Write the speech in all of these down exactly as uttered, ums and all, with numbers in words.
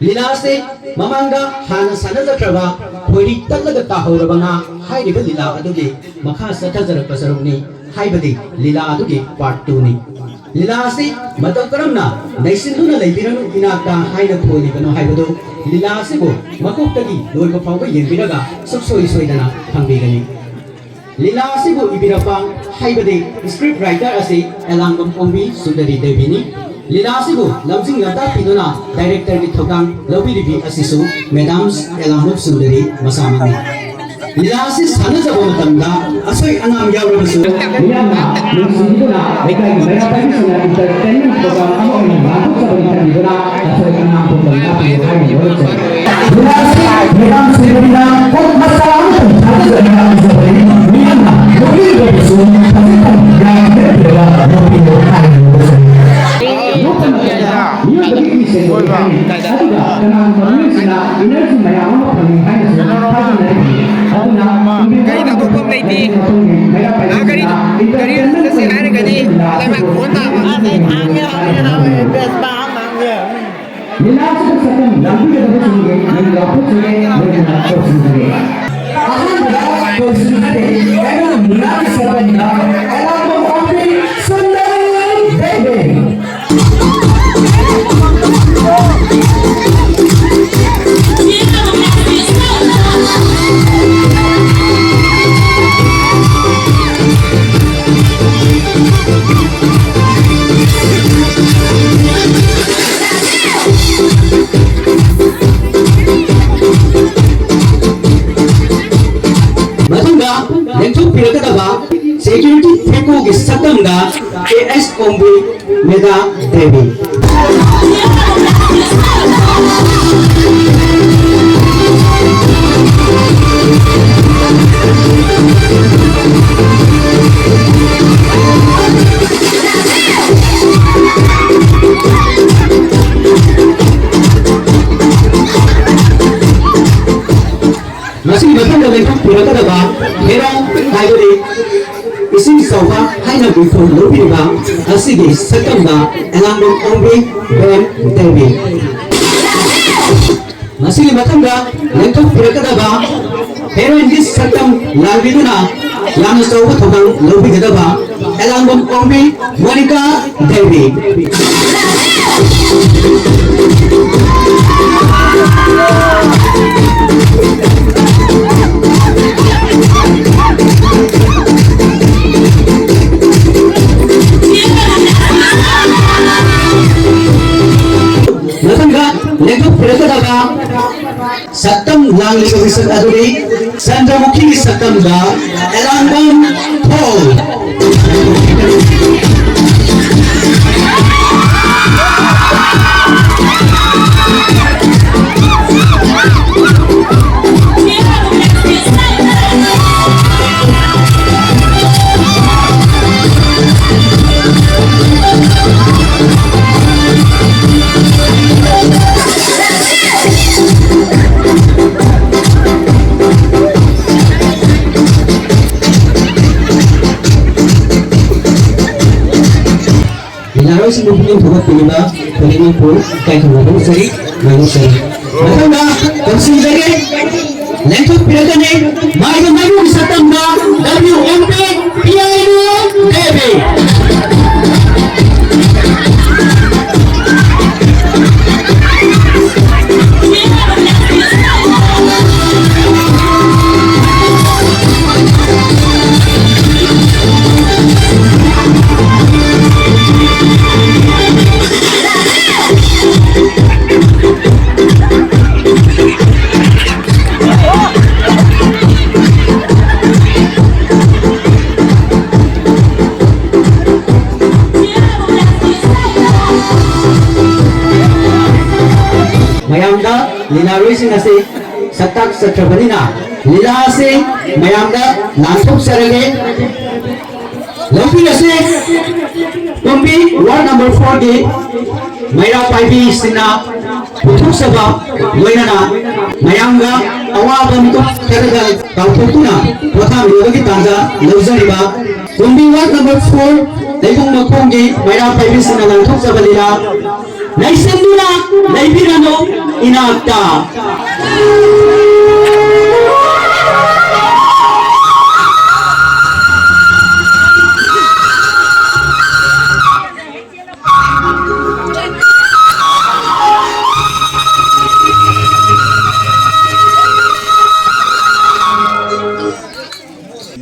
ꯂꯤꯂꯥ ꯑꯁꯤ ꯃꯃꯥꯡꯗ ꯍꯥꯟꯅ ꯁꯥꯟꯅꯖꯈ꯭ꯔꯕ ꯈꯣꯏꯔꯤ ꯇꯠꯂꯒ ꯇꯥꯍꯧꯔꯕ ꯉꯥ ꯍꯥꯏꯔꯤꯕ ꯂꯤꯂꯥ ꯑꯗꯨꯒꯤ ꯃꯈꯥ ꯆꯠꯊꯖꯔꯛꯄ ꯁꯔꯨꯛꯅꯤ, ꯍꯥꯏꯕꯗꯤ ꯂꯤꯂꯥ ꯑꯗꯨꯒꯤ part two ꯅꯤ꯫ ꯂꯤꯂꯥ ꯑꯁꯤ ꯃꯇꯧ ꯀꯔꯝꯅ ꯅꯩꯁꯤꯟꯗꯨꯅ ꯂꯩꯕꯤꯔꯅꯨ ꯏꯅꯥꯛꯇ ꯍꯥꯏꯅ ꯈꯣꯜꯂꯤꯕꯅꯣ ꯍꯥꯏꯕꯗꯨ ꯂꯤꯂꯥ ꯑꯁꯤꯕꯨ ꯃꯀꯣꯛꯇꯒꯤ ꯂꯣꯏꯕ ꯐꯥꯎꯕ ꯌꯦꯡꯕꯤꯔꯒ ꯁꯨꯛꯁꯣꯏ ꯁꯣꯏꯗꯅ ꯈꯪꯕꯤꯒꯅꯤ꯫ ꯂꯤꯂꯥ ꯑꯁꯤꯕꯨ ꯏꯕꯤꯔꯛꯄ ꯍꯥꯏꯕꯗꯤ script writer ꯑꯁꯤ ꯑꯦꯂꯥꯡꯕꯝ ꯑꯣꯡꯕꯤ ꯁꯨꯟꯗꯔꯤ ꯗꯦꯕꯤꯅꯤ꯫ ꯂꯤꯂꯥ ꯑꯁꯤꯕꯨ ꯂꯝꯖꯤꯡ ꯂꯝꯇꯥꯛꯄꯤꯗꯨꯅ director ꯒꯤ ꯊꯧꯗꯥꯡ ꯂꯧꯕꯤꯔꯤꯕꯤ ꯑꯁꯤꯁꯨ Madam ꯑꯦꯂꯥꯡꯕꯝ ꯁꯨꯟꯗꯔꯤ ꯃꯁꯥꯃꯛꯅꯤ꯫ ꯂꯤꯂꯥ ꯑꯁꯤ ꯁꯥꯟꯅꯖꯕ ꯃꯇꯝꯗ ꯑꯁꯣꯏ ꯑꯉꯥꯝ ꯌꯥꯎꯔꯕꯁꯨ ꯃꯤꯌꯥꯝꯅ ꯅꯨꯡꯁꯤꯕꯤꯗꯨꯅ ꯂꯩꯀꯥꯏꯒꯤ ꯃꯩꯔꯥ ꯄꯥꯏꯕꯤꯁꯤꯡꯅ entertainment program ꯑꯃ ꯑꯣꯏꯅ ꯂꯥꯡꯊꯣꯛꯆꯕꯅꯤ ꯈꯟꯕꯤꯗꯨꯅ ꯑꯁꯣꯏ ꯑꯉꯥꯝ ꯄꯨꯝꯅꯃꯛ ꯉꯥꯛꯄꯤꯌꯨ ꯍꯥꯏꯅ ꯋꯥꯔꯧꯖꯔꯤ꯫ ꯂꯤꯂꯥ ꯑꯁꯤ ꯃꯦꯗꯥꯝ ꯁꯨꯟꯗꯔꯤꯅ ꯀꯣꯛ ꯃꯆꯥ ꯑꯃꯇꯪ ꯊꯥꯗꯖꯗꯨꯅ ꯏꯖꯕꯅꯤ꯫ ꯃꯤꯌꯥꯝꯅ ꯅꯣꯛꯅꯤꯡꯂꯕꯁꯨ ꯈꯖꯤꯛꯇꯪ ꯌꯥꯝ ꯍꯦꯟꯕꯤꯔꯒ ꯅꯣꯛꯄꯤꯌꯨ ꯍꯥꯏꯅ ꯋꯥꯔꯧꯖꯔꯤ꯫ ꯅꯣꯛꯄ ꯃꯇꯝꯗ ꯃꯤꯑꯣꯏꯕꯒꯤ ꯏꯁꯩ ꯑꯣꯏ ꯍꯥꯏꯅꯤ꯫ ꯑꯗꯨꯒ ꯀꯅꯥꯒꯨꯝꯕ ꯃꯤꯑꯣꯏꯁꯤꯅ energy ꯃꯌꯥꯝ ꯑꯃ ꯐꯪꯏ ꯍꯥꯏꯅꯁꯨ ꯊꯥꯖꯅꯔꯤ꯫ ꯑꯗꯨꯅ ꯒꯥꯔꯤ ꯊꯥꯗꯣꯛꯐꯝ ꯂꯩꯇꯦ꯫ ꯃꯩꯔꯥ ꯄꯥꯏꯕꯤꯁꯤꯡꯅ ꯒꯥꯔꯤ ꯆꯠꯁꯦ ꯍꯥꯏꯔꯒꯗꯤ ꯂꯩꯕꯥꯛ ꯍꯣꯟ ꯇꯥꯕ꯫ ꯂꯤꯂꯥ ꯑꯁꯤꯗ ꯁꯛꯇꯝ ꯂꯥꯡꯕꯤꯒꯗꯕꯁꯤꯡꯒꯤ ꯃꯤꯡ ꯂꯥꯎꯊꯣꯛꯆꯔꯤ, ꯂꯣꯏꯅꯅ ꯀꯧꯁꯤꯟꯖꯔꯤ꯫ ꯑꯍꯥꯟꯕꯗ ꯀꯧꯁꯤꯟꯖꯔꯤ, ꯀꯩꯔꯣꯜ ꯃꯅꯥꯛꯀꯤ ꯁꯛꯇꯝꯗ ꯑꯦꯂꯥꯡꯕꯝ ꯑꯣꯡꯕꯤ ꯁꯨꯟꯗꯔꯤ ꯗꯦꯕꯤ꯫ ꯃꯊꯪꯗ ꯂꯦꯡꯊꯣꯛꯄꯤꯔꯛꯀꯗꯕ security ꯊꯦꯛꯀꯣꯒꯤ ꯁꯛꯇꯝꯗ ꯀꯦ ꯑꯦꯁ ꯀꯣꯝꯕꯤ ꯃꯦꯗꯥ ꯗꯦꯕꯤ꯫ ꯃꯁꯤꯒꯤ ꯃꯊꯪꯗ ꯂꯦꯡꯊꯣꯛꯄꯤꯔꯛꯀꯗꯕ ꯍꯦꯔꯣ ꯍꯥꯏꯕꯗꯤ ꯏꯁꯤꯡ ꯆꯥꯎꯕ ꯍꯥꯏꯅ ꯃꯤꯡꯊꯣꯜ ꯂꯧꯕꯤꯔꯤꯕ ꯑꯁꯤꯒꯤ ꯁꯛꯇꯝꯗ ꯑꯦꯂꯥꯡꯕꯝ ꯑꯣꯡꯕꯤ ꯕꯦꯝ ꯗꯦꯕꯤ꯫ ꯑꯁꯤꯒꯤ ꯃꯊꯪꯗ ꯂꯦꯡꯊꯣꯛꯄꯤꯔꯛꯀꯗꯕ ꯍꯦꯔꯣꯏꯟꯒꯤ ꯁꯛꯇꯝ ꯂꯥꯡꯕꯤꯗꯨꯅ ꯌꯥꯝꯅ ꯆꯥꯎꯕ ꯊꯧꯗꯥꯡ ꯂꯧꯕꯤꯒꯗꯕ ꯑꯦꯂꯥꯡꯕꯝ ꯑꯣꯡꯕꯤ ꯃꯣꯅꯤꯀꯥ ꯗꯦꯕꯤ꯫ ꯃꯊꯪꯗ ꯂꯦꯡꯊꯣꯛꯄꯤꯔꯛꯀꯗꯕ ꯁꯛꯇꯝ ꯂꯥꯡꯂꯤꯕ ꯃꯤꯁꯛ ꯑꯗꯨꯗꯤ ꯆꯟꯗ꯭ꯔꯃꯨꯈꯤꯒꯤ ꯁꯛꯇꯝꯗ ꯑꯦꯂꯥꯡꯕꯝ ꯊꯣꯡ꯫ ꯂꯤꯂꯥꯔꯣꯏꯁꯤꯡꯕꯨ ꯄꯨꯛꯅꯤꯡ ꯊꯧꯒꯠꯄꯤꯔꯤꯕ ꯈꯨꯗꯤꯡꯃꯛꯄꯨ ꯏꯀꯥꯏ ꯈꯨꯝꯅꯕ ꯐꯣꯡꯖꯔꯤ, ꯃꯥꯡꯖꯧꯖꯔꯤ꯫ ꯃꯊꯪꯗ ꯀꯧꯁꯤꯟꯖꯒꯦ, ꯂꯦꯡꯊꯣꯛꯄꯤꯔꯛꯀꯅꯤ, ꯃꯥꯏꯕ ꯃꯔꯨꯒꯤ ꯁꯛꯇꯝꯗ ꯗꯕ꯭ꯂꯤꯎ ꯑꯦꯝ ꯄꯤ ꯄꯤꯌꯥꯏꯅꯨ ꯗꯦꯕꯤ꯫ ꯃꯌꯥꯝꯗ ꯂꯤꯂꯥꯔꯣꯏꯁꯤꯡ ꯑꯁꯤ ꯁꯛꯇꯥꯛ ꯆꯠꯈ꯭ꯔꯕꯅꯤꯅ, ꯂꯤꯂꯥ ꯑꯁꯤ ꯃꯌꯥꯝꯗ ꯂꯥꯟꯊꯣꯛꯆꯔꯒꯦ꯫ ꯂꯧꯕꯤꯔꯁꯦ, ꯀꯨꯝꯕꯤ ꯋꯥꯔꯗ ꯅꯝꯕꯔ ꯐꯣꯔꯒꯤ ꯃꯩꯔꯥ ꯄꯥꯏꯕꯤꯁꯤꯡꯅ ꯄꯨꯊꯣꯛꯆꯕ, ꯂꯣꯏꯅꯅ ꯃꯌꯥꯝꯒ ꯑꯋꯥꯕ ꯃꯤꯀꯨꯞ ꯈꯔꯒ ꯀꯥꯎꯊꯣꯛꯇꯨꯅ ꯄꯣꯊꯥꯃꯤꯟꯅꯕꯒꯤ ꯇꯥꯟꯖꯥ ꯂꯧꯖꯔꯤꯕ ꯀꯨꯝꯕꯤ ꯋꯥꯔꯗ ꯅꯝꯕꯔ ꯐꯣꯔ ꯂꯩꯕꯨꯡ ꯃꯈꯣꯡꯒꯤ ꯃꯩꯔꯥ ꯄꯥꯏꯕꯤꯁꯤꯡꯅ ꯂꯥꯟꯊꯣꯛꯆꯕ ꯂꯤꯂꯥ ꯂꯩꯁꯟꯗꯨꯅ ꯂꯩꯕꯤꯔꯅꯨ ꯏꯅꯥꯛꯇ꯫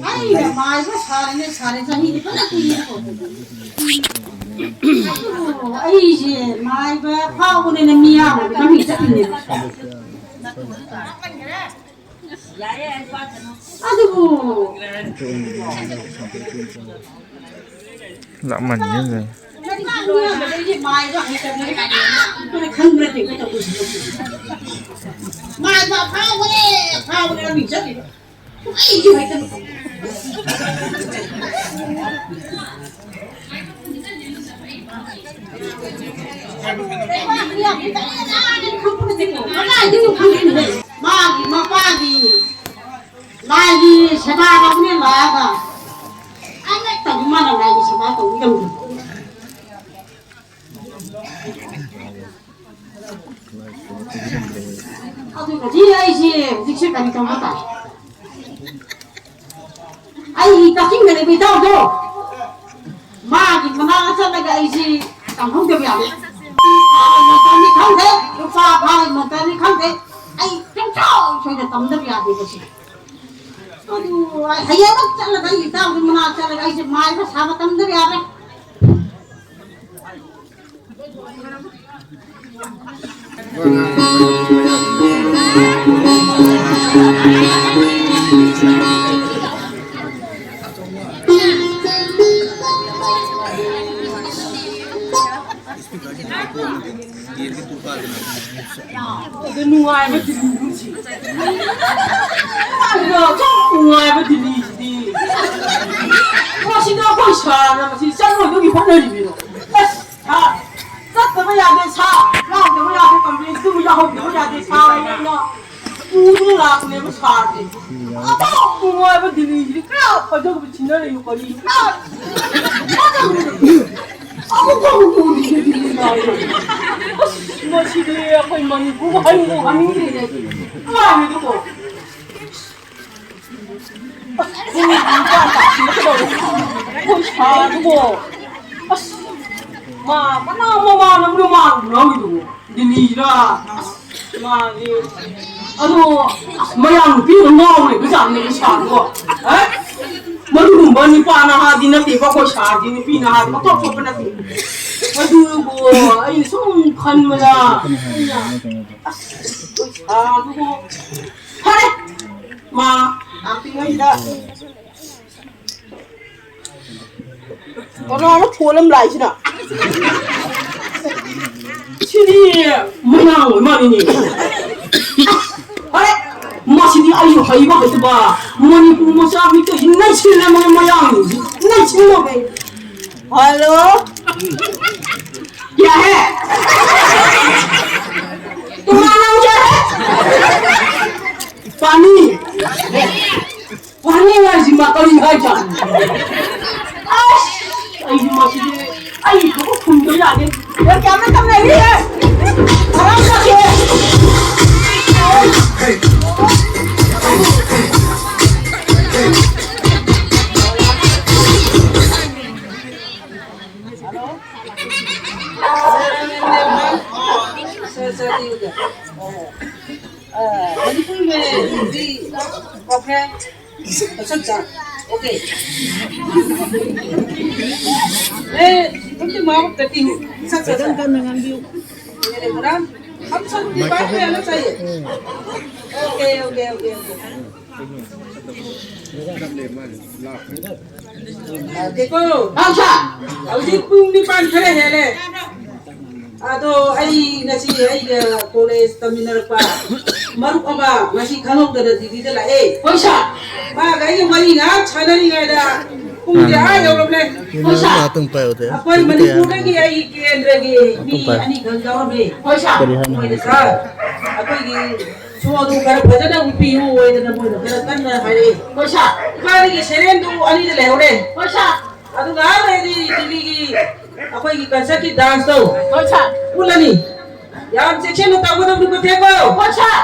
ꯑꯩꯅ ꯃꯥꯏꯕ ꯁꯥꯔꯤꯅꯦ, ꯁꯥꯔꯦ, ꯆꯍꯤꯗꯤ ꯐꯖꯅ ꯀꯨꯏꯔꯦꯀꯣ꯫ ꯑꯗꯨꯕꯨ ꯑꯩꯁꯦ ꯃꯥꯏꯕ ꯐꯥꯎꯕꯅꯤꯅ ꯃꯤꯌꯥꯝꯒꯤ ꯃꯃꯤꯡ ꯆꯠꯂꯤꯅꯦꯕ꯫ ꯑꯗꯨꯕꯨ ꯂꯥꯞꯃꯟꯈꯤꯗ꯭ꯔꯦ꯫ ꯃꯥꯏꯕ ꯍꯩꯇꯕꯅꯤꯅ ꯈꯪꯕ ꯅꯠꯇꯦ ꯑꯩꯈꯣꯏ ꯇꯧꯗꯣꯏꯁꯦ꯫ ꯃꯥꯏꯕ ꯐꯥꯎꯕꯅꯦ, ꯐꯥꯎꯕꯅꯦ ꯃꯃꯤꯡ ꯆꯠꯂꯤꯕ꯫ ꯑꯩꯁꯨ ꯍꯩꯇꯕ꯫ ꯀꯗꯥꯏꯗꯒꯤ ꯈꯪꯗꯣꯏꯅꯣꯍꯦ? ꯃꯥꯒꯤ ꯃꯄꯥꯒꯤ ꯂꯥꯏꯒꯤ ꯁꯦꯕꯥ ꯇꯧꯅꯤ ꯂꯥꯛꯑꯒ ꯑꯃꯠꯇꯕꯨ ꯃꯥꯅ ꯂꯥꯏꯒꯤ ꯁꯦꯕꯥ ꯇꯧꯕꯤꯔꯝꯗꯦ꯫ ꯑꯗꯨꯒꯗꯤ ꯑꯩꯁꯦ ꯍꯧꯖꯤꯛꯁꯦ ꯀꯔꯤ ꯇꯧꯕ ꯇꯥꯏ? ꯑꯩꯒꯤ ꯀꯛꯆꯤꯡꯗ ꯂꯩꯕ ꯏꯇꯥꯎꯗꯣ, ꯃꯥꯒꯤ ꯃꯅꯥꯛꯇ ꯆꯠꯂꯒ ꯑꯩꯁꯤ ꯇꯝꯍꯧꯗꯕ ꯌꯥꯗꯦ꯫ ꯐꯥꯕꯒꯤ ꯃꯇꯝꯅꯤ ꯈꯪꯗꯦ, ꯂꯨꯄꯥ ꯐꯥꯕꯒꯤ ꯃꯇꯝꯅꯤ ꯈꯪꯗꯦ, ꯑꯩ ꯁꯨꯡꯁꯣꯏ ꯁꯣꯏꯗ ꯇꯝꯗꯕ ꯌꯥꯗꯦ ꯃꯁꯤ꯫ ꯑꯗꯨ ꯑꯩ ꯍꯌꯦꯡꯃꯛ ꯆꯠꯂꯒ ꯑꯩ ꯏꯇꯥꯎꯒꯤ ꯃꯅꯥꯛ ꯆꯠꯂꯒ ꯑꯩꯁꯦ ꯃꯥꯏꯕ ꯁꯥꯕ ꯇꯝꯗꯕ ꯌꯥꯔꯦ꯫ ꯑꯗꯨ ꯅꯨꯡꯉꯥꯏꯕ ꯗꯤꯜꯂꯤ ꯅꯨꯡꯁꯤ꯫ ꯑꯗꯨꯒ ꯅꯨꯡꯉꯥꯏꯕ ꯗꯤꯜꯂꯤꯁꯤꯗꯤ꯫ ꯃꯁꯤꯗ ꯑꯩꯈꯣꯏ ꯁꯥꯔꯅ ꯃꯁꯤ ꯆꯠꯂꯣꯏꯗꯧꯒꯤ ꯍꯣꯠꯅꯔꯤꯕꯅꯤꯗꯣ꯫ ꯑꯁ, ꯁꯥꯔ, ꯆꯠꯇꯕ ꯌꯥꯗꯦ ꯁꯥꯔ, ꯌꯥꯎꯗꯕ ꯌꯥꯗꯦ ꯀꯝꯄ꯭ꯂꯦꯟꯁꯤꯗꯕꯨ ꯌꯥꯎꯍꯧꯗꯕ ꯌꯥꯗꯦ ꯁꯥꯔ ꯍꯥꯏꯅ ꯄꯨꯗꯨꯅ ꯂꯥꯛꯄꯅꯦꯕ ꯁꯥꯔꯁꯦ꯫ ꯑꯗꯣ ꯅꯨꯡꯉꯥꯏꯕ ꯗꯤꯜꯂꯤꯁꯤꯗꯤ ꯀꯌꯥ ꯐꯖꯕ ꯁꯤꯟꯅꯔꯛꯏꯅꯣ ꯀꯔꯤꯅꯣ? ꯀꯌꯥ ꯐꯖꯕꯅꯣ? ꯑꯃꯨꯛ ꯐꯥꯎꯕ ꯎꯗ꯭ꯔꯤꯁꯦ ꯗꯤꯜꯂꯤ ꯂꯥꯏꯔꯣ꯫ ꯑꯁ, ꯃꯁꯤꯗꯤ ꯑꯩꯈꯣꯏ ꯃꯅꯤꯄꯨꯔ ꯍꯥꯏꯕꯕꯨ ꯍꯥꯏꯅꯤꯡꯗ꯭ꯔꯦꯅꯦ꯫ ꯀꯃꯥꯏꯅꯗꯨꯕꯣ? ꯑꯁ, ꯈꯣꯡ ꯅꯤꯄꯥꯟ ꯇꯥꯁꯤꯜꯂꯛꯀꯗꯧꯔꯦ꯫ ꯑꯩꯈꯣꯏ ꯁꯥꯗꯨꯕꯣ꯫ ꯑꯁ, ꯃꯥ ꯃꯅꯥ ꯃꯃꯥꯅ ꯃꯃꯥꯡꯗꯨ ꯂꯧꯔꯤꯗꯨꯕꯣ꯫ ꯗꯤꯜꯂꯤꯔꯥ? ꯑꯁ, ꯃꯥꯗꯤ꯫ ꯑꯗꯣ, ꯑꯁ, ꯃꯌꯥꯡ ꯅꯨꯄꯤꯅ ꯉꯥꯎꯔꯦ, ꯕꯖꯥꯔꯅꯦ ꯁꯥꯗꯨꯕꯣ꯫ ꯑꯦ? ꯃꯗꯨꯒꯨꯝꯕ ꯅꯨꯄꯥ ꯅꯍꯥꯗꯤ ꯅꯠꯇꯦꯕ, ꯑꯩꯈꯣꯏ ꯁꯥꯔꯗꯤ ꯅꯨꯄꯤ ꯅꯍꯥꯗꯤ ꯄꯪꯊꯣꯛ ꯊꯣꯛꯄ ꯅꯠꯇꯦ꯫ ꯑꯗꯨꯕꯨ ꯑꯩꯅ ꯁꯨꯝ ꯈꯟꯕꯗ, ꯑꯩꯅ, ꯑꯁ, ꯑꯩꯈꯣꯏ ꯁꯥꯔꯗꯨꯕꯨ ꯐꯔꯦ꯫ ꯃꯥ ꯂꯥꯛꯇ꯭ꯔꯤꯉꯩꯁꯤꯗ ꯀꯅꯥꯅꯣ ꯐꯣꯟ ꯑꯃ ꯂꯥꯛꯏꯁꯤꯅ? ꯁꯤꯗꯤ ꯃꯌꯥꯡ ꯑꯣꯏ ꯃꯥꯜꯂꯤꯅꯦ꯫ ꯑꯔꯦ, ꯃꯁꯤꯗꯤ ꯑꯩꯁꯨ ꯍꯩꯕ ꯍꯩꯇꯕ ꯃꯅꯤꯄꯨꯔ ꯃꯆꯥ ꯃꯤꯠꯇ ꯅꯩꯁꯤꯜꯂꯦ, ꯃꯌꯥꯡ ꯅꯩꯁꯤꯜꯂꯣ꯫ ꯍꯜꯂꯣ꯫ क्या है? तुम्हारा नाम क्या है? पानी। ꯄꯥꯅꯤꯡꯉꯥꯏꯁꯤ ꯃꯥ ꯀꯔꯤ ꯍꯥꯏꯖꯥꯠꯅꯣ? ꯑꯁ! ꯑꯩꯗꯤ ꯃꯁꯤꯗꯤ ꯑꯩ ꯊꯕꯛ ꯈꯨꯝꯗ ꯌꯥꯗꯦ꯫ ꯌꯥꯝꯅ ꯇꯝꯅꯔꯤꯌꯦ꯫ ꯃꯔꯝ ꯆꯠꯈ꯭ꯔꯦ꯫ Hello? Sir, sir, ठीक है। अ, मणिपुर में हिंदी, okay? अच्छा, अच्छा, okay। मैं तुमसे माफ करती हूँ। अच्छा, अच्छा, अच्छा। मेरे बुरा, हम सब की बात में आना चाहिए। Okay, okay, okay, okay। देखो, ꯍꯥꯎꯁꯥ! ꯍꯧꯖꯤꯛ ꯄꯨꯡ ꯅꯤꯄꯥꯟ ꯈꯔ ꯍꯦꯜꯂꯦ꯫ ꯑꯗꯣ ꯑꯩ ꯉꯁꯤ ꯑꯩꯒ ꯀꯣꯂꯦꯖ ꯇꯝꯃꯤꯟꯅꯔꯛꯄ ꯃꯔꯨꯞ ꯑꯃ ꯉꯁꯤ ꯈꯪꯍꯧꯗꯅ ꯗꯤꯜꯂꯤꯗ ꯂꯥꯛꯑꯦ꯫ ꯍꯣꯏ ꯁꯥꯔ꯫ ꯃꯥꯒ ꯑꯩꯒ ꯋꯥꯔꯤ ꯉꯥꯏꯍꯥꯛ ꯁꯥꯟꯅꯔꯤꯉꯩꯗ ꯄꯨꯡꯁꯦ ꯑꯥ ꯌꯧꯔꯕꯅꯦ꯫ ꯍꯣꯏ ꯁꯥꯔ꯫ ꯑꯩꯈꯣꯏ ꯃꯅꯤꯄꯨꯔꯗꯒꯤ ꯑꯩꯒꯤ ꯀꯦꯟꯗ꯭ꯔꯒꯤ ꯃꯤ ꯑꯅꯤꯈꯛ ꯌꯥꯎꯔꯝꯃꯦ꯫ ꯍꯣꯏ ꯁꯥꯔ꯫ ꯀꯔꯤ ꯍꯥꯏꯅꯣ? ꯃꯣꯏꯅ ꯁꯥꯔ, ꯑꯩꯈꯣꯏꯒꯤ ꯁꯣꯗꯨ ꯈꯔ ꯐꯖꯅ ꯎꯠꯄꯤꯌꯨ ꯍꯥꯏꯗꯅ ꯃꯣꯏꯅ ꯈꯔ ꯀꯟꯅ ꯍꯥꯏꯔꯛꯑꯦ꯫ ꯍꯣꯏ ꯁꯥꯔ꯫ ꯏꯕꯥꯅꯤꯒꯤ ꯁꯦꯔꯦꯟꯗꯨ ꯑꯅꯤꯗ ꯂꯩꯍꯧꯔꯦ꯫ ꯍꯣꯏ ꯁꯥꯔ꯫ ꯑꯗꯨꯒ ꯑꯥ ꯂꯩꯔꯗꯤ ꯗꯤꯜꯂꯤꯒꯤ ꯑꯩꯈꯣꯏꯒꯤ ꯀꯟꯁꯔꯠꯀꯤ ꯗꯥꯟꯁꯇꯣ ꯍꯣꯏ ꯁꯥꯔ꯫ ꯎꯠꯂꯅꯤ꯫ ꯌꯥꯝ ꯆꯦꯛꯁꯤꯟꯅ ꯇꯧꯒꯗꯕꯅꯤꯀꯣ, ꯊꯦꯡꯒꯣ꯫ ꯍꯣꯏ ꯁꯥꯔ꯫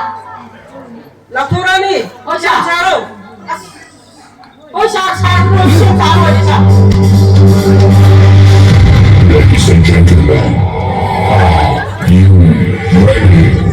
ꯂꯥꯎꯊꯣꯔꯛꯑꯅꯤ꯫ ꯍꯣꯏ ꯁꯥꯔ꯫ ꯌꯥꯝ ꯁꯥꯔꯣ꯫ ꯑꯁ꯫ ꯍꯣꯏ ꯁꯥꯔ, ꯁꯥꯔ, ꯂꯣꯏꯔꯦ, ꯁꯥꯔ, ꯂꯣꯏꯔꯦ, ꯁꯥꯔ꯫ Ladies and gentlemen, are you ready?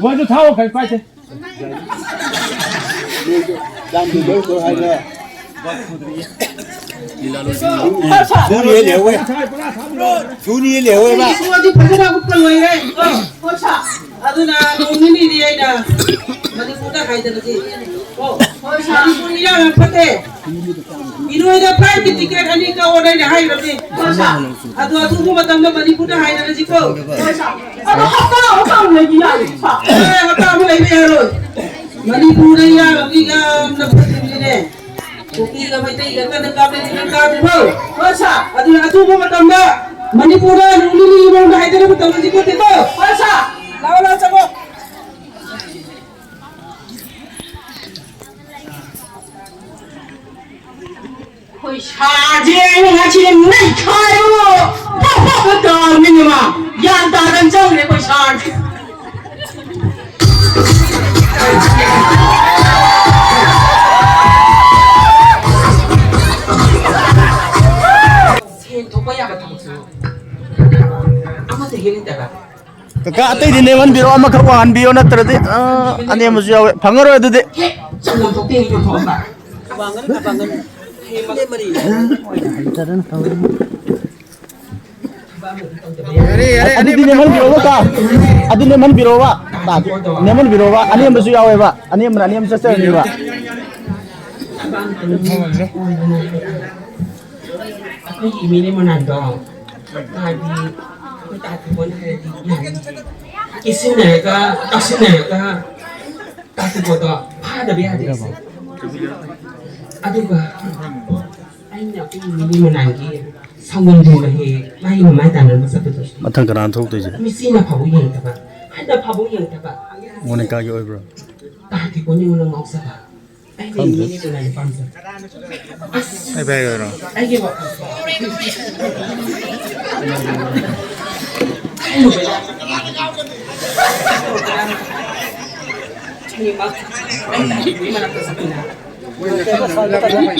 ꯃꯣꯏꯗꯣ ꯊꯥꯎ ꯀꯩ ꯄꯥꯏꯗꯦ꯫ ꯊꯨꯅꯤ ꯂꯩꯍꯧꯋꯦ꯫ ꯊꯨꯅꯤ ꯂꯩꯍꯧꯋꯦꯕ꯫ ꯏꯁꯤꯡ ꯑꯗꯨ ꯐꯖꯅ ꯑꯃꯨꯛ ꯀꯪꯍꯜꯂꯦ꯫ ꯍꯣꯏ ꯁꯥ꯫ ꯑꯗꯨꯅ ꯅꯣꯡ ꯅꯤꯅꯤꯗꯤ ꯑꯩꯅ ꯃꯅꯤꯄꯨꯔꯗ ꯍꯥꯏꯗꯅꯗꯤ꯫ ꯑꯣ, ꯍꯣꯏ ꯁꯥ꯫ ꯃꯅꯤꯄꯨꯔ ꯏꯔꯥꯡ ꯌꯥꯝ ꯐꯠꯇꯦ꯫ ꯏꯔꯣꯏꯗ ꯐ꯭ꯂꯥꯏꯠꯀꯤ ꯇꯤꯀꯦꯠ ꯑꯅꯤ ꯀꯛꯑꯣꯅ ꯑꯩꯅ ꯍꯥꯏꯈ꯭ꯔꯕꯅꯤ꯫ ꯍꯣꯏ ꯁꯥ꯫ ꯑꯗꯣ ꯑꯊꯨꯕ ꯃꯇꯝꯗ ꯃꯅꯤꯄꯨꯔꯗ ꯍꯥꯏꯗꯅꯁꯤꯀꯣ꯫ ꯍꯣꯏ ꯁꯥ꯫ ꯑꯗꯣ ꯍꯞꯇꯥ ꯑꯃꯇꯪ ꯂꯩꯕ ꯌꯥꯏ ꯁꯥ꯫ ꯑꯦ, ꯍꯞꯇꯥ ꯑꯃ ꯂꯩꯕ ꯌꯥꯔꯣꯏ꯫ ꯃꯅꯤꯄꯨꯔꯗ ꯏꯔꯥꯡ ꯑꯃꯒꯤ ꯌꯥꯝꯅ ꯐꯠꯇ꯭ꯔꯤꯕꯅꯤꯅꯦ꯫ ꯀꯨꯀꯤꯒ ꯃꯩꯇꯩꯒ ꯀꯟꯅ ꯀꯥꯞꯅꯔꯤ, ꯅꯪ ꯇꯥꯗ꯭ꯔꯤꯕꯣ? ꯍꯣꯏ ꯁꯥ꯫ ꯑꯗꯨꯅ ꯑꯊꯨꯕ ꯃꯇꯝꯗ ꯃꯅꯤꯄꯨꯔꯗ ꯅꯣꯡ ꯅꯤꯅꯤꯒꯤ ꯃꯅꯨꯡꯗ ꯍꯥꯏꯗꯅꯕ ꯇꯧꯔꯁꯤꯀꯣ, ꯇꯦꯀꯣ? ꯍꯣꯏ ꯁꯥ꯫ ꯂꯥꯛꯑꯣ, ꯂꯥꯛꯑꯣ, ꯆꯪꯉꯣ꯫ ꯑꯩꯈꯣꯏ ꯁꯥꯁꯦ ꯑꯩꯅ ꯉꯁꯤ ꯅꯩꯈꯥꯏꯔꯣ꯫ ꯄꯣꯞ ꯄꯣꯞ ꯄꯣꯞ ꯇꯥꯔꯕꯅꯤꯅꯦ ꯃꯥ꯫ ꯒ꯭ꯌꯥꯟ ꯇꯥꯗꯅ ꯆꯪꯈ꯭ꯔꯦ ꯑꯩꯈꯣꯏ ꯁꯥꯁꯦ꯫ ꯁꯦꯟ ꯊꯣꯛꯄ ꯌꯥꯕ ꯊꯕꯛꯁꯨ ꯑꯃꯠꯇ ꯍꯦꯛ ꯂꯩꯇꯕ꯫ ꯀꯀꯥ, ꯑꯇꯩꯗꯤ ꯅꯦꯝꯍꯟꯕꯤꯔꯣ, ꯑꯃꯈꯛ ꯋꯥꯡꯍꯟꯕꯤꯌꯣ, ꯅꯠꯇ꯭ꯔꯗꯤ, ꯑ, ꯑꯅꯦꯝꯕꯁꯨ ꯌꯥꯎꯋꯦ꯫ ꯐꯪꯉꯔꯣꯏ ꯑꯗꯨꯗꯤ꯫ ꯆꯪꯐꯝ ꯊꯣꯛꯇꯦ, ꯌꯣꯟꯊꯣꯛꯑꯝꯕ꯫ ꯋꯥꯡꯒꯅꯤ, ꯋꯥꯡꯒꯅꯤ꯫ ꯍꯌꯦꯡ ꯃꯔꯤ꯫ ꯌꯥꯔꯦ, ꯌꯥꯔꯦ, ꯑꯗꯨꯗꯤ ꯑꯅꯦꯝꯕ ꯅꯦꯝꯍꯟꯕꯤꯔꯣꯕ, ꯇꯥ꯫ ꯑꯗꯨ ꯅꯦꯝꯍꯟꯕꯤꯔꯣꯕ, ꯇꯥ꯫ ꯅꯦꯝꯍꯟꯕꯤꯔꯣꯕ, ꯑꯅꯦꯝꯕꯁꯨ ꯌꯥꯎꯋꯦꯕ, ꯑꯅꯦꯝꯕꯅ ꯑꯅꯦꯝꯕ ꯆꯠꯆꯔꯅꯤꯕ꯫ ꯑꯩꯈꯣꯏꯒꯤ ꯏꯃꯦꯅꯦ ꯃꯅꯥꯟꯗꯣ, ꯃꯥꯗꯤ ꯑꯩꯈꯣꯏ ꯇꯥ ꯊꯤꯕꯣꯟ ꯍꯥꯏꯔꯗꯤ ꯌꯥꯅꯤ꯫ ꯀꯦꯁꯤꯟꯅꯔꯒ, ꯇꯛꯁꯤꯟꯅꯔꯒ ꯇꯥ ꯊꯤꯕꯣꯟꯗꯣ ꯐꯥꯗꯕ ꯌꯥꯗꯦ ꯑꯩꯁꯦ꯫ ꯑꯗꯨꯒ ꯑꯩꯅ ꯑꯩꯈꯣꯏꯒꯤ ꯏꯃꯦꯅꯦ ꯃꯅꯥꯟꯒꯤ ꯁꯪꯒꯣꯝ ꯊꯤꯟꯕ ꯍꯦꯛ ꯃꯥꯒꯤ ꯃꯃꯥꯏ ꯇꯥꯟꯅꯕ ꯆꯠꯄꯗꯣ, ꯃꯊꯪ ꯀꯅꯥꯅ ꯊꯣꯛꯇꯣꯏꯁꯦ? ꯃꯤꯆꯤꯅ ꯐꯥꯎꯕ ꯌꯦꯡꯗꯕ, ꯍꯟꯗ ꯐꯥꯎꯕ ꯌꯦꯡꯗꯕ꯫ ꯃꯣꯅꯤꯀꯥꯒꯤ ꯑꯣꯏꯕ꯭ꯔꯣ? ꯇꯥ ꯊꯤꯕꯣꯟ ꯌꯦꯡꯉꯨꯅ ꯉꯥꯎꯖꯕ꯫ ꯑꯩꯅ ꯈꯪꯗꯦ꯫ ꯏꯃꯦꯅꯦ ꯃꯅꯥꯟ ꯄꯥꯝꯖꯕ꯫ ꯑꯁ, ꯑꯩ ꯚꯥꯏ ꯑꯣꯏꯔꯣ? ꯑꯩꯒꯤ ꯋꯥꯈꯜꯁꯦ ꯈꯜꯂꯨꯕꯗ ꯍꯌꯦꯡꯃꯛ ꯑꯩ ꯇꯥ ꯊꯤꯕꯣꯟꯒꯤ ꯃꯅꯥꯛꯇ ꯆꯠꯇꯣꯏꯅꯦ꯫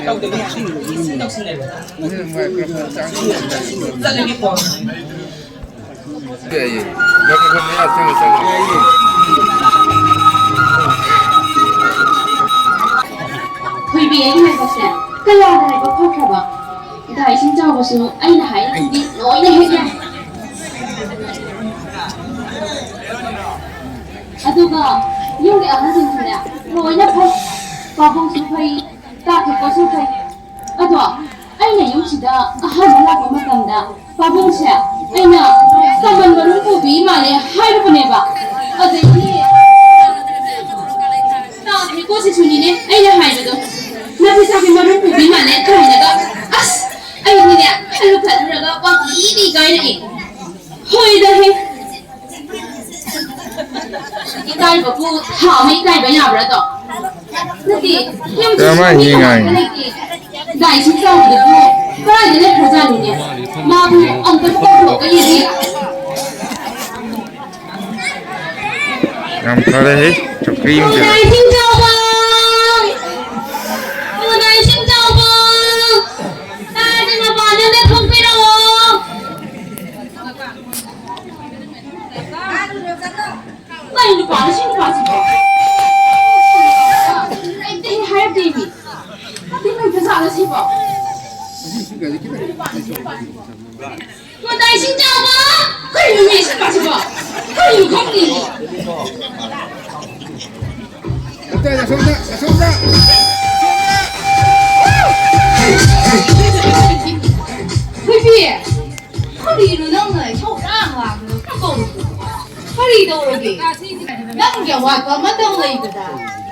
ꯇꯧꯗꯕ ꯌꯥꯗꯦ꯫ ꯇꯧꯁꯤꯟꯅꯕ꯫ ꯆꯠꯂꯒꯦꯀꯣ꯫ ꯊꯣꯏꯕꯤ, ꯑꯩꯒꯤ ꯂꯥꯏꯕꯛꯁꯦ ꯀꯌꯥꯗ ꯂꯥꯏꯕꯛ ꯐꯈ꯭ꯔꯕ꯫ ꯏꯇꯥ ꯏꯁꯤꯡ ꯆꯥꯎꯕꯁꯨ ꯑꯩꯅ ꯍꯥꯏꯔꯤꯕꯗꯤ ꯂꯣꯏꯅ ꯍꯦꯛ ꯌꯥꯏ꯫ ꯑꯗꯨꯒ ꯌꯨꯝꯒꯤ ꯑꯍꯜꯁꯤꯡꯁꯨꯅꯦ ꯂꯣꯏꯅ ꯐꯩ꯫ ꯄꯥꯕꯨꯡꯁꯨ ꯐꯩ, ꯇꯥ ꯊꯤꯕꯣꯟꯁꯨ ꯐꯩ꯫ ꯑꯗꯣ ꯑꯩꯅ ꯌꯨꯝꯁꯤꯗ ꯑꯍꯥꯟꯕ ꯂꯥꯛꯄ ꯃꯇꯝꯗ ꯄꯥꯕꯨꯡꯁꯦ ꯑꯩꯅ ꯀꯃꯟ ꯃꯔꯨꯝ ꯄꯨꯕꯤ ꯃꯥꯜꯂꯦ ꯍꯥꯏꯔꯨꯕꯅꯦꯕ꯫ ꯑꯗꯩꯗꯤ ꯇꯥ ꯊꯤꯕꯣꯟꯁꯤꯁꯨꯅꯤꯅꯦ ꯑꯩꯅ ꯍꯥꯏꯕꯗꯣ, ꯅꯥꯄꯤ ꯆꯥꯕꯤ ꯃꯔꯨꯝ ꯄꯨꯕꯤ ꯃꯥꯜꯂꯦ ꯀꯥꯏꯅꯒ꯫ ꯑꯁ, ꯑꯩꯗꯤꯅꯦ ꯈꯜꯂꯨ ꯈꯜꯂꯨꯔꯒ ꯄꯪꯀꯤꯗ ꯏꯀꯥꯏꯔꯛꯑꯦ꯫ ꯍꯣꯏꯗ ꯍꯦ꯫ ꯏꯀꯥꯏꯕꯕꯨ ꯊꯥ ꯑꯃ ꯏꯀꯥꯏꯕ ꯌꯥꯕ꯭ꯔꯥ ꯇꯣ? ꯅꯠꯇꯦ, ꯌꯨꯝꯗꯁꯨ ꯀꯔꯝꯍꯥꯏꯅ ꯃꯤ ꯌꯦꯡꯉꯦ ꯀꯅꯥꯝꯇ ꯍꯥꯏꯅꯣ? ꯂꯩꯇꯦ꯫ ꯗꯥ ꯏꯁꯤꯡ ꯆꯥꯎꯕꯗꯨꯕꯨ ꯀꯗꯥꯏꯗ ꯂꯩꯈ꯭ꯔꯖꯥꯠꯅꯣꯅꯦ? ꯃꯥꯕꯨ ꯑꯝꯇꯕꯨ ꯀꯧꯊꯣꯛꯑꯒ ꯌꯦꯡꯒꯦ꯫ ꯌꯥꯝ ꯐꯔꯦꯍꯦ, ꯆꯧꯀ꯭ꯔꯤ ꯑꯃ ꯄꯤꯔꯛꯑꯦ꯫ ꯗꯥ ꯏꯁꯤꯡ ꯆꯥꯎꯕ! ꯑꯣ, ꯗꯥ ꯏꯁꯤꯡ ꯆꯥꯎꯕ! ꯇꯥꯔꯗꯤ ꯃꯄꯥꯟꯗ ꯑꯝꯇ ꯊꯣꯛꯄꯤꯔꯛꯑꯣ꯫ ꯀꯩ ꯅꯨꯄꯥꯅꯣ ꯁꯤ ꯅꯨꯄꯥꯁꯤꯕꯣ? ꯑꯩ ꯍꯥꯏꯔꯛꯇꯦꯃꯤ꯫ ꯀꯔꯤ ꯂꯩꯈ꯭ꯔꯖꯥꯠꯅꯣ ꯁꯤꯕꯣ? ꯃꯇꯥ ꯏꯁꯤꯡ ꯃꯤ ꯁꯤ ꯄꯥꯁꯤꯀꯣ꯫ ꯀꯔꯤꯅꯣ ꯈꯪꯗꯦ꯫ ꯑꯁꯣꯝꯗ, ꯑꯁꯣꯝꯗ, ꯑꯁꯣꯝꯗ꯫ ꯊꯣꯏꯕꯤ, ꯀꯔꯤꯅꯣ ꯅꯪꯅ ꯏꯁꯧ ꯂꯥꯡ ꯂꯥꯡꯗꯅ ꯇꯧꯔꯤꯗꯣ? ꯀꯔꯤ ꯇꯧꯔꯒꯦ? ꯅꯪꯒꯤ ꯑꯋꯥꯠꯄ ꯑꯃꯇꯪ ꯂꯩꯕꯗ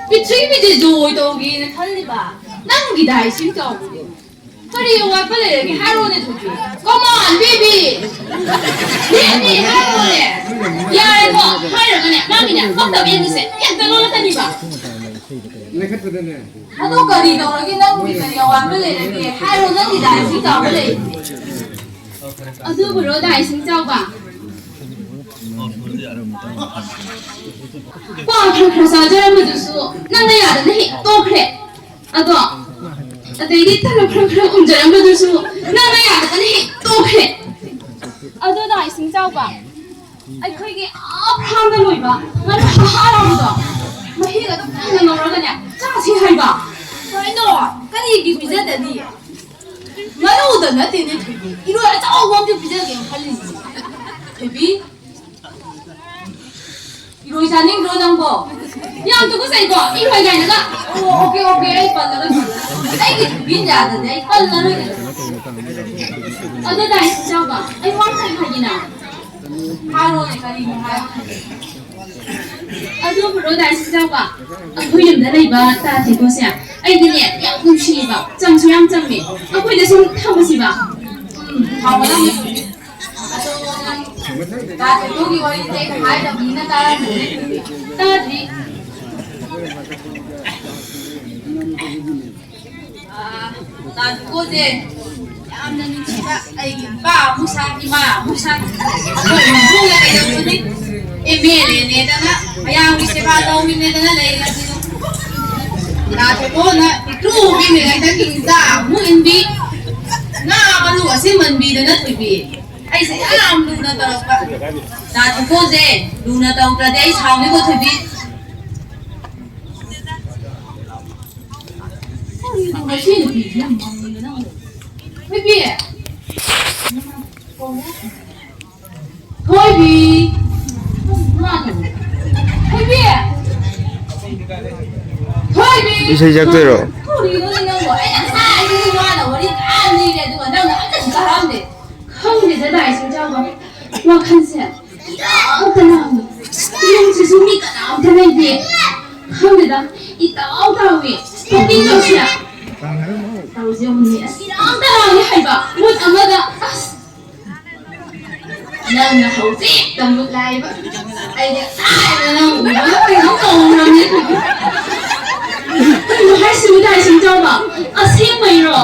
ꯄ꯭ꯔꯤꯊꯤꯕꯤꯁꯦ ꯖꯣꯏ ꯇꯧꯒꯦꯅ ꯈꯜꯂꯤꯕ ꯅꯪꯒꯤ ꯗꯥꯏꯁꯤꯡ ꯆꯥꯎꯕꯗꯣ꯫ ꯀꯔꯤ ꯑꯋꯥꯠꯄ ꯂꯩꯔꯒꯦ ꯍꯥꯏꯔꯣꯅꯦ ꯊꯣꯏꯕꯤ꯫ Come on, baby! Baby ꯍꯥꯏꯔꯣꯅꯦ! ꯌꯥꯔꯦꯀꯣ, ꯍꯥꯏꯔꯒꯅꯦ, ꯃꯥꯒꯤꯅꯦ, ꯄꯛꯇꯕ ꯌꯦꯡꯕꯁꯦ ꯍꯦꯛꯇ ꯂꯣꯜꯂꯛꯀꯅꯤꯕ꯫ ꯑꯗꯣ ꯀꯔꯤ ꯇꯧꯔꯒꯦ? ꯅꯪꯒꯤ ꯀꯔꯤ ꯑꯋꯥꯠꯄ ꯂꯩꯔꯒꯦ? ꯍꯥꯏꯔꯣ, ꯅꯪꯒꯤ ꯗꯥꯏꯁꯤꯡ ꯆꯥꯎꯕ ꯂꯩ꯫ ꯑꯗꯨꯕꯨꯔꯣ ꯗꯥꯏꯁꯤꯡ ꯆꯥꯎꯕ? ꯀ꯭ꯋꯥ ꯈꯔ ꯈꯔ ꯆꯥꯖꯔꯝꯕꯗꯨꯁꯨ ꯅꯪꯅ ꯌꯥꯗꯅ ꯍꯦꯛ ꯇꯣꯛꯈ꯭ꯔꯦ꯫ ꯑꯗꯣ, ꯑꯗꯩꯗꯤ ꯇꯂꯞ ꯈꯔ ꯈꯔ ꯎꯝꯖꯔꯝꯕꯗꯨꯁꯨ ꯅꯪꯅ ꯌꯥꯗꯅ ꯍꯦꯛ ꯇꯣꯛꯈ꯭ꯔꯦ꯫ ꯑꯗꯣ ꯗꯥꯏꯁꯤꯡ ꯆꯥꯎꯕ, ꯑꯩꯈꯣꯏꯒꯤ ꯑꯥ ꯐꯥꯝꯗ ꯂꯣꯏꯕ ꯉꯥꯅꯨ ꯍꯥ ꯍꯥ ꯂꯥꯎꯕꯗꯣ, ꯃꯍꯤꯒꯗꯣ ꯀꯪꯅ ꯉꯧꯔꯒꯅꯦ ꯆꯥꯁꯤ ꯍꯥꯏꯕ꯫ ꯀꯩꯅꯣ? ꯀꯔꯤꯒꯤ ꯄꯤꯖꯗꯅꯤ? ꯉꯥꯅꯨꯗ ꯅꯠꯇꯦꯅꯦ ꯊꯣꯏꯕꯤ, ꯏꯔꯣꯏ ꯑꯆꯧꯕ ꯑꯝꯇ ꯄꯤꯖꯒꯦꯅ ꯈꯜꯂꯤꯁꯤꯅꯦ꯫ ꯊꯣꯏꯕꯤ, ꯏꯔꯣꯏ ꯆꯥꯅꯤꯡꯗ꯭ꯔꯣ ꯅꯪꯕꯣ? ꯌꯥꯝ ꯇꯨꯀꯠꯆꯩꯀꯣ, ꯏꯔꯣꯏ ꯀꯥꯏꯅꯒ꯫ ꯑꯣ, okay, okay, ꯑꯩ ꯄꯜꯂꯔꯣꯏ, ꯄꯜꯂꯔꯣꯏ꯫ ꯑꯩꯒꯤ ꯊꯣꯏꯕꯤ ꯌꯥꯗꯗꯤ ꯑꯩ ꯄꯜꯂꯔꯣꯏ꯫ ꯑꯗꯨ ꯗꯥꯏꯁꯤꯡ ꯆꯥꯎꯕ, ꯑꯩ ꯋꯥ ꯑꯃꯇꯪ ꯍꯥꯏꯒꯦꯅ꯫ ꯍꯥꯏꯔꯣꯅꯦ, ꯀꯔꯤꯅꯣ ꯍꯥꯏꯌꯣ꯫ ꯑꯗꯨꯕꯨꯔꯣ ꯗꯥꯏꯁꯤꯡ ꯆꯥꯎꯕ, ꯑꯩꯈꯣꯏ ꯌꯨꯝꯗ ꯂꯩꯕ ꯇꯥ ꯊꯦꯀꯣꯁꯦ ꯑꯩꯗꯤꯅꯦ ꯌꯥꯝ ꯅꯨꯡꯁꯤꯌꯦꯕ, ꯆꯝꯁꯨ ꯌꯥꯝ ꯆꯝꯃꯦ꯫ ꯑꯩꯈꯣꯏꯗ ꯁꯨꯝ ꯊꯝꯃꯁꯤꯕ꯫ ꯎꯝ, ꯍꯥꯎꯒꯗꯕꯅꯦ꯫ ꯑꯗꯣ ꯅꯪ ꯇꯥ ꯊꯦꯀꯣꯒꯤ ꯋꯥꯔꯤꯁꯦ ꯑꯩꯅ ꯍꯥꯏꯗꯕꯅꯤꯅ ꯇꯥꯔꯝꯃꯅꯤ꯫ ꯇꯥꯗ꯭ꯔꯤ꯫ ꯑꯥ, ꯇꯥ ꯊꯦꯀꯣꯁꯦ ꯌꯥꯝꯅ ꯅꯨꯡꯁꯤꯕ ꯑꯩꯒꯤ ꯏꯄꯥ ꯑꯃꯨꯛ ꯁꯥ, ꯏꯃꯥ ꯑꯃꯨꯛ ꯁꯥ, ꯑꯩꯈꯣꯏ ꯏꯃꯨꯡꯗ ꯀꯩꯗꯧꯔꯨꯅꯤ? ꯑꯦꯝ ꯑꯦꯜ ꯑꯦꯅꯦꯗꯅ, ꯃꯌꯥꯝꯒꯤ ꯁꯦꯕꯥ ꯇꯧꯔꯤꯅꯦꯗꯅ ꯂꯩꯔꯤꯁꯤꯕꯨ꯫ ꯇꯥ ꯊꯦꯀꯣꯅ ꯄꯤꯛꯇ꯭ꯔꯨ ꯄꯤꯛꯂꯤꯉꯩꯗꯒꯤ ꯏꯆꯥ ꯑꯃꯨꯛ ꯏꯟꯕꯤ, ꯉꯥ ꯃꯔꯨ ꯑꯁꯤꯟꯃꯟꯕꯤꯗꯅ ꯊꯣꯏꯕꯤ꯫ ꯑꯩꯁꯦ ꯌꯥꯝ ꯂꯨꯅ ꯇꯧꯔꯛꯄ꯫ ꯇꯥ ꯊꯦꯀꯣꯁꯦ ꯂꯨꯅ ꯇꯧꯗ꯭ꯔꯗꯤ ꯑꯩ ꯁꯥꯎꯅꯤꯀꯣ ꯊꯣꯏꯕꯤ꯫ ꯀꯔꯤꯅꯣ ꯉꯁꯤ ꯅꯨꯄꯤꯁꯤ ꯌꯥꯝ ꯉꯝꯃꯤꯅ ꯅꯪ? ꯊꯣꯏꯕꯤ! ꯊꯣꯏꯕꯤ! ꯊꯣꯏꯕꯤ! ꯊꯣꯏꯕꯤ! ꯏꯁꯩ ꯁꯛꯇꯣꯏꯔꯣ? ꯀꯔꯤꯅꯣꯅꯦ ꯅꯪꯕꯣ? ꯑꯩꯅ ꯉꯁꯥꯏꯗꯒꯤ ꯋꯥꯅ ꯋꯥꯔꯤ ꯀꯌꯥꯝ ꯂꯤꯔꯦ, ꯑꯗꯨꯒ ꯅꯪꯅ ꯑꯝꯇꯁꯨ ꯇꯥꯔꯝꯗꯦ꯫ ꯈꯪꯗꯦꯗ, ꯗꯥꯏꯁꯨ ꯆꯥꯎꯕ꯫ ꯋꯥꯈꯜꯁꯦ ꯏꯇꯥꯎ ꯇꯥꯎꯏ꯫ ꯌꯨꯝꯁꯤꯁꯨ ꯃꯤ ꯀꯅꯥꯝꯇ ꯂꯩꯇꯦ꯫ ꯈꯪꯗꯦꯗ, ꯏꯇꯥꯎ ꯇꯥꯎꯏ꯫ ꯄꯨꯛꯅꯤꯡ ꯇꯧꯁꯤꯔꯥ? ꯇꯧꯁꯦ ꯌꯦꯡꯉꯨꯅꯦ꯫ ꯑꯁ, ꯏꯔꯥꯡ ꯇꯔꯥꯡꯅꯤ ꯍꯥꯏꯕ꯫ ꯃꯨꯠ ꯑꯃꯗ꯫ ꯑꯁ꯫ ꯅꯪꯅ ꯍꯧꯖꯤꯛꯇ ꯃꯨꯠ ꯂꯥꯛꯏꯕ꯫ ꯑꯩꯗꯤ ꯉꯁꯥꯏꯅ ꯅꯪ ꯎꯕꯗ ꯀꯩꯅꯣꯝ ꯇꯧꯔꯝꯃꯦ꯫ ꯀꯩꯅꯣ ꯍꯥꯏꯁꯤꯕꯨ, ꯗꯥꯏꯁꯤꯡ ꯆꯥꯎꯕ? ꯑꯁꯦꯡꯕꯩꯔꯣ?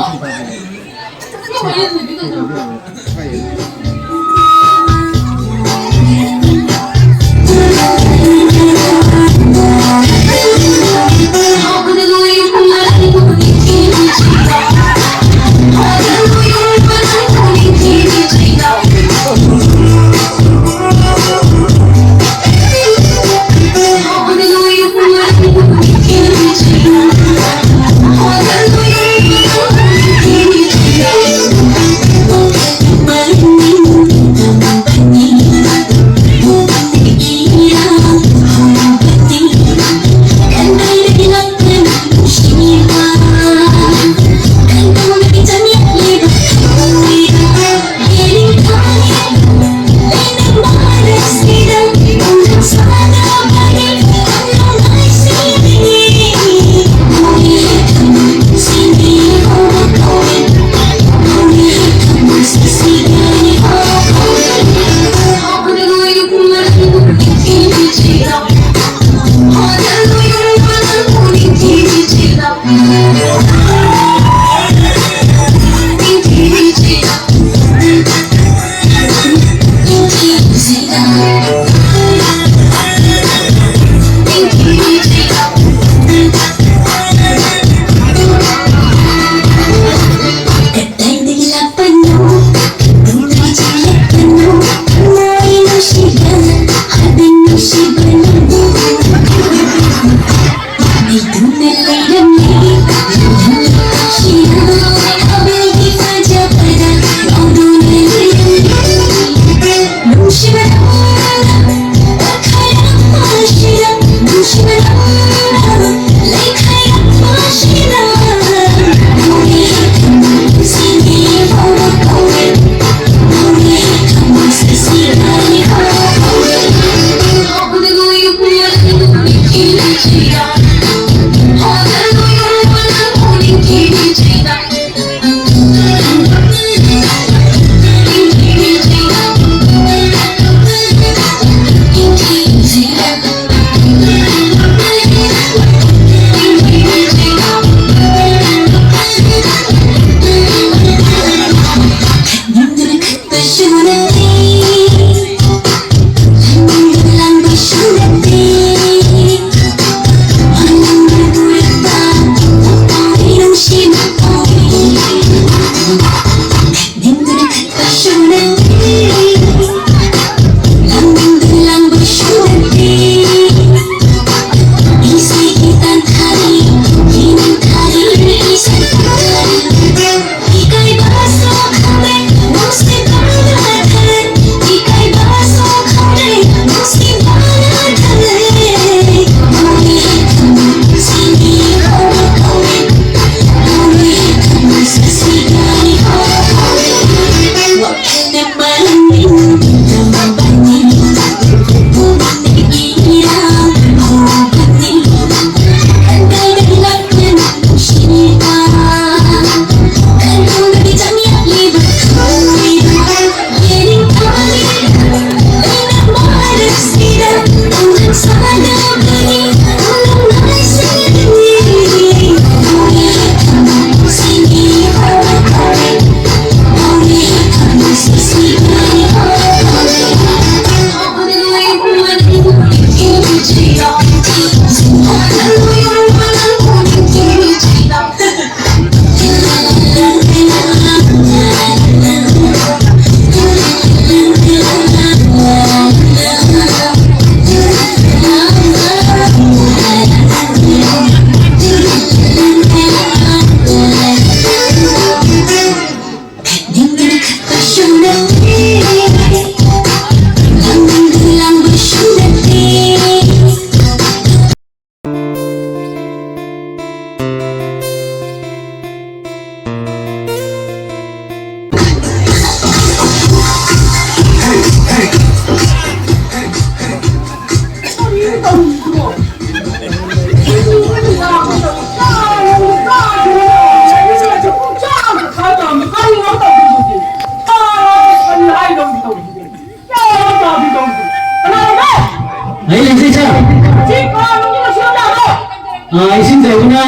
ꯑꯥ, ꯏꯁꯤꯡ ꯆꯥꯏꯕꯅ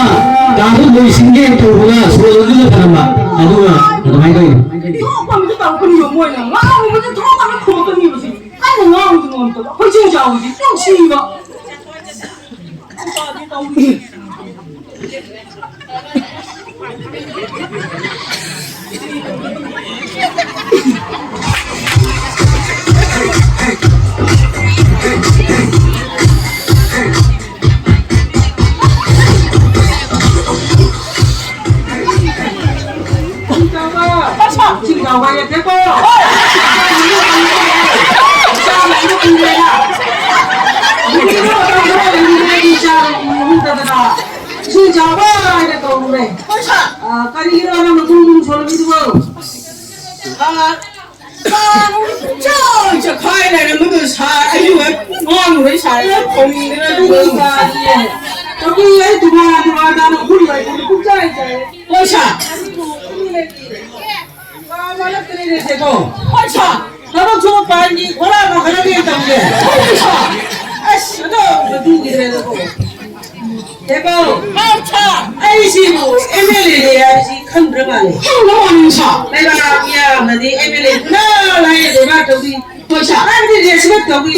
ꯀꯥꯗꯨ ꯂꯣꯏꯁꯤꯟꯒꯦ ꯇꯧꯕꯒ ꯁꯣꯔ ꯑꯗꯨꯗ ꯊꯅꯝꯕ꯫ ꯑꯗꯨꯒ ꯑꯗꯨꯃꯥꯏꯅ ꯇꯧꯔꯤꯅꯤ꯫ ꯊꯣꯛꯄ ꯑꯃꯁꯨ ꯇꯧꯔꯛꯀꯅꯤꯕ ꯃꯣꯏꯅ꯫ ꯉꯥꯡꯕꯁꯦ ꯊꯣꯛꯄꯅ ꯈꯨꯝꯃꯛꯀꯅꯤꯕ ꯁꯤ꯫ ꯀꯟꯅ ꯉꯥꯡꯕꯁꯨ ꯉꯝꯗꯕ꯫ ꯑꯩꯈꯣꯏ ꯏꯁꯤꯡ ꯆꯥꯎꯕꯁꯤ ꯌꯥꯝ ꯁꯤꯕ꯫ ꯏꯁꯤꯡ ꯆꯥꯎꯕ ꯍꯥꯏꯅ ꯀꯧꯔꯨꯔꯦ꯫ ꯑ, ꯀꯔꯤꯒꯤꯅꯣ ꯅꯪꯅ ꯕꯨꯡ ꯕꯨꯡ ꯁꯣꯜꯂꯝꯃꯤꯗꯨꯕꯣ? ꯑ, ꯆꯥꯛ ꯆꯥꯛꯈꯥꯏ ꯂꯩꯔꯝꯕꯗꯨ ꯁꯥꯔ, ꯑꯩꯁꯨ ꯍꯦꯛ ꯉꯥꯡꯉꯨꯔꯦ ꯁꯥꯔ, ꯈꯣꯡꯅꯤꯡꯗꯅ ꯑꯗꯨꯝ ꯉꯥꯡꯉꯨꯔꯦ꯫ ꯅꯨꯄꯤ ꯑꯩ ꯇꯨꯃꯥ ꯇꯨꯃꯥ ꯇꯥꯅ ꯎꯈꯨꯜ ꯂꯩꯕꯗꯨ ꯄꯨꯡꯆꯥꯏ ꯆꯥꯏꯔꯦ꯫ ꯍꯣꯏ ꯁꯥꯔ꯫ ꯋꯥ ꯋꯥꯔꯛꯇ꯭ꯔꯦꯅꯦ ꯁꯦꯀꯣ꯫ ꯍꯣꯏ ꯁꯥꯔ꯫ ꯊꯕꯛ ꯁꯨꯕ ꯄꯥꯏꯟꯒꯤ ꯈꯣꯔꯥ ꯃꯈꯜ ꯑꯃ ꯇꯧꯒꯦ꯫ ꯍꯣꯏ ꯁꯥꯔ꯫ ꯑꯁ, ꯑꯗꯣ ꯃꯗꯨꯒꯤꯗ꯭ꯔꯦꯗꯀꯣ꯫ ꯍꯦꯕꯧ, ꯑꯩꯁꯤꯕꯨ ꯑꯦꯝ ꯑꯦꯜ ꯑꯦꯅꯦ ꯍꯥꯏꯕꯁꯤ ꯈꯪꯗ꯭ꯔ ꯃꯥꯜꯂꯦ꯫ ꯈꯪꯗ꯭ꯔ ꯃꯥꯜꯂꯦ, ꯁꯥꯔ꯫ ꯂꯩꯕꯥꯛ ꯃꯤꯌꯥꯝꯅꯗꯤ ꯑꯦꯝ ꯑꯦꯜ ꯑꯦ ꯄꯨꯔꯥ ꯂꯥꯏꯔ ꯂꯩꯕꯥꯛ ꯇꯧꯕꯤ꯫ ꯍꯣꯏ, ꯁꯥꯔ꯫ ꯍꯥꯏꯕꯗꯤ ꯔꯦꯁꯄꯦꯛ ꯇꯧꯕꯤ꯫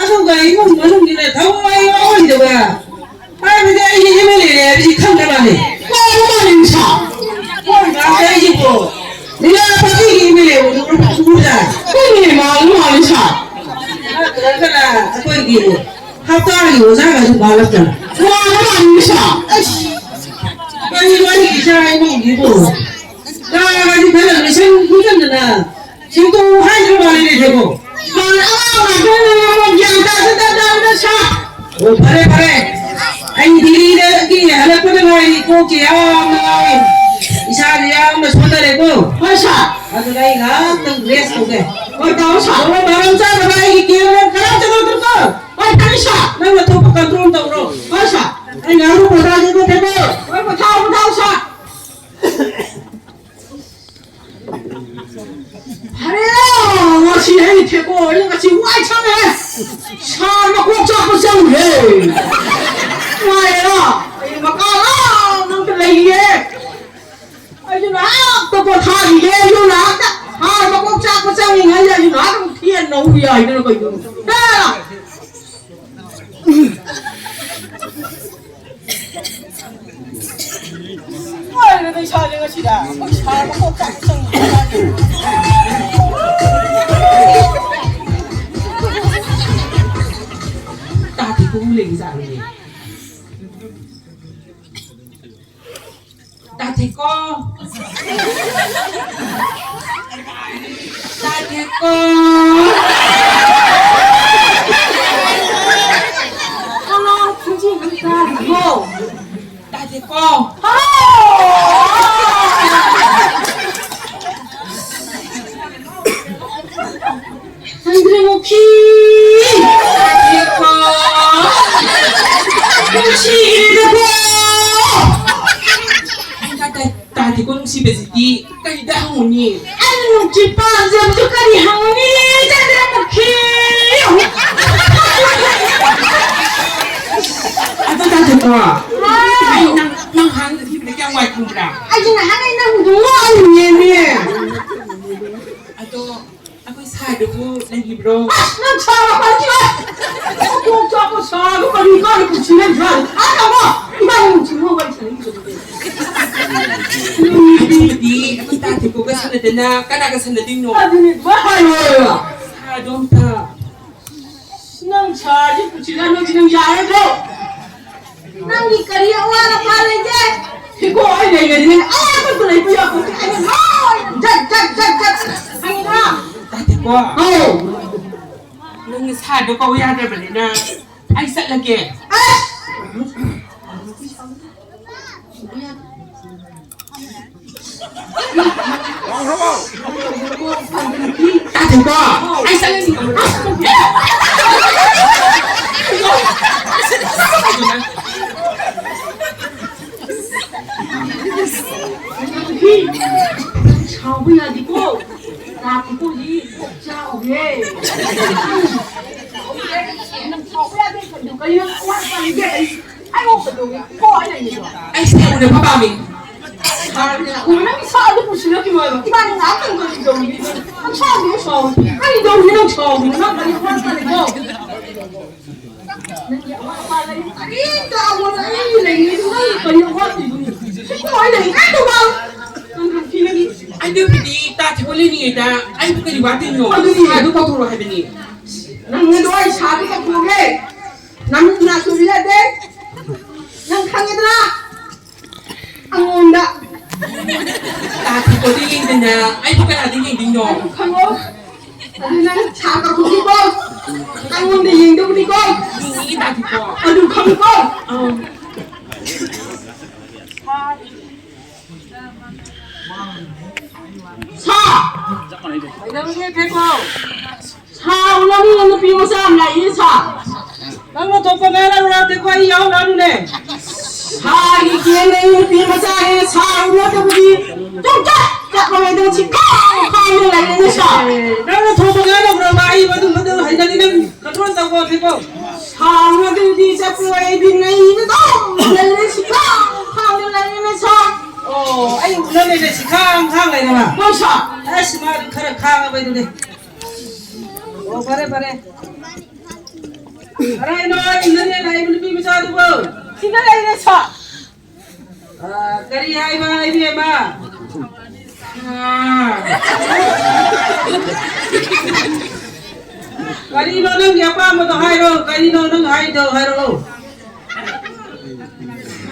ꯑꯗꯨꯒ ꯏꯃꯨꯡ ꯃꯅꯨꯡꯒꯤꯅ ꯊꯋꯥꯏ ꯌꯥꯎꯍꯟꯗꯕ꯫ ꯍꯥꯏꯕꯗꯤ ꯑꯩꯁꯦ ꯑꯦꯝ ꯑꯦꯜ ꯑꯦꯅꯦ ꯍꯥꯏꯕꯁꯤ ꯈꯪꯗ꯭ꯔ ꯃꯥꯜꯂꯦ꯫ ꯃꯥꯜꯂꯤ, ꯃꯥꯜꯂꯤ, ꯁꯥꯔ꯫ ꯍꯣꯏ, ꯃꯥꯜꯂꯤ, ꯑꯩꯁꯦ ꯄ꯭ꯔꯣ꯫ ꯃꯤꯅꯥ ꯄꯥꯔꯇꯤꯒꯤ ꯑꯦꯝ ꯑꯦꯜ ꯑꯦ ꯑꯣꯏꯕꯗꯨ ꯎꯕ꯭ꯔꯥ? ꯍꯣꯏꯅꯦ, ꯃꯥꯜꯂꯤ, ꯃꯥꯜꯂꯤ, ꯁꯥꯔ꯫ ꯅꯠꯇ꯭ꯔꯒꯅ ꯑꯩꯈꯣꯏꯒꯤ ꯍꯞꯇꯥꯒꯤ ꯑꯣꯖꯥꯒꯁꯨ ꯃꯥꯜꯂꯛꯇꯅ꯫ ꯃꯥꯜꯂꯤ, ꯃꯥꯜꯂꯤ, ꯁꯥꯔ꯫ ꯑꯁ, ꯀꯔꯤꯅꯣ ꯑꯩꯒꯤ ꯏꯆꯥ ꯏꯃꯨꯡꯁꯤꯕꯨ? ꯀꯥꯒꯗꯤ ꯈꯔ ꯂꯣꯏꯁꯟ ꯈꯣꯠꯆꯟꯗꯅ ꯁꯦꯡꯗꯣꯛꯎ ꯍꯥꯏꯗ꯭ꯔ ꯃꯥꯜꯂꯦꯅꯦ, ꯁꯦꯀꯣ? ꯃꯥꯜꯂꯤ, ꯑꯉꯥꯡ ꯉꯥꯛꯇꯅ ꯃꯔꯣꯟ ꯒ꯭ꯌꯥꯟ ꯇꯥꯗ ꯇꯥꯗ ꯁꯥ꯫ ꯑꯣ, ꯐꯔꯦ, ꯐꯔꯦ꯫ ꯑꯩ ꯗꯤꯜꯂꯤꯗꯒꯤ ꯍꯜꯂꯛꯄꯗ ꯉꯥꯏꯔꯤ, ꯀꯣꯛꯁꯦ ꯌꯥꯝꯅ ꯉꯥꯎꯏ꯫ ꯏꯁꯥꯁꯦ ꯌꯥꯝꯅ ꯁꯣꯟꯊꯔꯦꯀꯣ꯫ ꯍꯣꯏ, ꯁꯥꯔ꯫ ꯑꯗꯨꯅ ꯑꯩ ꯉꯥꯏꯍꯥꯛꯇꯪ ꯔꯦꯁ ꯇꯧꯒꯦ꯫ ꯍꯣꯏ, ꯇꯧꯔꯣ, ꯁꯥꯔ꯫ ꯑꯣ, ꯃꯔꯝ ꯆꯥꯗꯕ ꯑꯩꯒꯤ ꯀꯦꯝ ꯀꯅꯥꯝꯇ ꯂꯧꯗ꯭ꯔꯣꯀꯣ꯫ ꯍꯣꯏ, ꯐꯔꯦ, ꯁꯥꯔ꯫ ꯅꯪꯅ ꯊꯣꯛꯄ ꯀꯟꯇ꯭ꯔꯣꯜ ꯇꯧꯔꯣ꯫ ꯍꯣꯏ, ꯁꯥꯔ꯫ ꯑꯩ ꯉꯥꯏꯍꯥꯛ ꯄꯣꯊꯥꯒꯦꯀꯣ, ꯊꯦꯡꯉꯣ꯫ ꯍꯣꯏ, ꯄꯣꯊꯥꯎ, ꯄꯣꯊꯥꯎ, ꯁꯥꯔ꯫ ꯐꯔꯦ, ꯉꯁꯤ ꯑꯩ ꯊꯦꯀꯣ, ꯑꯩ ꯉꯁꯤ ꯋꯥꯏ ꯁꯪꯉꯦ꯫ ꯁꯥꯔ ꯃꯀꯣꯛ ꯆꯥꯛꯄ ꯆꯪꯈ꯭ꯔꯦ꯫ ꯋꯥꯏ ꯍꯥꯏꯗꯅ ꯀꯩꯅꯣ? ꯍꯥ? ꯂꯣꯏꯔꯦꯗ ꯏꯁꯥꯁꯦ ꯉꯁꯤꯗ꯫ ꯑꯩꯈꯣꯏ ꯁꯥꯔ ꯃꯀꯣꯛ ꯆꯥꯛꯄ ꯆꯪꯉꯤ꯫ ꯇꯥꯗꯦꯀꯣ ꯂꯩꯔꯤ ꯖꯥꯠꯂꯣꯅꯦ꯫ ꯇꯥꯗꯦꯀꯣ꯫ ꯇꯥꯗꯦꯀꯣ꯫ ꯍꯜꯂꯣ, ꯊꯣꯡꯖꯤꯟ ꯇꯥꯗꯦꯀꯣ꯫ ꯇꯥꯗꯦꯀꯣ꯫ ꯍꯜꯂꯣ! ꯆꯟꯗ꯭ꯔꯃꯨꯈꯤ! ꯇꯥꯗꯦꯀꯣ꯫ ꯅꯨꯡꯁꯤꯔꯦꯗꯀꯣ꯫ ꯇꯥꯗꯦ, ꯇꯥꯗꯦꯀꯣ ꯅꯨꯡꯁꯤꯕꯁꯤꯗꯤ꯫ ꯀꯔꯤꯗ ꯍꯪꯉꯨꯅꯤ? ꯑꯩꯅ ꯅꯨꯡꯁꯤ ꯄꯥꯝꯖꯕꯗꯨ ꯀꯔꯤ ꯍꯪꯉꯨꯅꯤ? ꯆꯟꯗ꯭ꯔꯃꯨꯈꯤ! ꯑꯗꯨ ꯇꯥꯗꯦꯀꯣ꯫ ꯍꯥꯎ꯫ ꯑꯩ ꯅꯪ, ꯅꯪ ꯍꯥꯟꯅ ꯊꯤꯕꯗ ꯀꯌꯥꯝ ꯋꯥꯏ ꯈꯪꯕ꯭ꯔꯥ? ꯑꯩꯁꯨ ꯅꯍꯥꯟ ꯑꯩ ꯅꯪꯕꯨ ꯉꯥꯎꯔꯤꯅꯦꯃꯤ꯫ ꯑꯗꯣ ꯑꯩꯈꯣꯏ ꯁꯥꯔꯗꯨꯕꯨ ꯂꯩꯔꯤꯕ꯭ꯔꯣ? ꯑꯁ, ꯅꯪ ꯁꯥꯔ ꯄꯟꯈꯤꯕ! ꯀꯣꯛ ꯆꯥꯛꯄ ꯁꯥꯔꯗꯨ ꯀꯔꯤ ꯀꯥꯟꯗ ꯄꯨꯟꯁꯤ ꯂꯩꯕ꯭ꯔꯥ? ꯑꯥ, ꯇꯥꯃꯣ! ꯏꯕꯥꯅꯤ ꯅꯨꯡꯁꯤꯅꯕ ꯋꯥꯔꯤ ꯁꯥꯟꯅꯔꯤꯕꯗꯨꯗꯤ꯫ ꯑꯗꯨꯕꯨꯗꯤ ꯑꯩꯈꯣꯏ ꯇꯥ ꯊꯦꯛꯄꯒ ꯁꯥꯟꯅꯗꯅ ꯀꯅꯥꯒ ꯁꯥꯟꯅꯗꯣꯏꯅꯣ? ꯑꯗꯨꯅꯦ, ꯚꯥꯏ ꯍꯥꯏꯔꯣ꯫ ꯁꯥꯔꯗꯣ ꯑꯝꯇ꯫ ꯅꯪ ꯁꯥꯔꯗꯤ ꯄꯨꯟꯁꯤꯗ ꯅꯪꯗꯤ ꯅꯪ ꯌꯥꯔꯣꯏꯗ꯭ꯔꯣ? ꯅꯪꯒꯤ ꯀꯔꯤ ꯑꯋꯥꯠ ꯑꯄꯥ ꯂꯩꯒꯦ? ꯍꯤꯒꯣꯛ ꯑꯩ ꯂꯩꯔꯗꯤ ꯅꯪ ꯑꯋꯥꯠꯄꯁꯨ ꯂꯩꯕ ꯌꯥꯄꯣꯠꯇꯦ꯫ ꯑꯩꯅ ꯂꯣꯏ ꯖꯠ, ꯖꯠ, ꯖꯠ, ꯖꯠ ꯍꯪꯉꯤꯗꯅ꯫ ꯇꯥꯗꯦꯀꯣ꯫ ꯑꯧ꯫ ꯅꯪꯅ ꯁꯥꯔꯗꯣ ꯀꯧ ꯌꯥꯗ꯭ꯔꯕꯅꯤꯅ ꯑꯩ ꯆꯠꯂꯒꯦ꯫ ꯑꯁ! ꯇꯥꯗꯦꯀꯣ? ꯑꯩ ꯆꯠꯂꯅꯤ꯫ ꯁꯥꯎꯕ ꯌꯥꯗꯦꯀꯣ꯫ ꯂꯥꯛꯄꯗꯨꯗꯤ ꯆꯥꯎꯔꯦ꯫ ꯅꯪ ꯁꯥꯎꯕ ꯌꯥꯗꯦ꯫ ꯀꯩꯅꯣ ꯑꯋꯥꯠ ꯑꯄꯥ ꯂꯩꯇꯦ꯫ ꯑꯩ, ꯑꯩ ꯑꯣꯛꯀꯗꯧꯒꯦ꯫ ꯀꯣ ꯍꯥꯏ ꯂꯩꯅꯤꯀꯣ꯫ ꯑꯩ ꯁꯦꯡꯅ ꯄꯥꯝꯃꯤ꯫ ꯁꯥꯔꯕꯅꯤꯅ ꯎꯔ ꯅꯪ ꯁꯥꯗꯣ ꯄꯨꯁꯤꯜꯂꯛꯈꯤꯅꯣ ꯍꯥꯏꯕ꯫ ꯏꯕꯥꯅꯤ ꯉꯥꯏꯍꯥꯛꯇꯪ ꯀꯔꯤ ꯇꯧꯔꯤꯒꯦ? ꯅꯪ ꯁꯥꯗꯣ ꯁꯥꯎ꯫ ꯀꯔꯤ ꯇꯧꯔꯤꯒꯦ ꯅꯪ ꯁꯥꯎꯕꯅꯣ? ꯅꯪ ꯀꯔꯤ ꯋꯥ ꯁꯥꯟꯅꯩꯅꯣ? ꯅꯪꯒꯤ ꯑꯋꯥꯠ ꯑꯄꯥ ꯂꯩ ꯀꯔꯤꯝꯇ ꯑꯩꯉꯣꯟꯗ ꯑꯩ ꯂꯩꯔꯤꯉꯩꯗ ꯅꯪꯒꯤ ꯀꯔꯤ ꯑꯋꯥꯠꯄꯤꯕꯅꯣ? ꯁꯤ ꯀꯃꯥꯏꯅ ꯂꯩ? ꯀꯥꯏ ꯇꯧꯕ? ꯅꯪ ꯅꯨꯄꯤ ꯅꯪꯒꯤ ꯑꯗꯨꯕꯨꯗꯤ ꯇꯥ ꯊꯤꯕꯣ ꯂꯩꯅꯤꯡꯉꯩꯗ ꯑꯩꯕꯨ ꯀꯔꯤ ꯋꯥꯠꯇꯣꯏꯅꯣ? ꯑꯗꯨꯅꯤ꯫ ꯁꯥꯗꯣ ꯀꯧꯊꯣꯔꯛꯑꯣ ꯍꯥꯏꯕꯅꯤ꯫ ꯅꯪ ꯑꯗꯨ ꯑꯩ ꯁꯥꯗꯣ ꯀꯧꯊꯣꯔꯛꯑꯣ꯫ ꯅꯪ ꯅꯥꯆꯨꯔꯤ ꯌꯥꯗꯦ꯫ ꯅꯪ ꯈꯪꯉꯦꯗꯅ? ꯑꯩꯉꯣꯟꯗ꯫ ꯇꯥ ꯊꯤꯕꯣꯗꯤ ꯌꯦꯡꯗꯅ ꯑꯩꯕꯨ ꯀꯅꯥꯗ ꯌꯦꯡꯗꯣꯏꯅꯣ? ꯈꯪꯉꯣ꯫ ꯑꯗꯨ ꯅꯪ ꯁꯥ ꯀꯧꯊꯣꯛꯈꯤꯀꯣ꯫ ꯑꯩꯉꯣꯟꯗ ꯌꯦꯡꯗꯧꯕꯅꯤꯀꯣ꯫ ꯌꯦꯡꯉꯤ ꯇꯥ ꯊꯤꯕꯣ꯫ ꯑꯗꯨ ꯈꯪꯉꯨꯀꯣ꯫ ꯑꯥ꯫ ꯁꯥ! ꯀꯩꯗꯧꯔꯤꯒꯦ, ꯊꯦꯀꯣ? ꯁꯥ ꯎꯅꯅꯤ ꯅꯨꯄꯤ ꯃꯆꯥ ꯑꯃ ꯂꯥꯛꯏ, ꯁꯥ꯫ ꯅꯪꯅ ꯊꯣꯛꯄ ꯉꯥꯏꯔꯔꯣꯏ, ꯊꯦꯀꯣ, ꯑꯩ ꯌꯥꯎꯔꯛꯑꯅꯨꯅꯦ꯫ ꯁꯥꯒꯤ ꯀꯦꯡ ꯂꯩ ꯅꯨꯄꯤ ꯃꯆꯥꯅꯦ, ꯁꯥ ꯎꯅꯗꯕꯗꯤ ꯆꯨꯝ ꯆꯠ ꯆꯠꯂꯣꯏꯗ, ꯁꯤ ꯈꯥꯡ ꯈꯥꯡꯗ ꯂꯩꯔꯦꯅꯦ, ꯁꯥ꯫ ꯅꯪꯅ ꯊꯣꯛꯄ ꯉꯥꯏꯔꯕ꯭ꯔꯕ? ꯑꯩ ꯃꯗꯨ, ꯃꯗꯨ ꯍꯩꯅꯗꯦ, ꯅꯪ ꯀꯟꯇ꯭ꯔꯣꯜ ꯇꯧꯀꯣ, ꯊꯦꯀꯣ꯫ ꯁꯥ ꯎꯅꯗꯕꯗꯤ ꯆꯠꯂꯣꯏ, ꯑꯩꯗꯤ ꯉꯩꯕꯗ ꯂꯩꯔꯦ, ꯁꯤ ꯈꯥꯡ ꯈꯥꯡꯗ ꯂꯩꯔꯦꯅꯦ, ꯁꯥ꯫ ꯑꯣ, ꯑꯩ ꯎꯅ ꯂꯩꯔꯦ, ꯁꯤ ꯈꯥꯡ ꯈꯥꯡ ꯂꯩꯔꯕ? ꯍꯣꯏ, ꯁꯥ꯫ ꯑꯁ, ꯃꯥꯗꯤ ꯈꯔ ꯈꯥꯡꯉꯕꯩꯗꯨꯅꯦ꯫ ꯑꯣ, ꯐꯔꯦ, ꯐꯔꯦ꯫ ꯀꯔꯥꯏꯅꯣ ꯏꯟꯅꯔꯦ ꯂꯥꯛꯏꯕ ꯅꯨꯄꯤ ꯃꯆꯥꯗꯨꯕꯣ? ꯁꯤꯗ ꯂꯩꯔꯦ, ꯁꯥ꯫ ꯑ, ꯀꯔꯤ ꯍꯥꯏꯕ, ꯏꯕꯦꯝꯃ? ꯑ꯫ ꯀꯔꯤꯅꯣ ꯅꯪꯒꯤ ꯑꯄꯥꯝꯕꯗꯣ ꯍꯥꯏꯔꯣ, ꯀꯔꯤꯅꯣ ꯅꯪ ꯍꯥꯏꯗꯣ ꯍꯥꯏꯔꯛꯑꯣ꯫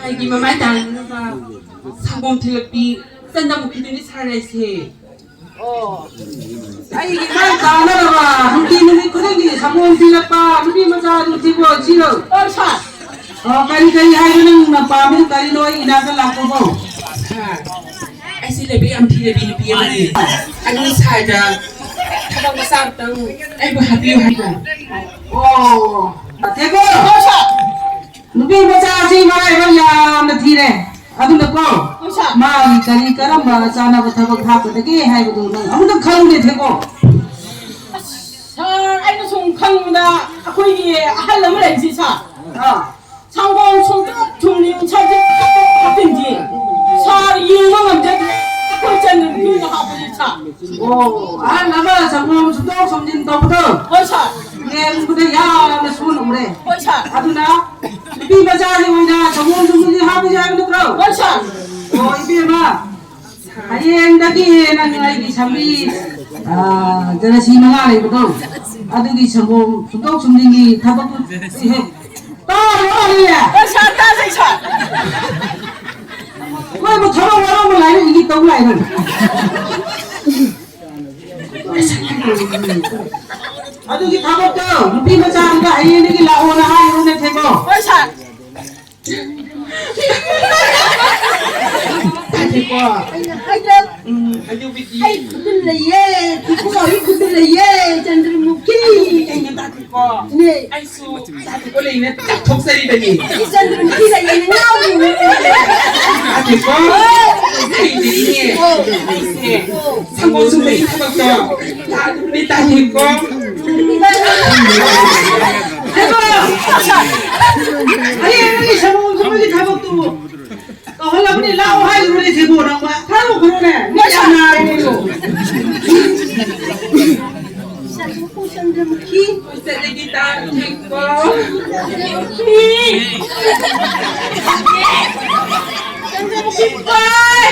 ꯑꯩꯒꯤ ꯃꯃꯥꯏ ꯇꯥꯅꯅꯕ ꯁꯪꯒꯣꯝ ꯊꯤꯂꯛꯄꯤ ꯆꯟꯗ ꯃꯨꯈꯤꯗꯨꯅꯤ ꯁꯥꯔ ꯑꯩꯁꯦ꯫ ꯑꯣ꯫ ꯑꯩꯒꯤ ꯏꯃꯥ ꯇꯥꯅꯅꯕ ꯅꯨꯡꯇꯤ ꯅꯨꯃꯤꯠ ꯈꯨꯗꯤꯡꯒꯤ ꯁꯪꯒꯣꯝ ꯊꯤꯜꯂꯛꯄ ꯅꯨꯄꯤ ꯃꯆꯥ ꯑꯗꯨ ꯊꯤꯕꯣ ꯁꯤꯔꯣ? ꯑꯣ, ꯁꯥꯔ꯫ ꯑꯣ, ꯀꯔꯤ ꯀꯔꯤ ꯍꯥꯏꯕ ꯅꯪꯅ ꯄꯥꯝꯃꯤ? ꯀꯔꯤꯅꯣ ꯑꯩ ꯏꯅꯥꯛꯇ ꯂꯥꯛꯄꯕꯣ? ꯁꯥꯔ, ꯑꯩꯁꯤ ꯂꯥꯏꯕꯛ ꯌꯥꯝ ꯊꯤꯔꯕꯤ ꯅꯨꯄꯤ ꯑꯃꯅꯤ꯫ ꯑꯗꯨ ꯁꯥꯔꯗ ꯊꯕꯛ ꯃꯆꯥ ꯑꯝꯇꯪ ꯑꯩꯕꯨ ꯍꯥꯞꯄꯤꯌꯨ ꯍꯥꯏꯕ꯫ ꯑꯣ, ꯊꯦꯀꯣ꯫ ꯑꯣ, ꯁꯥꯔ꯫ ꯅꯨꯄꯤ ꯃꯆꯥꯁꯤ ꯃꯔꯥꯏꯕꯛ ꯌꯥꯝꯅ ꯊꯤꯔꯦ꯫ ꯑꯗꯨꯅꯀꯣ, ꯍꯣꯏ, ꯁꯥꯔ꯫ ꯃꯥꯒꯤ ꯀꯔꯤ ꯀꯔꯝꯕ ꯆꯥꯅꯕ ꯊꯕꯛ ꯍꯥꯞꯀꯗꯒꯦ ꯍꯥꯏꯕꯗꯨ ꯅꯪ ꯑꯃꯨꯛꯇꯪ ꯈꯜꯂꯨꯅꯦ, ꯊꯦꯀꯣ꯫ ꯑꯁ, ꯁꯥꯔ, ꯑꯩꯅ ꯁꯨꯝ ꯈꯪꯕꯗ ꯑꯩꯈꯣꯏꯒꯤ ꯑꯍꯜ ꯑꯃ ꯂꯩꯔꯤꯁꯤ, ꯁꯥꯔ꯫ ꯑꯥ꯫ ꯁꯪꯒꯣꯝ ꯁꯨꯝ ꯊꯨꯝ ꯁꯥꯖꯤꯛ ꯍꯥꯞꯆꯤꯟꯁꯤ꯫ ꯁꯥꯔ, ꯌꯦꯡꯕ ꯉꯝꯖꯗ꯭ꯔꯦ꯫ ꯑꯩꯈꯣꯏ ꯆꯟꯗ꯭ꯔ ꯅꯣꯏꯅ ꯍꯥꯞꯄꯁꯦ, ꯁꯥꯔ꯫ ꯑꯣ, ꯑꯍꯜ ꯑꯃ ꯁꯪꯒꯣꯝ ꯁꯨꯝꯗꯣꯛ ꯁꯨꯝꯖꯤꯟ ꯇꯧꯕꯗꯣ? ꯍꯣꯏ, ꯁꯥꯔ꯫ ꯌꯦꯡꯕꯗ ꯌꯥꯝꯅ ꯁꯨꯅ ꯎꯔꯦ꯫ ꯍꯣꯏ, ꯁꯥꯔ꯫ ꯑꯗꯨꯅ ꯅꯨꯄꯤ ꯃꯆꯥꯒꯤ ꯑꯣꯏꯅ ꯁꯪꯒꯣꯝ ꯁꯨꯝꯖꯤꯟ ꯍꯥꯞꯄꯁꯦ ꯍꯥꯏꯕ ꯅꯠꯇ꯭ꯔꯣ? ꯍꯣꯏ, ꯁꯥꯔ꯫ ꯑꯣ, ꯏꯕꯦꯝꯃ, ꯍꯌꯦꯡꯗꯒꯤ ꯅꯪ ꯑꯩꯒꯤ ꯁꯝꯕꯤ, ꯑꯥ, ꯖꯔꯁꯤ ꯃꯉꯥ ꯂꯩꯕꯗꯣ, ꯑꯗꯨꯒꯤ ꯁꯪꯒꯣꯝ ꯁꯨꯝꯗꯣꯛ ꯁꯨꯝꯖꯤꯟꯒꯤ ꯊꯕꯛꯇꯨ ꯍꯦꯛ ꯇꯥꯔꯣ, ꯍꯧꯔꯦ꯫ ꯍꯣꯏ, ꯁꯥꯔ, ꯇꯥꯖꯩ, ꯁꯥꯔ꯫ ꯃꯣꯏꯕꯨ ꯊꯕꯛ ꯋꯥꯔꯧꯕ ꯂꯥꯏꯔꯤ, ꯏꯒꯤ ꯇꯧ ꯂꯥꯏꯔꯤ꯫ ꯑꯗꯨꯒꯤ ꯊꯕꯛꯇꯣ ꯅꯨꯄꯤ ꯃꯆꯥ ꯑꯝꯇ ꯍꯌꯦꯡꯗꯒꯤ ꯂꯥꯛꯑꯣꯅ ꯍꯥꯏꯔꯨꯅꯦ, ꯊꯦꯡꯉꯣ꯫ ꯍꯣꯏ, ꯁꯥꯔ꯫ ꯇꯥꯗꯦꯀꯣ? ꯑꯩꯅ ꯍꯥꯏꯗ꯭ꯔꯥ? ꯎꯝ, ꯑꯗꯨꯕꯨꯗꯤ ꯑꯩ ꯈꯨꯠꯇ ꯂꯩꯌꯦ꯫ ꯊꯤꯀꯣ, ꯑꯩ ꯈꯨꯠꯇ ꯂꯩꯌꯦ꯫ ꯆꯟꯗ꯭ꯔꯃꯨꯈꯤ꯫ ꯑꯩꯅ ꯇꯥꯗꯦꯀꯣ? ꯅꯦ꯫ ꯑꯩꯁꯨ ꯇꯥꯗꯦꯀꯣ ꯂꯩꯅ ꯆꯥꯊꯣꯛꯆꯔꯤꯕꯅꯤ꯫ ꯑꯩ ꯆꯟꯗ꯭ꯔꯃꯨꯈꯤ ꯂꯩꯌꯦ꯫ ꯉꯥꯎꯔꯤꯅꯦ꯫ ꯇꯥꯗꯦꯀꯣ? ꯑꯩꯗꯤꯅꯦ, ꯑꯩꯁꯦ ꯁꯪꯒꯣꯝ ꯁꯨꯝꯕꯒꯤ ꯊꯕꯛꯇꯣ ꯇꯥꯗꯕꯅꯤ, ꯇꯥꯗꯦꯀꯣ? ꯍꯦꯕꯣ! ꯑꯩ ꯅꯪꯒꯤ ꯁꯪꯒꯣꯝ ꯁꯨꯝꯕꯒꯤ ꯊꯕꯛꯇꯨ ꯇꯧꯍꯜꯂꯕꯅꯤ, ꯂꯥꯛꯑꯣ ꯍꯥꯏꯔꯨꯔꯦ, ꯁꯦꯕꯣꯠ ꯅꯪ ꯋꯥ ꯊꯥꯔꯨꯈ꯭ꯔꯣꯅꯦ꯫ ꯃꯤ ꯌꯥꯝ ꯅꯥꯔꯦ ꯀꯩꯅꯣ꯫ ꯆꯟꯗ꯭ꯔꯃꯨꯈꯤ꯫ ꯆꯟꯗ꯭ꯔꯃꯨꯈꯤ꯫ ꯆꯠꯂꯒꯦ ꯇꯥꯔꯦꯀꯣ꯫ ꯆꯟꯗ꯭ꯔꯃꯨꯈꯤ ꯀꯣꯏ꯫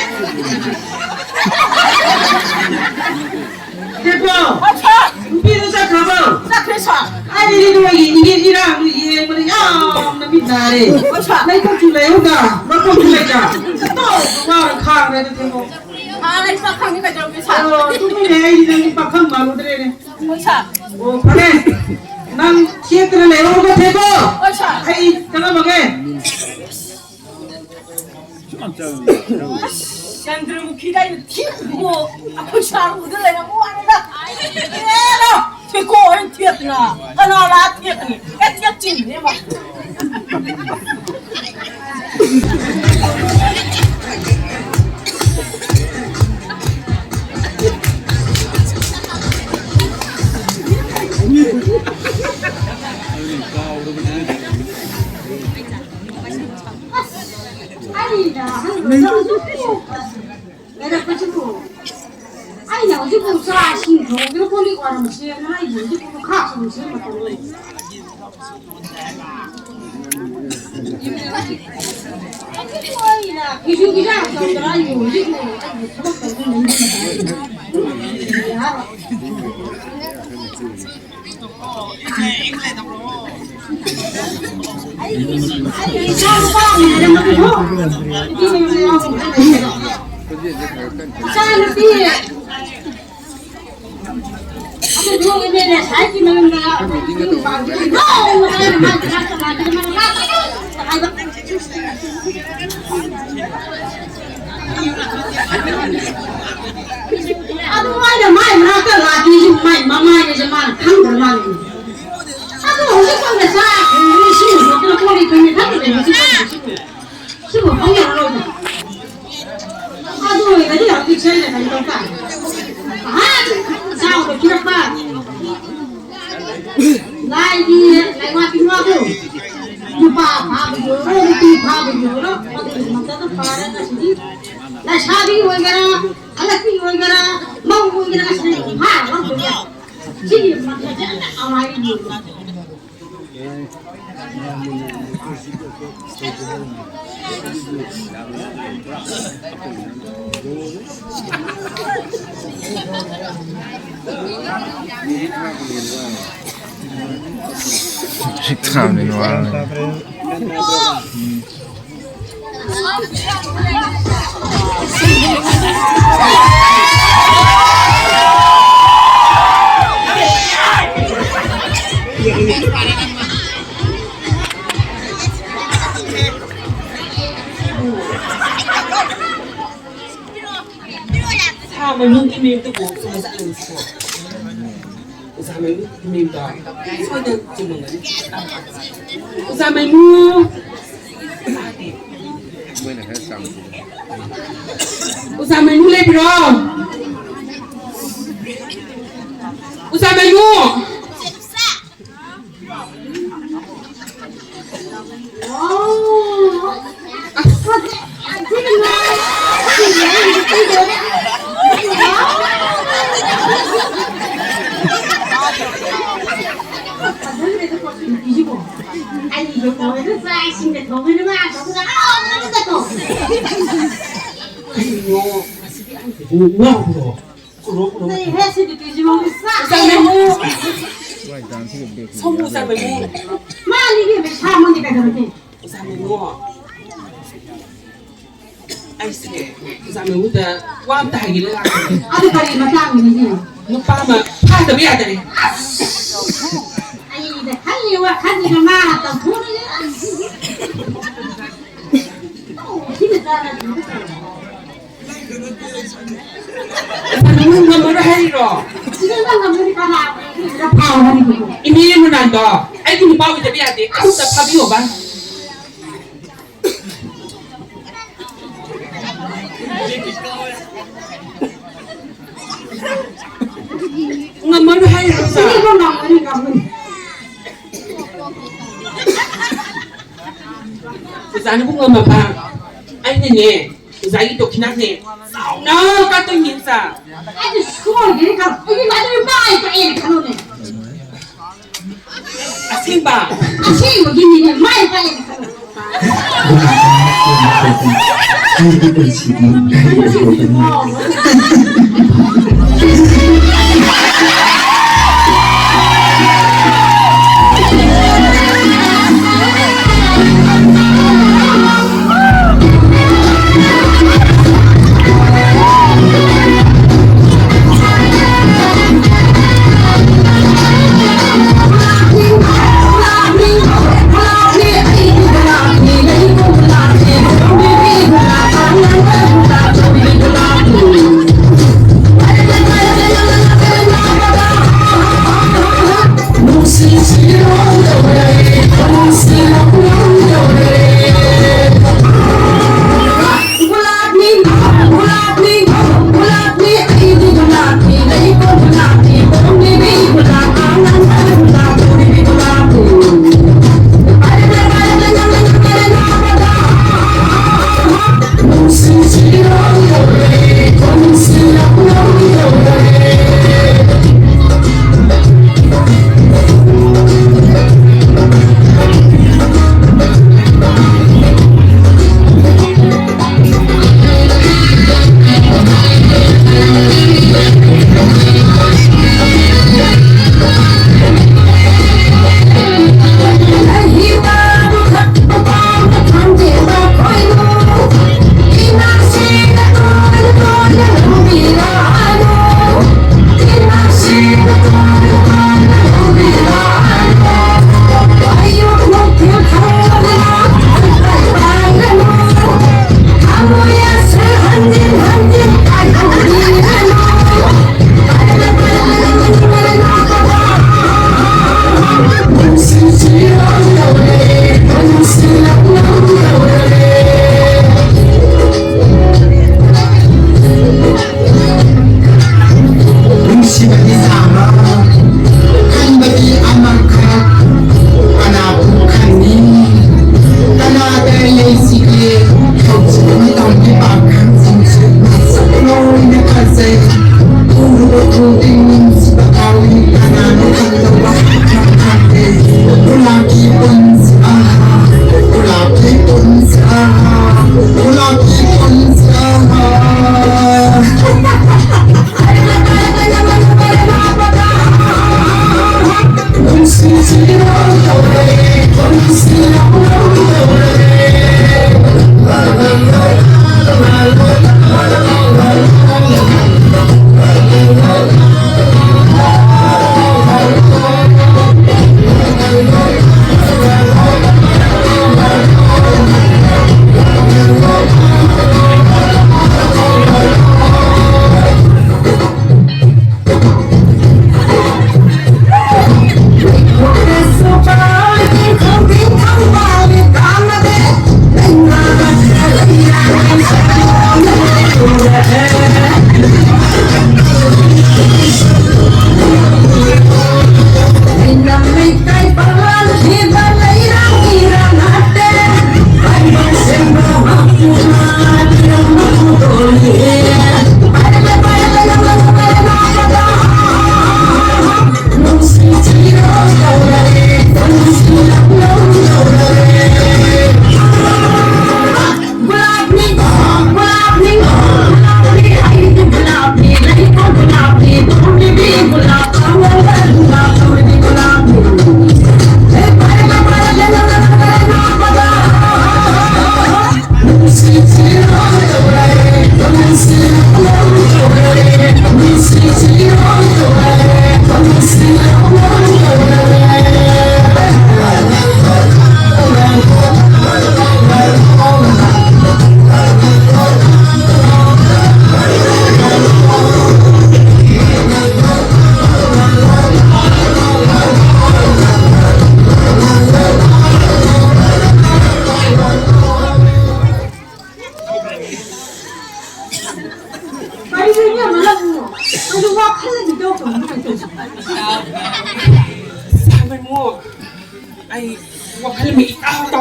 ꯁꯦꯕꯣꯠ! ꯍꯣꯏ, ꯁꯥꯔ꯫ ꯅꯨꯄꯤꯗꯨ ꯆꯠꯈ꯭ꯔꯕꯣ? ꯆꯠꯈ꯭ꯔꯦ, ꯁꯥꯔ꯫ ꯑꯩꯗꯤ ꯅꯣꯏꯒꯤ ꯏꯪꯒꯤꯠ ꯏꯔꯥꯡꯗꯨ ꯌꯦꯡꯕꯗ ꯌꯥꯝꯅ ꯃꯤꯠ ꯅꯥꯔꯦ꯫ ꯍꯣꯏ, ꯁꯥꯔ꯫ ꯂꯩꯊꯣꯛꯁꯨ ꯂꯩꯍꯧꯗ, ꯃꯐꯝꯁꯨ ꯂꯩꯇ꯫ ꯇꯧꯔꯤꯕ ꯋꯥꯅ ꯈꯥꯡꯉꯦ ꯑꯗꯨ ꯊꯦꯡꯉꯣ꯫ ꯁꯥꯔ, ꯑꯩ ꯄꯥꯈꯪꯅꯤ ꯀꯩꯗꯧꯔꯒꯦ, ꯁꯥꯔ? ꯑꯣ, ꯇꯨꯃꯤꯟꯅ ꯑꯩꯗꯤ ꯅꯪꯗꯤ ꯄꯥꯈꯪ ꯃꯥꯜꯂꯨꯗ꯭ꯔꯦꯅꯦ꯫ ꯍꯣꯏ, ꯁꯥꯔ꯫ ꯑꯣ, ꯐꯔꯦ꯫ ꯅꯪ ꯊꯦꯛꯇꯅ ꯂꯩꯍꯧꯔꯒ ꯊꯦꯡꯉꯣ꯫ ꯍꯣꯏ, ꯁꯥꯔ꯫ ꯑꯩ ꯆꯪꯉꯝꯃꯒꯦ꯫ ꯑꯁ, ꯆꯟꯗ꯭ꯔꯃꯨꯈꯤꯗ ꯑꯩꯅ ꯊꯦꯛꯄꯗꯨꯕꯨ ꯑꯩꯈꯣꯏ ꯁꯥꯔ ꯎꯗ ꯂꯩꯔꯝꯕ ꯋꯥꯅꯤꯗ꯫ ꯑꯦꯔꯥ, ꯊꯦꯛꯀꯣ ꯍꯥꯏꯅ ꯊꯦꯛꯇꯅ ꯀꯅꯥ ꯂꯥꯛꯑ ꯊꯦꯛꯀꯅꯤ? ꯑꯦ, ꯊꯦꯛ ꯆꯤꯡꯅꯦꯕ꯫ ꯂꯩꯔꯛꯄꯁꯤꯕꯨ ꯑꯩꯅ ꯍꯧꯖꯤꯛꯄꯨ ꯆꯥ ꯏꯁꯤꯡ ꯊꯣꯡꯗꯅ ꯀꯣꯜ ꯂꯤꯛ ꯋꯥꯏꯔꯝ ꯁꯦꯡꯗꯅ ꯑꯩꯕꯨ ꯍꯧꯖꯤꯛꯄꯨ ꯂꯨꯈꯥꯛ ꯁꯨꯝ ꯁꯦꯝꯕ ꯇꯧꯔꯦ꯫ ꯍꯧꯖꯤꯛꯄꯨ ꯑꯩꯅ ꯐꯤꯁꯨ ꯐꯤꯖꯥꯝ ꯇꯧꯗꯅ ꯑꯩꯕꯨ ꯍꯧꯖꯤꯛꯄꯨ ꯑꯩꯕꯨ ꯊꯕꯛ ꯇꯧꯗꯅ ꯂꯩꯕ ꯃꯇꯝꯗ ꯑꯗꯨ ꯃꯥꯅ ꯃꯥꯏ ꯃꯅꯥꯛꯇ ꯂꯥꯛꯀꯦꯁꯨ ꯃꯥꯏ ꯃꯃꯥꯏꯅꯁꯨ ꯃꯥꯅ ꯈꯪꯗ꯭ꯔ ꯃꯥꯜꯂꯦ꯫ ꯑꯗꯨ ꯍꯧꯖꯤꯛ ꯐꯥꯎꯗ ꯆꯥꯛ ꯊꯣꯡꯕ ꯏꯁꯤꯡ ꯍꯨꯟꯗꯣꯛꯇꯅ ꯀꯣꯜ ꯂꯤꯛ ꯐꯦꯡꯉꯦ ꯈꯪꯗ꯭ꯔꯦ ꯍꯧꯖꯤꯛ ꯐꯥꯎꯗ ꯁꯤꯕꯨ꯫ ꯁꯤꯕꯨ ꯍꯧꯅꯔꯔꯣꯏꯗ꯫ ꯑꯗꯨ ꯑꯣꯏꯔꯒꯗꯤ ꯍꯧꯖꯤꯛ ꯁꯣꯏꯗꯅ ꯀꯩꯅꯣ ꯇꯧ ꯇꯥꯔꯦ꯫ ꯑꯍꯥꯟ ꯆꯥꯎꯕ ꯄꯤꯔꯛꯄ ꯂꯥꯏꯒꯤ ꯂꯥꯏꯋꯥ ꯇꯤꯟꯋꯥꯗꯣ ꯅꯨꯄꯥ ꯐꯥꯕꯒꯤ ꯑꯣꯏꯔꯣ, ꯅꯨꯄꯤ ꯐꯥꯕꯒꯤ ꯑꯣꯏꯔꯣ, ꯃꯗꯨꯒꯤ ꯃꯛꯇꯗ ꯐꯥꯔꯦ ꯉꯁꯤꯗꯤ꯫ ꯂꯩꯁꯥꯕꯤ ꯑꯣꯏꯒꯦꯔꯥ, ꯍꯜꯂꯛꯄꯤ ꯑꯣꯏꯒꯦꯔꯥ, ꯃꯧ ꯑꯣꯏꯒꯦꯔꯥ, ꯉꯁꯤꯗꯤ ꯐꯥꯔꯒ ꯂꯧꯗꯣꯏꯅꯦ꯫ ꯁꯤꯒꯤ ꯃꯊꯦꯜꯁꯦ ꯑꯝꯇ ꯑꯃꯥꯏꯅ ꯌꯦꯡꯉꯨ꯫ ꯁꯤ ꯊꯥꯕꯅꯤ ꯅꯨꯡꯉꯥꯏꯔꯅꯤ꯫ ꯁꯥ ꯃꯅꯨꯡꯒꯤ ꯃꯤꯝꯗꯨꯕꯨ ꯆꯨꯝꯅ ꯆꯠꯂꯨꯁꯤꯀꯣ꯫ ꯑꯣꯖꯥ ꯃꯥꯏꯃꯨꯒꯤ ꯃꯤꯡꯗꯣ ꯁꯣꯏꯗꯅ ꯆꯨꯝꯃꯝꯒꯅꯤ꯫ ꯑꯣꯖꯥ ꯃꯥꯏꯃꯨ! ꯃꯣꯏꯅ ꯈꯔ ꯆꯥꯝꯊꯣꯛꯑꯣ꯫ ꯑꯣꯖꯥ ꯃꯥꯏꯃꯨ ꯂꯩꯕ꯭ꯔꯣ? ꯑꯣꯖꯥ ꯃꯥꯏꯃꯨ! ꯑꯣ! ꯑꯁ! ꯏꯁꯤꯡꯗ ꯊꯣꯡꯉꯤꯅ ꯉꯥ ꯊꯣꯡꯉꯤꯅ ꯉꯥ ꯊꯣꯡꯉꯤꯅ ꯊꯣꯡꯉꯤ꯫ ꯀꯩꯅꯣ ꯉꯁꯤꯗꯤ ꯑꯩ ꯉꯥꯎꯕ꯭ꯔꯣ? ꯀꯨꯔꯣ, ꯀꯨꯔꯣ꯫ ꯂꯩꯍꯦ, ꯁꯤꯗꯤ ꯀꯦꯖꯤ ꯃꯔꯤ ꯆꯥ꯫ ꯆꯥꯃꯦꯃꯨ꯫ ꯁꯣꯝꯕꯨ ꯆꯥꯃꯦꯃꯨ꯫ ꯃꯥꯅꯤ ꯏꯕꯦꯝꯃ, ꯁꯥ ꯑꯃꯅꯤ ꯀꯩꯗꯧꯔꯒꯦ? ꯆꯥꯃꯦꯃꯨ꯫ ꯑꯩꯁꯦ ꯆꯥꯃꯦꯃꯨꯗ ꯋꯥ ꯑꯝꯇ ꯍꯥꯏꯒꯦꯅ ꯂꯥꯛꯄꯅꯦ꯫ ꯑꯗꯨ ꯀꯔꯤ ꯃꯇꯥꯡꯒꯤꯅꯣ ꯏꯕꯦꯝꯃ? ꯅꯨꯄꯥ ꯑꯃ ꯐꯥꯗꯕ ꯌꯥꯗꯔꯦ꯫ ꯑꯩꯅ ꯈꯜꯂꯤ ꯋꯥꯈꯜꯁꯤꯒ ꯃꯥ ꯇꯧꯊꯣꯔꯛꯑꯦ꯫ ꯁꯤꯅ ꯆꯥꯔꯗꯤ ꯅꯪ ꯉꯝꯃꯔꯣꯏ ꯍꯥꯏꯔꯤꯔꯣ? ꯁꯤꯗ ꯅꯪ ꯉꯝꯃꯗꯤ ꯀꯅꯥ ꯐꯥꯎ ꯍꯥꯏꯔꯤꯕꯅꯣ? ꯏꯅꯦ ꯃꯨꯅꯥꯟꯗꯣ ꯑꯩꯒꯤ ꯅꯨꯄꯥ ꯑꯣꯏꯗꯕ ꯌꯥꯗꯦ, ꯑꯃꯨꯛꯇ ꯐꯥꯕꯤꯌꯣꯕ꯫ ꯉꯝꯃꯔꯣꯏ ꯍꯥꯏꯔꯤꯔꯣ, ꯁꯥꯔ? ꯁꯤꯗ ꯉꯝꯃꯅꯤ, ꯉꯝꯃꯅꯤ꯫ ꯑꯣꯖꯥꯅꯕꯨ ꯉꯝꯃꯕ? ꯑꯩꯅꯅꯦ, ꯑꯣꯖꯥꯒꯤ ꯗꯣꯈꯤꯅꯥꯅꯦ, ꯆꯥꯎꯅ ꯀꯠꯇꯣꯏꯅꯦ, ꯑꯣꯖꯥ꯫ ꯑꯩꯗꯤ ꯁꯣꯏꯗ꯭ꯔꯦ ꯈꯜꯂꯣ꯫ ꯑꯩꯗꯤ ꯃꯗꯨ ꯃꯥꯏ ꯄꯥꯛꯑꯦꯅ ꯈꯜꯂꯣꯅꯦ꯫ ꯑꯁꯦꯡꯕ? ꯑꯁꯦꯡꯕꯒꯤꯅꯤꯅꯦ, ꯃꯥꯏ ꯄꯥꯛꯑꯦꯅ ꯈꯜꯂꯣ꯫ ꯑꯩꯒꯤ ꯄꯨꯟꯁꯤꯗꯤ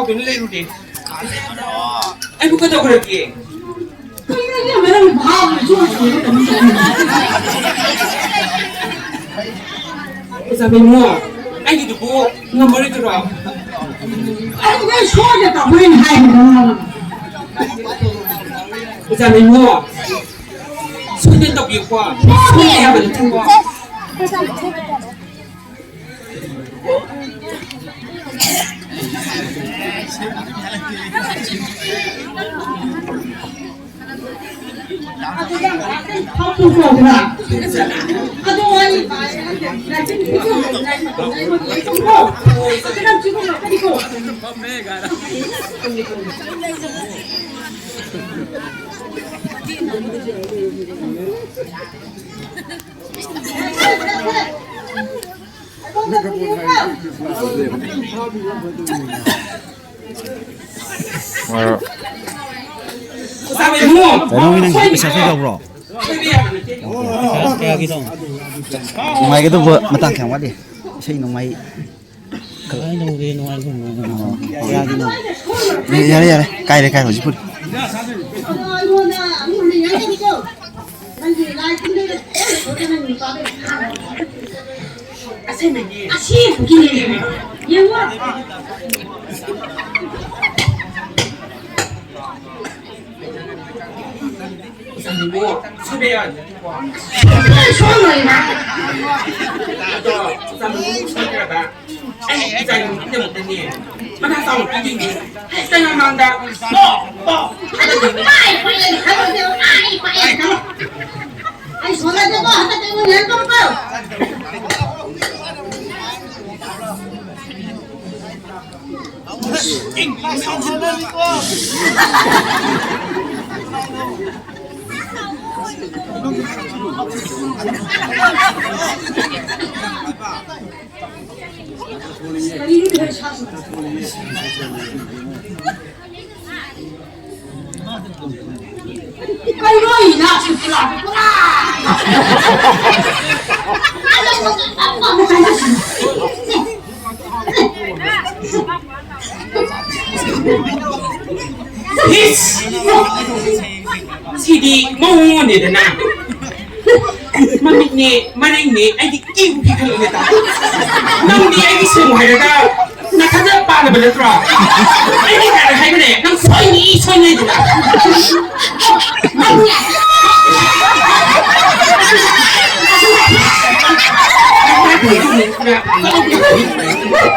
ꯀꯩꯅꯣ ꯂꯩꯔꯨꯔꯦ꯫ ꯑꯩꯕꯨ ꯀꯩꯗꯧꯈ꯭ꯔꯒꯦ? ꯀꯩꯅꯣꯅꯦ, ꯃꯔꯝ ꯚꯥꯕ ꯑꯃꯁꯨ ꯑꯣꯏꯗꯦ꯫ ꯑꯣꯖꯥ ꯕꯦꯝꯃꯣ, ꯑꯩꯒꯤꯗꯨꯕꯨ ꯉꯝꯃꯔꯣꯏꯗ꯭ꯔꯣ? ꯑꯗꯨ ꯅꯣꯏ ꯁꯣꯏꯗ ꯇꯧꯕꯩꯅ ꯍꯥꯏꯕꯗꯣ꯫ ꯑꯣꯖꯥ ꯕꯦꯝꯃꯣ, ꯁꯣꯏꯗꯅ ꯇꯧꯕꯤꯌꯨꯀꯣ꯫ ꯁꯣꯏꯗꯅ ꯍꯥꯏꯕ ꯅꯠꯇꯦꯀꯣ꯫ ꯀꯩꯅꯣꯒꯤ ꯅꯪ ꯄꯩꯁꯥ ꯁꯣꯏꯗꯧꯕ꯭ꯔꯣ? ꯀꯌꯥꯒꯤꯅꯣ? ꯅꯨꯡꯉꯥꯏꯒꯗꯧꯕ ꯃꯇꯥꯡ ꯀꯌꯥꯝ ꯋꯥꯠꯂꯤ? ꯏꯁꯩ ꯅꯣꯡꯃꯥꯏ ꯀꯃꯥꯏꯅ ꯇꯧꯔꯒꯦ? ꯅꯨꯡꯉꯥꯏꯕ ꯀꯌꯥꯒꯤꯅꯣ? ꯌꯥꯔꯦ, ꯌꯥꯔꯦ, ꯀꯥꯏꯔꯦ, ꯀꯥꯏꯔꯦ, ꯍꯧꯖꯤꯛ ꯐꯨꯠ꯫ ꯑꯁꯦꯡꯕꯒꯤ꯫ ꯑꯁꯦꯡꯕꯒꯤꯅꯦ꯫ ꯌꯦꯡꯉꯣ꯫ ꯁꯣꯏꯕ ꯌꯥꯗꯦ꯫ ꯁꯣꯏꯔꯣꯏ ꯃꯥ꯫ ꯑꯗꯣ ꯆꯥꯃꯨꯛ ꯁꯣꯏꯗ꯭ꯔꯕ꯫ ꯑꯩ ꯏꯆꯥꯒꯤ ꯃꯇꯝꯗꯅꯦ꯫ ꯃꯊꯥ ꯁꯥꯎ ꯄꯤꯗꯣꯏꯅꯦ꯫ ꯍꯦꯛꯇ ꯃꯃꯥꯡꯗ꯫ ꯄꯣ! ꯄꯣ! ꯑꯗꯨ ꯄꯥꯏ ꯄꯥꯏ ꯍꯥꯏꯕꯗꯣ ꯑꯩ ꯄꯥꯏ ꯍꯥꯏꯕꯗꯣ꯫ ꯑꯩ ꯁꯣꯏꯔꯗꯤꯀꯣ, ꯍꯟꯗꯛꯇꯤ ꯑꯩꯉꯣꯟꯗ ꯍꯦꯛ ꯇꯧꯔꯛꯑꯣ꯫ ꯍꯤꯁ! ꯁꯤꯗꯤ ꯃꯑꯣꯡ ꯑꯃꯅꯤꯗꯅ꯫ ꯃꯃꯤꯠꯅꯦ, ꯃꯔꯩꯅꯦ, ꯑꯩꯗꯤ ꯀꯤꯕꯨ ꯀꯤꯈꯠꯂꯛꯑꯦꯗ꯫ ꯅꯪꯗꯤ ꯑꯩꯒꯤ ꯁꯦꯝꯃꯨ ꯍꯥꯏꯔꯒ ꯅꯊꯟꯗ ꯄꯥꯜꯂꯕ ꯅꯠꯇ꯭ꯔꯣ? ꯑꯩꯗꯤ ꯀꯥꯏꯅ ꯍꯥꯏꯕꯅꯦ, ꯅꯪ ꯁꯣꯏꯅꯤ, ꯁꯣꯏꯅꯤꯗꯅ꯫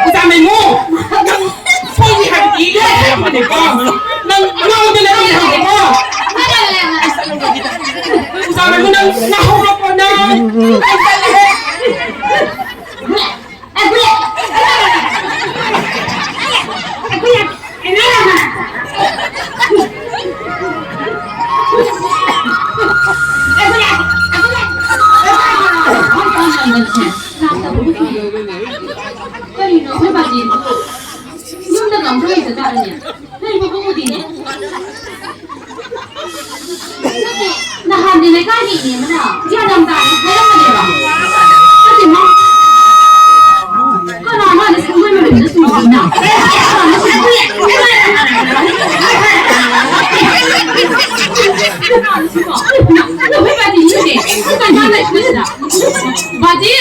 ꯎꯖꯥ ꯃꯩꯃꯨ, ꯅꯪ ꯁꯣꯏꯅꯤ ꯍꯥꯏꯕꯗꯤ ꯍꯥꯏꯔꯝꯕꯅꯦꯀꯣ꯫ ꯅꯪ ꯉꯥꯎꯗꯅ ꯂꯩꯔꯝꯃꯦꯀꯣ꯫ ꯎꯖꯥ ꯃꯩꯃꯨ, ꯅꯪ ꯉꯥꯎꯍꯧꯔꯕꯣ ꯅꯪ? ꯑꯩ ꯇꯜꯂꯦꯍꯦ꯫ ꯀꯔꯤꯅꯣ ꯑꯩꯈꯣꯏ ꯕꯥꯗꯤ? ꯌꯨꯝꯗ ꯉꯝꯗ ꯂꯩꯇ ꯖꯥꯠꯂꯅꯦ? ꯅꯣꯏ ꯃꯕꯨꯡ ꯎꯗꯦꯅꯦ꯫ ꯅꯠꯇꯦ, ꯅꯍꯥꯟꯗꯤ ꯂꯩꯀꯥꯏꯒꯤ ꯏꯅꯦ ꯑꯃꯅ ꯒ꯭ꯌꯥꯟ ꯌꯥꯝ ꯇꯥꯅ ꯍꯥꯏꯔꯝꯕꯅꯦꯕ꯫ ꯅꯠꯇꯦ, ꯃꯥ, ꯀꯅꯥ ꯃꯥꯅ ꯁꯪꯒꯣꯏ ꯃꯅꯨꯡꯗ ꯆꯣꯡꯉꯤꯅ? ꯀꯅꯥꯅꯣ ꯁꯤꯕꯣ? ꯅꯈꯣꯏ ꯕꯥꯖꯤ ꯌꯦꯡꯉꯦ꯫ ꯀꯅꯥ ꯂꯩꯁꯤꯅ? ꯕꯥꯖꯤ!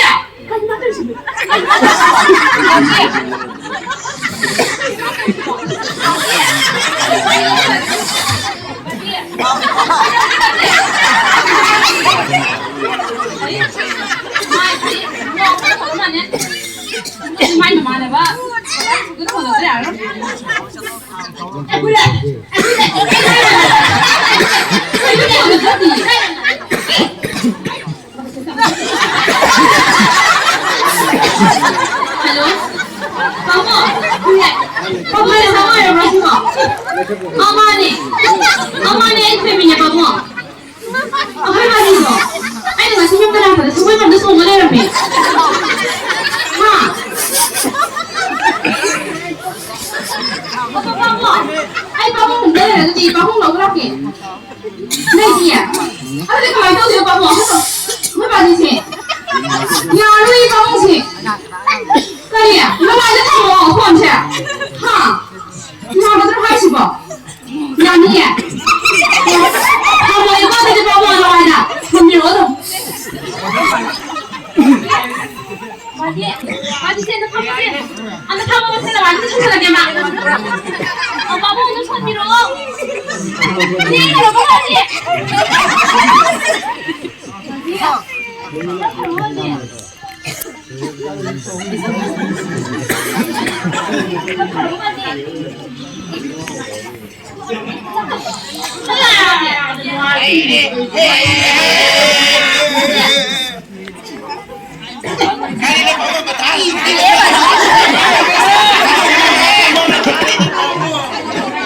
ꯃꯥꯏ ꯃꯃꯥꯟꯅꯕ꯫ ꯍꯜꯂꯣ꯫ ꯄꯥꯕꯨꯡ! ꯄꯥꯕꯨꯡ, ꯅꯁꯥ ꯅꯨꯡꯉꯥꯏꯔꯕ꯭ꯔꯣ ꯁꯤꯕꯣ? ꯑꯥ, ꯃꯥꯅꯦ꯫ ꯑꯥ, ꯃꯥꯅꯦ, ꯑꯩ ꯊꯣꯏꯕꯤꯅꯦ, ꯄꯥꯕꯨꯡ꯫ ꯑꯩꯈꯣꯏ ꯃꯥꯅꯤꯗꯣ ꯑꯩꯅ ꯉꯁꯤ ꯌꯨꯝꯗ ꯂꯥꯛꯄꯗ ꯁꯪꯒꯣꯏꯕꯝꯗ ꯆꯣꯡꯉ ꯂꯩꯔꯝꯃꯦ꯫ ꯍꯥ? ꯑꯣ, ꯄꯥꯕꯨꯡ, ꯑꯩ ꯄꯥꯕꯨꯡ ꯌꯨꯝꯗ ꯂꯩꯔꯒꯗꯤ ꯄꯥꯕꯨꯡ ꯂꯧꯕ ꯂꯥꯛꯀꯦ꯫ ꯂꯩꯇꯤꯌꯦ? ꯑꯗꯨꯗꯤ ꯀꯃꯥꯏꯅ ꯇꯧꯗꯣꯏꯅꯣ, ꯄꯥꯕꯨꯡ? ꯑꯩꯈꯣꯏ ꯄꯥ-, ꯑꯩꯈꯣꯏ ꯄꯥꯕꯨꯡꯁꯦ ꯌꯥꯔꯣꯏꯌꯦ, ꯄꯥꯕꯨꯡꯁꯦ꯫ ꯀꯔꯤ? ꯃꯄꯥꯟꯗ ꯊꯝꯃꯣ ꯐꯣꯟꯁꯦ꯫ ꯍꯥ? ꯌꯥꯅꯤꯌꯦ꯫ ꯊꯝꯃꯣ, ꯑꯩꯉꯣꯟꯗꯗꯤ ꯄꯥꯕꯨꯡ ꯍꯥꯏꯅ ꯊꯝꯕꯤꯔꯛꯑꯣ ꯑꯗꯨꯝ꯫ ꯃꯥꯗꯤ, ꯃꯥꯗꯤ ꯁꯦ, ꯑꯝꯇ ꯐꯝꯃꯣ ꯁꯦ꯫ ꯑꯝꯇ ꯐꯝꯃꯣ ꯁꯦ, ꯃꯥꯗꯤ ꯁꯦ, ꯁꯦ, ꯁꯦ, ꯃꯥ꯫ ꯑꯣ, ꯄꯥꯕꯨꯡ ꯑꯗꯨꯝ ꯊꯝꯕꯤꯔꯛꯑꯣ꯫ ꯅꯦ, ꯀꯩꯅꯣ ꯇꯧꯔꯗꯤ꯫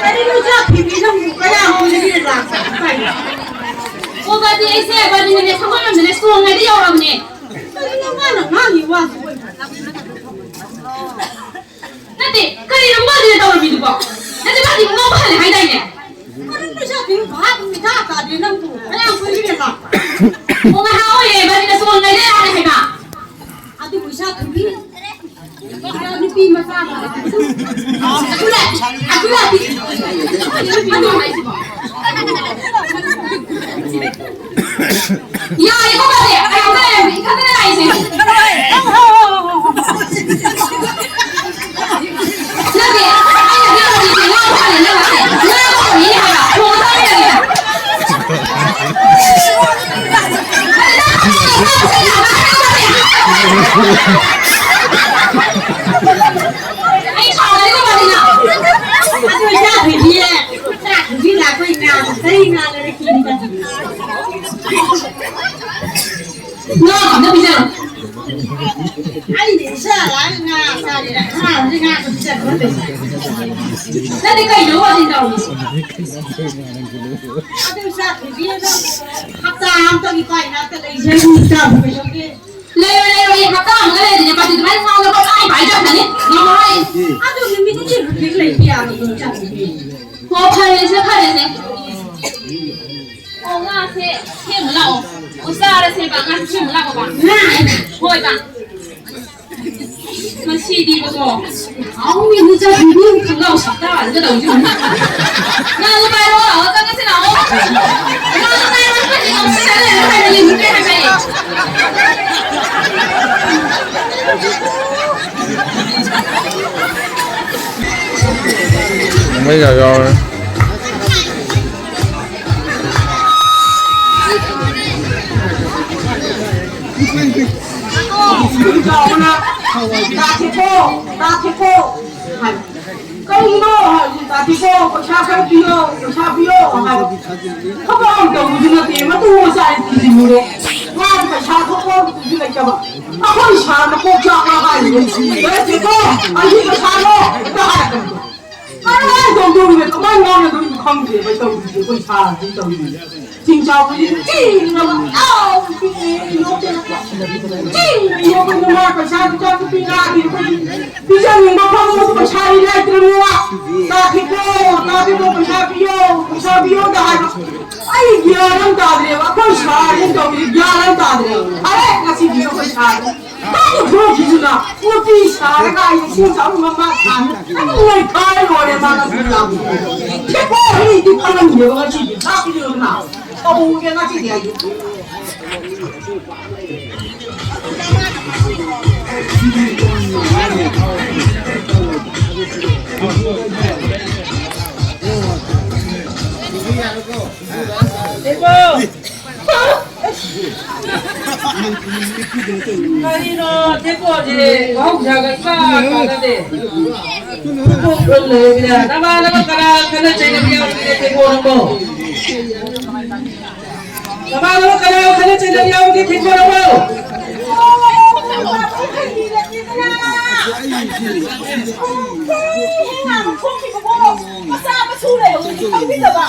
ꯀꯔꯤꯅꯣ ꯆꯥꯛ ꯊꯤꯕꯤ ꯅꯪꯕꯨ ꯀꯌꯥꯝ ꯀꯨꯏꯔꯒꯦ ꯂꯥꯛꯄ? ꯀꯩꯅꯣ? ꯑꯣ, ꯕꯥꯗꯤ, ꯑꯩꯁꯦ ꯕꯥꯗꯤꯅꯅꯦ ꯁꯒꯣꯜꯕꯟꯗꯅꯦ ꯁꯣꯡꯉꯩꯗ ꯌꯧꯔꯕꯅꯦ꯫ ꯀꯔꯤꯅꯣ ꯃꯥꯅ ꯉꯥꯡꯉꯤ ꯋꯥꯁꯤꯕꯣ? ꯅꯠꯇꯦ, ꯀꯔꯤꯅꯣ ꯃꯥꯗꯤꯅ ꯇꯧꯔꯝꯃꯤꯗꯨꯕꯣ? ꯅꯠꯇꯦ, ꯃꯥꯗꯤ ꯉꯥꯎꯕ ꯍꯜꯂꯦ ꯍꯥꯏꯗꯥꯏꯅꯦ? ꯀꯔꯤꯅꯣ ꯏꯆꯥ ꯊꯤꯕꯤ ꯚꯥꯞ ꯏꯇꯥ ꯇꯥꯗꯦ ꯅꯪꯕꯨ꯫ ꯀꯌꯥꯝ ꯀꯨꯏꯔꯒꯦ ꯂꯥꯛꯄ? ꯑꯣ, ꯉꯥꯏꯍꯥꯛ ꯑꯣꯏꯔꯦ, ꯕꯥꯗꯤꯅ ꯁꯣꯡꯉꯩꯗ ꯌꯧꯔꯦ ꯍꯥꯏꯕ꯫ ꯑꯗꯨꯕꯨ ꯏꯆꯥ ꯊꯤꯕꯤ꯫ ꯅꯨꯄꯤ ꯃꯆꯥ ꯑꯃ꯫ ꯑꯗꯨ ꯂꯥꯛ-, ꯑꯗꯨ ꯂꯥꯛꯄꯤ-, ꯑꯗꯨ ꯍꯥꯏꯁꯤꯕꯣ? ꯌꯥꯔꯦꯀꯣ, ꯕꯥꯗꯤ꯫ ꯑꯩ ꯑꯝꯇ ꯂꯩꯔꯝꯃꯦ꯫ ꯏꯊꯟꯇ ꯂꯥꯛꯏꯁꯦ꯫ ꯅꯠꯇꯦ, ꯑꯩꯅ ꯍꯧꯖꯤꯛ ꯍꯧꯖꯤꯛꯁꯦ ꯉꯥ ꯐꯥꯔꯦ ꯅꯪ ꯂꯥꯛꯑꯦ꯫ ꯉꯥ ꯐꯥꯔꯤꯅꯦ ꯍꯥꯏꯕ꯫ ꯊꯣꯡ ꯊꯥꯛꯑ ꯂꯩꯔꯦ꯫ ꯑꯩ ꯁꯥꯎꯔꯗꯤ ꯀꯃꯥꯏꯅ? ꯑꯗꯨ ꯏꯆꯥ ꯊꯣꯏꯕꯤꯌꯦ꯫ ꯏꯆꯥ ꯊꯣꯏꯕꯤ ꯂꯥꯛꯄꯩ ꯉꯥ, ꯆꯍꯤ ꯉꯥ ꯂꯩꯔꯛꯈꯤꯅꯤ꯫ ꯉꯥ ꯑꯝꯇ ꯄꯤꯖꯔꯣ꯫ ꯑꯩꯅ ꯏꯆꯥ ꯂꯥꯛꯑꯒ ꯉꯥ ꯆꯥꯔꯤꯔ? ꯉꯥ ꯍꯧꯖꯤꯛ ꯉꯥ ꯄꯤꯖꯔꯣ꯫ ꯅꯠꯇꯦ, ꯀꯩꯅꯣ ꯋꯥꯁꯤ ꯇꯧꯔꯤꯁꯦ? ꯑꯗꯨ ꯏꯆꯥ ꯊꯣꯏꯕꯤ ꯑꯗꯣ ꯍꯞꯇꯥ ꯑꯝꯇꯒꯤ ꯄꯥꯏ ꯉꯥꯛꯇ ꯂꯩꯖꯔꯤ, ꯏꯆꯥꯕꯨ ꯀꯩꯗꯧꯒꯦ? ꯂꯩꯔꯣꯏ, ꯂꯩꯔꯣꯏ, ꯍꯞꯇꯥ ꯑꯃꯒ ꯂꯩꯔꯗꯤꯅꯦ, ꯄꯥꯇꯤ ꯑꯗꯨꯃꯥꯏꯅ ꯉꯥꯡꯗꯅ ꯄꯪꯄꯥꯏ ꯄꯥꯏ ꯆꯠꯈ꯭ꯔꯅꯤ꯫ ꯉꯝꯃꯔꯣꯏ ꯑꯩ꯫ ꯑꯗꯨ ꯅꯨꯃꯤꯠ ꯅꯤꯅꯤ ꯍꯨꯝꯅꯤ ꯂꯩꯕ ꯌꯥꯔꯣꯏꯗ꯭ꯔꯣ, ꯏꯆꯥꯅꯨꯄꯤ? ꯍꯣ, ꯐꯔꯦꯁꯦ, ꯐꯔꯦꯁꯦ꯫ ꯑꯣ, ꯉꯥꯁꯦ ꯁꯦꯝꯃꯨ ꯂꯥꯛꯑꯣ꯫ ꯑꯣ, ꯆꯥꯔꯁꯦꯕ, ꯉꯥꯁꯦ ꯁꯦꯝꯃꯨ ꯂꯥꯛꯑꯣꯕ꯫ ꯉꯥ ꯍꯥꯏꯕ? ꯍꯣꯏꯕ꯫ ꯃꯁꯤꯗꯤꯕꯀꯣ, ꯍꯥꯎꯅꯤ ꯃꯨꯖꯥ ꯕꯤꯕꯤ ꯈꯪꯒꯥꯎ ꯁꯛꯇ ꯑꯗꯨꯒ ꯇꯧꯁꯤ꯫ ꯉꯥꯗꯣ ꯄꯥꯏꯔꯣ, ꯂꯥꯛꯑꯣ, ꯆꯪꯉꯁꯤ ꯂꯥꯛꯑꯣ꯫ ꯉꯥꯗꯣ ꯄꯥꯏꯔꯣ, ꯈꯔꯗꯤ ꯉꯥꯎꯁꯤꯟꯅ ꯂꯩꯔꯦ, ꯍꯥꯏꯕꯅꯤ, ꯃꯨꯠꯂꯦ ꯍꯥꯏꯕꯅꯤ꯫ ꯃꯩꯒ ꯌꯥꯎꯔꯦ꯫ ꯆꯥꯎꯕꯅ ꯇꯥꯊꯦꯀꯣ, ꯇꯥꯊꯦꯀꯣ ꯍꯥꯏ꯫ ꯀꯩꯒꯤꯅꯣ ꯍꯥꯏꯕꯗꯤ ꯇꯥꯊꯦꯀꯣ ꯄꯩꯁꯥ ꯈꯔ ꯄꯤꯌꯣ, ꯄꯩꯁꯥ ꯄꯤꯌꯣ ꯍꯥꯏꯕ꯫ ꯊꯕꯛ ꯑꯃ ꯇꯧꯕꯁꯨ ꯅꯠꯇꯦ, ꯃꯇꯨ ꯃꯆꯥ ꯊꯤꯖꯤꯜꯂꯨꯔꯦ꯫ ꯃꯥꯅ ꯄꯩꯁꯥ ꯊꯣꯛꯄ ꯑꯃꯁꯨ ꯂꯩꯇꯕ꯫ ꯑꯩꯈꯣꯏ ꯁꯥꯔ ꯃꯀꯣꯛ ꯆꯥꯛꯄ꯭ꯔꯥ ꯍꯥꯏꯔꯤꯅꯦ꯫ ꯇꯥꯊꯦꯀꯣ, ꯑꯩꯒꯤ ꯄꯩꯁꯥꯅꯣ ꯍꯦꯛꯇ ꯍꯥꯏꯔꯛꯀꯅꯤ꯫ ꯀꯃꯥꯏꯅ ꯇꯧꯗꯣꯔꯤꯕ? ꯀꯃꯥꯏꯅ ꯉꯥꯡꯅꯗꯣꯔꯤꯕ ꯈꯪꯗ꯭ꯔꯦꯕ ꯑꯩ ꯇꯧꯔꯤꯁꯦ, ꯑꯩꯈꯣꯏ ꯁꯥꯔꯁꯤꯅ ꯇꯧꯔꯤꯁꯦ꯫ ꯆꯤꯡ ꯆꯥꯎꯕꯁꯤꯗ ꯆꯤꯡꯅꯕ ꯌꯥꯎ ꯆꯤꯡꯅ ꯌꯣꯛꯇꯅ ꯆꯤꯡꯅ ꯌꯣꯛꯄ ꯅꯨꯄꯥ ꯄꯩꯁꯥ ꯅꯨꯄꯥ ꯅꯨꯄꯤ ꯉꯥꯒꯤ ꯑꯩꯈꯣꯏ ꯄꯤꯖꯅꯤꯡꯕ ꯐꯪꯕꯁꯨ ꯄꯩꯁꯥ ꯂꯩꯇ꯭ꯔꯕꯅꯤꯅ ꯇꯥꯈꯤꯀꯣ, ꯇꯥꯈꯤꯀꯣ, ꯄꯩꯁꯥ ꯄꯤꯌꯣ, ꯄꯩꯁꯥ ꯄꯤꯌꯣꯗ ꯍꯥꯏꯕ꯫ ꯑꯩ ꯒ꯭ꯌꯥꯟ ꯑꯃ ꯇꯥꯗ꯭ꯔꯦꯕ꯫ ꯑꯩꯈꯣꯏ ꯁꯥꯔꯁꯤꯅ ꯇꯧꯔꯤꯁꯦ ꯒ꯭ꯌꯥꯟ ꯑꯃ ꯇꯥꯗ꯭ꯔꯦ꯫ ꯐꯔꯦ, ꯉꯁꯤꯗꯤ ꯑꯩꯈꯣꯏ ꯁꯥꯔꯁꯦ ꯀꯥꯏꯗ ꯊꯣꯛꯈꯤꯗꯨꯅ ꯅꯨꯄꯤ ꯁꯥꯔꯒ ꯑꯩ ꯏꯁꯤꯡ ꯆꯥꯎꯕ ꯃꯃꯥ ꯁꯥꯔꯅ ꯑꯗꯨꯝ ꯂꯩꯈꯥꯏ ꯂꯣꯏꯔꯦ ꯃꯥꯅ ꯁꯤꯗ꯫ ꯊꯦꯀꯣ ꯑꯩꯗꯤ ꯈꯪꯍꯟꯗꯦꯕ ꯉꯁꯤꯗꯤ꯫ ꯂꯥꯛꯄꯤꯔꯣꯗꯅ꯫ ꯇꯧꯒꯦ ꯉꯁꯤꯗꯤ ꯑꯩꯗꯤ꯫ ꯊꯦꯀꯣ! ꯀꯔꯤꯅꯣ ꯊꯦꯀꯣꯁꯦ ꯃꯍꯧꯁꯥꯒ ꯏꯃꯥꯟ ꯃꯥꯟꯅꯗꯦ꯫ ꯅꯃꯥꯟꯅꯕ ꯀꯅꯥ ꯈꯠꯅ ꯆꯩꯅꯕ ꯌꯥꯎꯔꯤꯒꯦ ꯊꯦꯀꯣ ꯅꯪꯕꯣ? ꯅꯃꯥꯟꯅꯕ ꯀꯅꯥ ꯈꯠꯅ ꯆꯩꯅꯕ ꯌꯥꯎꯔꯤꯒꯦ ꯊꯦꯀꯣ ꯅꯪꯕꯣ? ꯃꯆꯥ ꯃꯁꯨ ꯂꯩꯍꯧꯕꯗꯤ ꯈꯪꯕꯤꯗꯕ꯫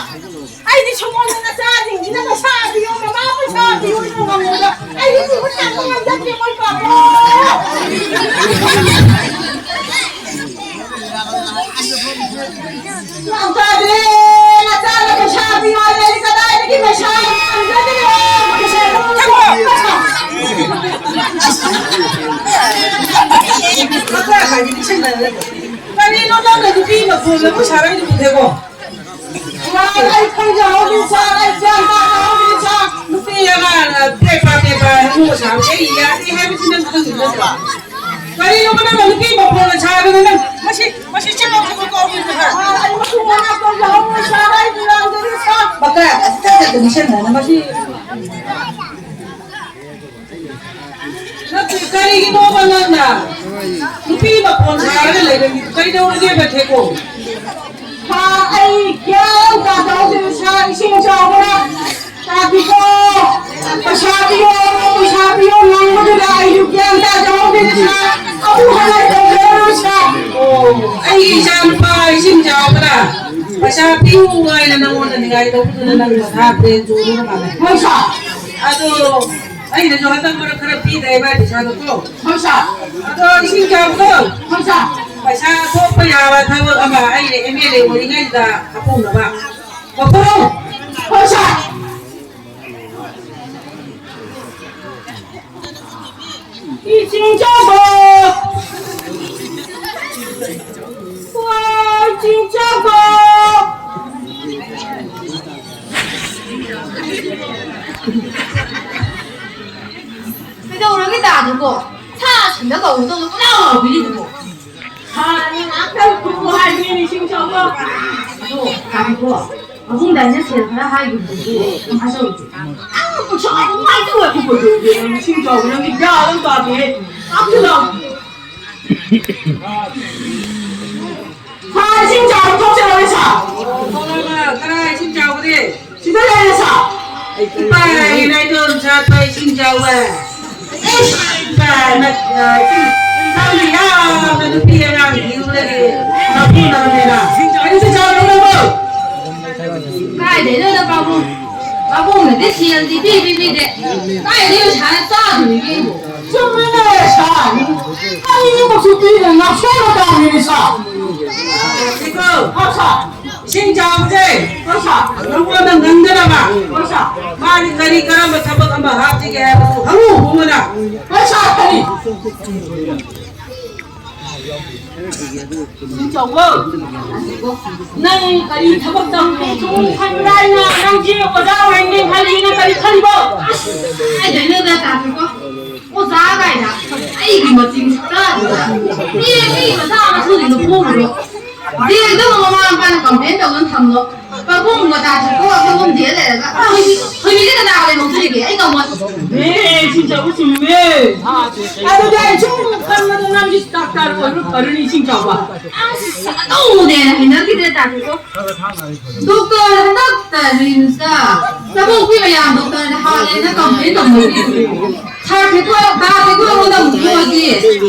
ꯑꯩꯗꯤ ꯁꯣꯝꯗ ꯅꯆꯥꯁꯤꯡꯁꯤꯅ ꯄꯩꯁꯥ ꯄꯤꯌꯣ, ꯃꯃꯥ ꯄꯩꯁꯥ ꯄꯤꯌꯣ ꯍꯥꯏꯅ ꯉꯝꯃꯣꯏꯗ꯫ ꯑꯩꯗꯤ ꯁꯤꯕꯨ ꯇꯥꯛꯄ ꯉꯝꯖꯗꯦ, ꯃꯣꯏ ꯄꯥꯕ꯫ ꯒ꯭ꯌꯥꯟ ꯇꯥꯗ꯭ꯔꯦ, ꯅꯆꯥꯅ ꯄꯩꯁꯥ ꯄꯤꯌꯣ ꯍꯥꯏꯔꯦ, ꯑꯩꯗꯤ ꯀꯗꯥꯏꯗꯒꯤ ꯄꯩꯁꯥ ꯉꯝꯖꯗ꯭ꯔꯦ꯫ ꯃꯆꯥ ꯈꯥꯏꯗꯤ ꯄꯤꯁꯟꯅꯔꯦ꯫ ꯀꯔꯤꯅꯣ ꯅꯪꯅ ꯅꯨꯄꯤ ꯃꯈꯣꯟ ꯑꯃ ꯁꯥꯔꯛꯏꯗꯨꯕꯨ ꯊꯦꯀꯣ? ꯁꯥꯔ, ꯑꯩ ꯈꯪꯖꯍꯧꯗꯦ ꯁꯥꯔ, ꯑꯩ ꯒ꯭ꯌꯥꯟ ꯇꯥꯖꯍꯧꯗꯦ ꯁꯥꯔ꯫ ꯅꯨꯄꯤ ꯑꯉꯥꯡꯅ ꯄꯦꯄꯥ ꯄꯦꯄꯥ ꯍꯥꯏꯅ ꯁꯥꯕꯁꯦ ꯑꯩ ꯌꯥꯗꯦ ꯍꯥꯏꯕꯁꯤ ꯅꯪ ꯈꯪꯉꯤꯕ ꯅꯠꯇ꯭ꯔꯣ? ꯀꯔꯤꯅꯣ ꯅꯪꯅ ꯅꯨꯄꯤ ꯃꯈꯣꯟꯅ ꯁꯥꯗꯅ ꯅꯪ ꯃꯁꯤ, ꯃꯁꯤ ꯆꯦꯜꯂꯣ, ꯆꯦꯜꯂꯣ, ꯀꯧꯔꯤꯗꯨ ꯁꯥꯔ? ꯁꯥꯔ, ꯑꯩ ꯃꯈꯣꯟ ꯃꯅꯥ ꯇꯧꯖꯍꯧꯗꯦ ꯁꯥꯔ, ꯑꯩ ꯂꯥꯟꯖꯔꯦ ꯁꯥꯔ꯫ ꯕꯀꯥ, ꯑꯁ, ꯇꯠ ꯇꯠ ꯇꯠ ꯅꯤꯡꯁꯤꯡꯗꯅ ꯃꯁꯤ꯫ ꯅꯠꯇꯦ, ꯀꯔꯤꯒꯤꯅꯣꯕ ꯅꯪꯅ ꯅꯨꯄꯤ ꯃꯈꯣꯟ ꯁꯥꯔꯒ ꯂꯩꯔꯝꯃꯤꯗꯨ ꯀꯩꯗꯧꯔꯒꯦꯕ, ꯊꯦꯀꯣ? ꯁꯥꯔ, ꯑꯩ ꯒ꯭ꯌꯥꯟ ꯇꯥꯗꯍꯧꯗꯦ ꯁꯥꯔ, ꯏꯁꯤꯡ ꯆꯥꯎꯕꯅ ꯇꯥꯕꯤꯀꯣ, ꯄꯩꯁꯥ ꯄꯤꯌꯣ, ꯄꯩꯁꯥ ꯄꯤꯌꯣ ꯉꯥꯡꯕꯗꯨꯗ ꯑꯩꯁꯨ ꯒ꯭ꯌꯥꯟ ꯇꯥꯗꯍꯧꯗꯦ ꯁꯥꯔ, ꯑꯃꯨꯛ ꯍꯟꯅ ꯇꯧꯖꯔꯔꯣꯏ ꯁꯥꯔ꯫ ꯑꯣ, ꯑꯩꯒꯤ ꯏꯆꯥꯅꯨꯄꯥ ꯏꯁꯤꯡ ꯆꯥꯎꯕꯅ ꯄꯩꯁꯥ ꯄꯤꯌꯨ ꯍꯥꯏꯅ ꯅꯪꯉꯣꯟꯗ ꯅꯤꯡꯉꯥꯏ ꯇꯧꯕꯗꯨꯗ ꯅꯪ ꯃꯊꯥ ꯕ꯭ꯔꯦꯟ ꯆꯣꯏꯔꯒ ꯃꯥꯜꯂꯦ꯫ ꯍꯣꯏ ꯁꯥꯔ꯫ ꯑꯗꯣ ꯑꯩꯅꯁꯨ ꯍꯟꯗꯛ ꯃꯔꯛ ꯈꯔ ꯄꯤꯗ꯭ꯔꯦ ꯏꯕꯥꯏ ꯄꯩꯁꯥꯗꯣ ꯀꯣ꯫ ꯍꯣꯏ ꯁꯥꯔ꯫ ꯑꯗꯣ ꯏꯁꯤꯡ ꯆꯥꯎꯕꯗꯣ꯫ ꯍꯣꯏ ꯁꯥꯔ꯫ ꯄꯩꯁꯥ ꯊꯣꯛꯄ ꯌꯥꯕ ꯊꯕꯛ ꯑꯃ ꯑꯩꯅ ꯑꯦꯝ ꯑꯦꯜ ꯑꯦ ꯑꯣꯏꯔꯤꯉꯩꯗ ꯍꯥꯄꯧꯅꯕ꯫ ꯍꯣꯏ ꯁꯥꯔ꯫ ꯏꯁꯤꯡ ꯆꯥꯎꯕ! ꯋꯥ, ꯏꯁꯤꯡ ꯆꯥꯎꯕ! ꯀꯩꯗꯧꯔꯒꯦ ꯗꯥꯗꯨꯕꯣ? ꯁꯥ ꯁꯟꯗ ꯀꯧꯕꯗꯧꯅ ꯄꯨꯂꯥꯎ ꯂꯥꯎꯕꯤꯔꯤꯗꯨꯕꯣ? ꯍꯥꯟꯅ ꯉꯥꯛꯇꯪ ꯈꯨꯝꯃꯨ ꯍꯥꯏꯕꯅꯤ, ꯏꯁꯤꯡ ꯆꯥꯎꯕ꯫ ꯑꯗꯣ, ꯉꯥꯏꯈꯣ꯫ ꯃꯕꯨꯡꯗ ꯑꯩꯅ ꯁꯦꯜ ꯈꯔ ꯍꯥꯏꯈꯤꯕꯗꯨꯗꯤ ꯀꯃꯥꯏꯅ ꯇꯧꯔꯤꯒꯦ? ꯑꯥ, ꯄꯩꯁꯥ ꯀꯃꯥꯏꯅ ꯇꯧꯔꯒꯦ? ꯏꯁꯤꯡ ꯆꯥꯎꯕ ꯅꯪꯗꯤ ꯒ꯭ꯌꯥꯟ ꯑꯃ ꯇꯥꯗꯦꯍꯦ꯫ ꯂꯥꯛꯇꯦ, ꯂꯥꯛꯇꯦ꯫ ꯁꯥꯔ, ꯏꯁꯤꯡ ꯆꯥꯎꯕ ꯊꯣꯛꯆꯔꯛꯑꯦ, ꯁꯥꯔ꯫ ꯀꯅꯥ ꯏꯁꯤꯡ ꯆꯥꯎꯕꯗꯤ? ꯁꯤꯗ ꯂꯩꯔꯦ, ꯁꯥꯔ꯫ ꯏꯄꯥ ꯂꯩꯔꯦ, ꯏꯗꯣꯝꯆꯥ, ꯏꯄꯥ ꯏꯁꯤꯡ ꯆꯥꯎꯕ꯫ ꯏꯁ! ꯏꯄꯥ, ꯅ-, ꯑ, ꯏꯁꯤꯡ, ꯅꯪꯅ ꯌꯥꯝꯅ ꯅꯨꯄꯤ ꯑꯉꯥꯡ ꯊꯤꯕꯗꯒꯤ ꯃꯄꯨꯅ ꯅꯦꯅ꯫ ꯀꯔꯤꯁꯨ ꯆꯥꯎꯔꯛꯑꯕꯣ? ꯀꯥꯏꯗꯩꯅꯣꯗ, ꯄꯥꯕꯨꯡ? ꯄꯥꯕꯨꯡꯅꯗꯤ ꯁꯦꯜꯗꯤ ꯄꯤ, ꯄꯤ, ꯄꯤꯗꯦ꯫ ꯀꯥꯏꯗꯩ ꯄꯩꯁꯥꯅ ꯆꯥꯗꯣꯔꯤꯒꯦ ꯑꯩꯕꯨ? ꯆꯨꯝꯃꯤꯅꯦ, ꯁꯥꯔ꯫ ꯑꯅꯤꯃꯛꯁꯨ ꯄꯤꯗꯅ ꯉꯥꯎꯁꯟꯅ ꯇꯥꯔꯤꯅꯦ, ꯁꯥꯔ꯫ ꯁꯤꯀꯣ꯫ ꯍꯥꯎ, ꯁꯥꯔ꯫ ꯏꯁꯤꯡ ꯆꯥꯎꯕꯁꯦ꯫ ꯍꯣꯏ, ꯁꯥꯔ꯫ ꯅꯉꯣꯟꯗ ꯉꯝꯗꯅꯕ꯫ ꯍꯣꯏ, ꯁꯥꯔ꯫ ꯃꯥꯒꯤ ꯀꯔꯤ ꯀꯔꯝꯕ ꯊꯕꯛ ꯑꯃ ꯍꯥꯞꯁꯤꯒꯦ ꯍꯥꯏꯕꯗꯨ ꯍꯪꯉꯨ, ꯍꯪꯉꯨꯅ꯫ ꯍꯣꯏ, ꯁꯥꯔ, ꯀꯔꯤ? ꯅꯤꯡꯆꯥꯎꯕ, ꯅꯪ ꯀꯔꯤ ꯊꯕꯛ ꯇꯧꯒꯦ ꯁꯨꯝ ꯈꯟꯕ꯭ꯔꯥ? ꯑꯩꯅ ꯅꯪꯁꯤ ꯑꯣꯖꯥ ꯑꯣꯏꯔꯅꯤ ꯈꯜꯂꯤ, ꯅꯪ ꯀꯔꯤ ꯈꯜꯂꯤꯕꯣ? ꯑꯁ, ꯀꯥꯏꯗꯩꯅꯣꯗ, ꯇꯥꯊꯤꯀꯣ꯫ ꯑꯣꯖꯥ ꯀꯥꯏꯅ ꯑꯩꯒꯤ ꯃꯆꯤꯡ ꯁꯨꯛꯇꯥꯗꯨꯗ꯫ ꯃꯤ, ꯃꯤ ꯃꯆꯥ ꯃꯁꯨꯁꯤꯡꯗꯣ ꯐꯨꯔꯨꯔꯣ꯫ ꯖꯦꯜꯗ ꯃꯃꯥ ꯃꯄꯥꯅ complain ꯇꯧꯗꯨꯅ ꯊꯝꯂꯣ꯫ ꯄꯥꯕꯨꯡ ꯃꯇꯥ ꯊꯛꯄ ꯄꯥꯕꯨꯡ ꯖꯦꯜ ꯂꯩꯔꯒ ꯍꯨꯏ-, ꯍꯨꯏꯕꯤꯗꯤ ꯀꯅꯥ ꯂꯩꯕ ꯍꯧꯖꯤꯛ? ꯑꯩ ꯉꯝꯃꯣꯏ꯫ ꯑꯦ, ꯏꯁꯤꯡ ꯆꯥꯎꯕ ꯆꯨꯝꯃꯦ꯫ ꯑꯗꯨꯗꯤ ꯑꯩ ꯁꯨꯝ ꯈꯟꯕꯗ ꯅꯪꯒꯤ ꯗꯥꯛꯇꯔ ꯑꯣꯏꯕ ꯐꯔꯅꯤ, ꯏꯁꯤꯡ ꯆꯥꯎꯕ꯫ ꯑꯁ, ꯑꯗꯨꯅꯦ ꯍꯩꯅꯈꯤꯗ꯭ꯔꯦ ꯇꯥꯗꯦꯀꯣ꯫ ꯗꯣꯛꯇꯔ ꯍꯟꯗꯛꯇ ꯔꯤꯝꯁꯇ ꯆꯥꯕꯣꯛꯄꯤ ꯃꯌꯥꯝ ꯗꯣꯛꯇꯔꯅ ꯍꯥꯠꯂꯦꯅ complain ꯇꯧꯅꯔꯤ꯫ ꯁꯥꯔ ꯊꯣꯏꯊꯣꯏ, ꯗꯥ ꯊꯣꯏꯊꯣꯏ ꯑꯩꯉꯣꯟꯗ ꯑꯃꯨꯛ ꯊꯣꯛꯑꯗꯤ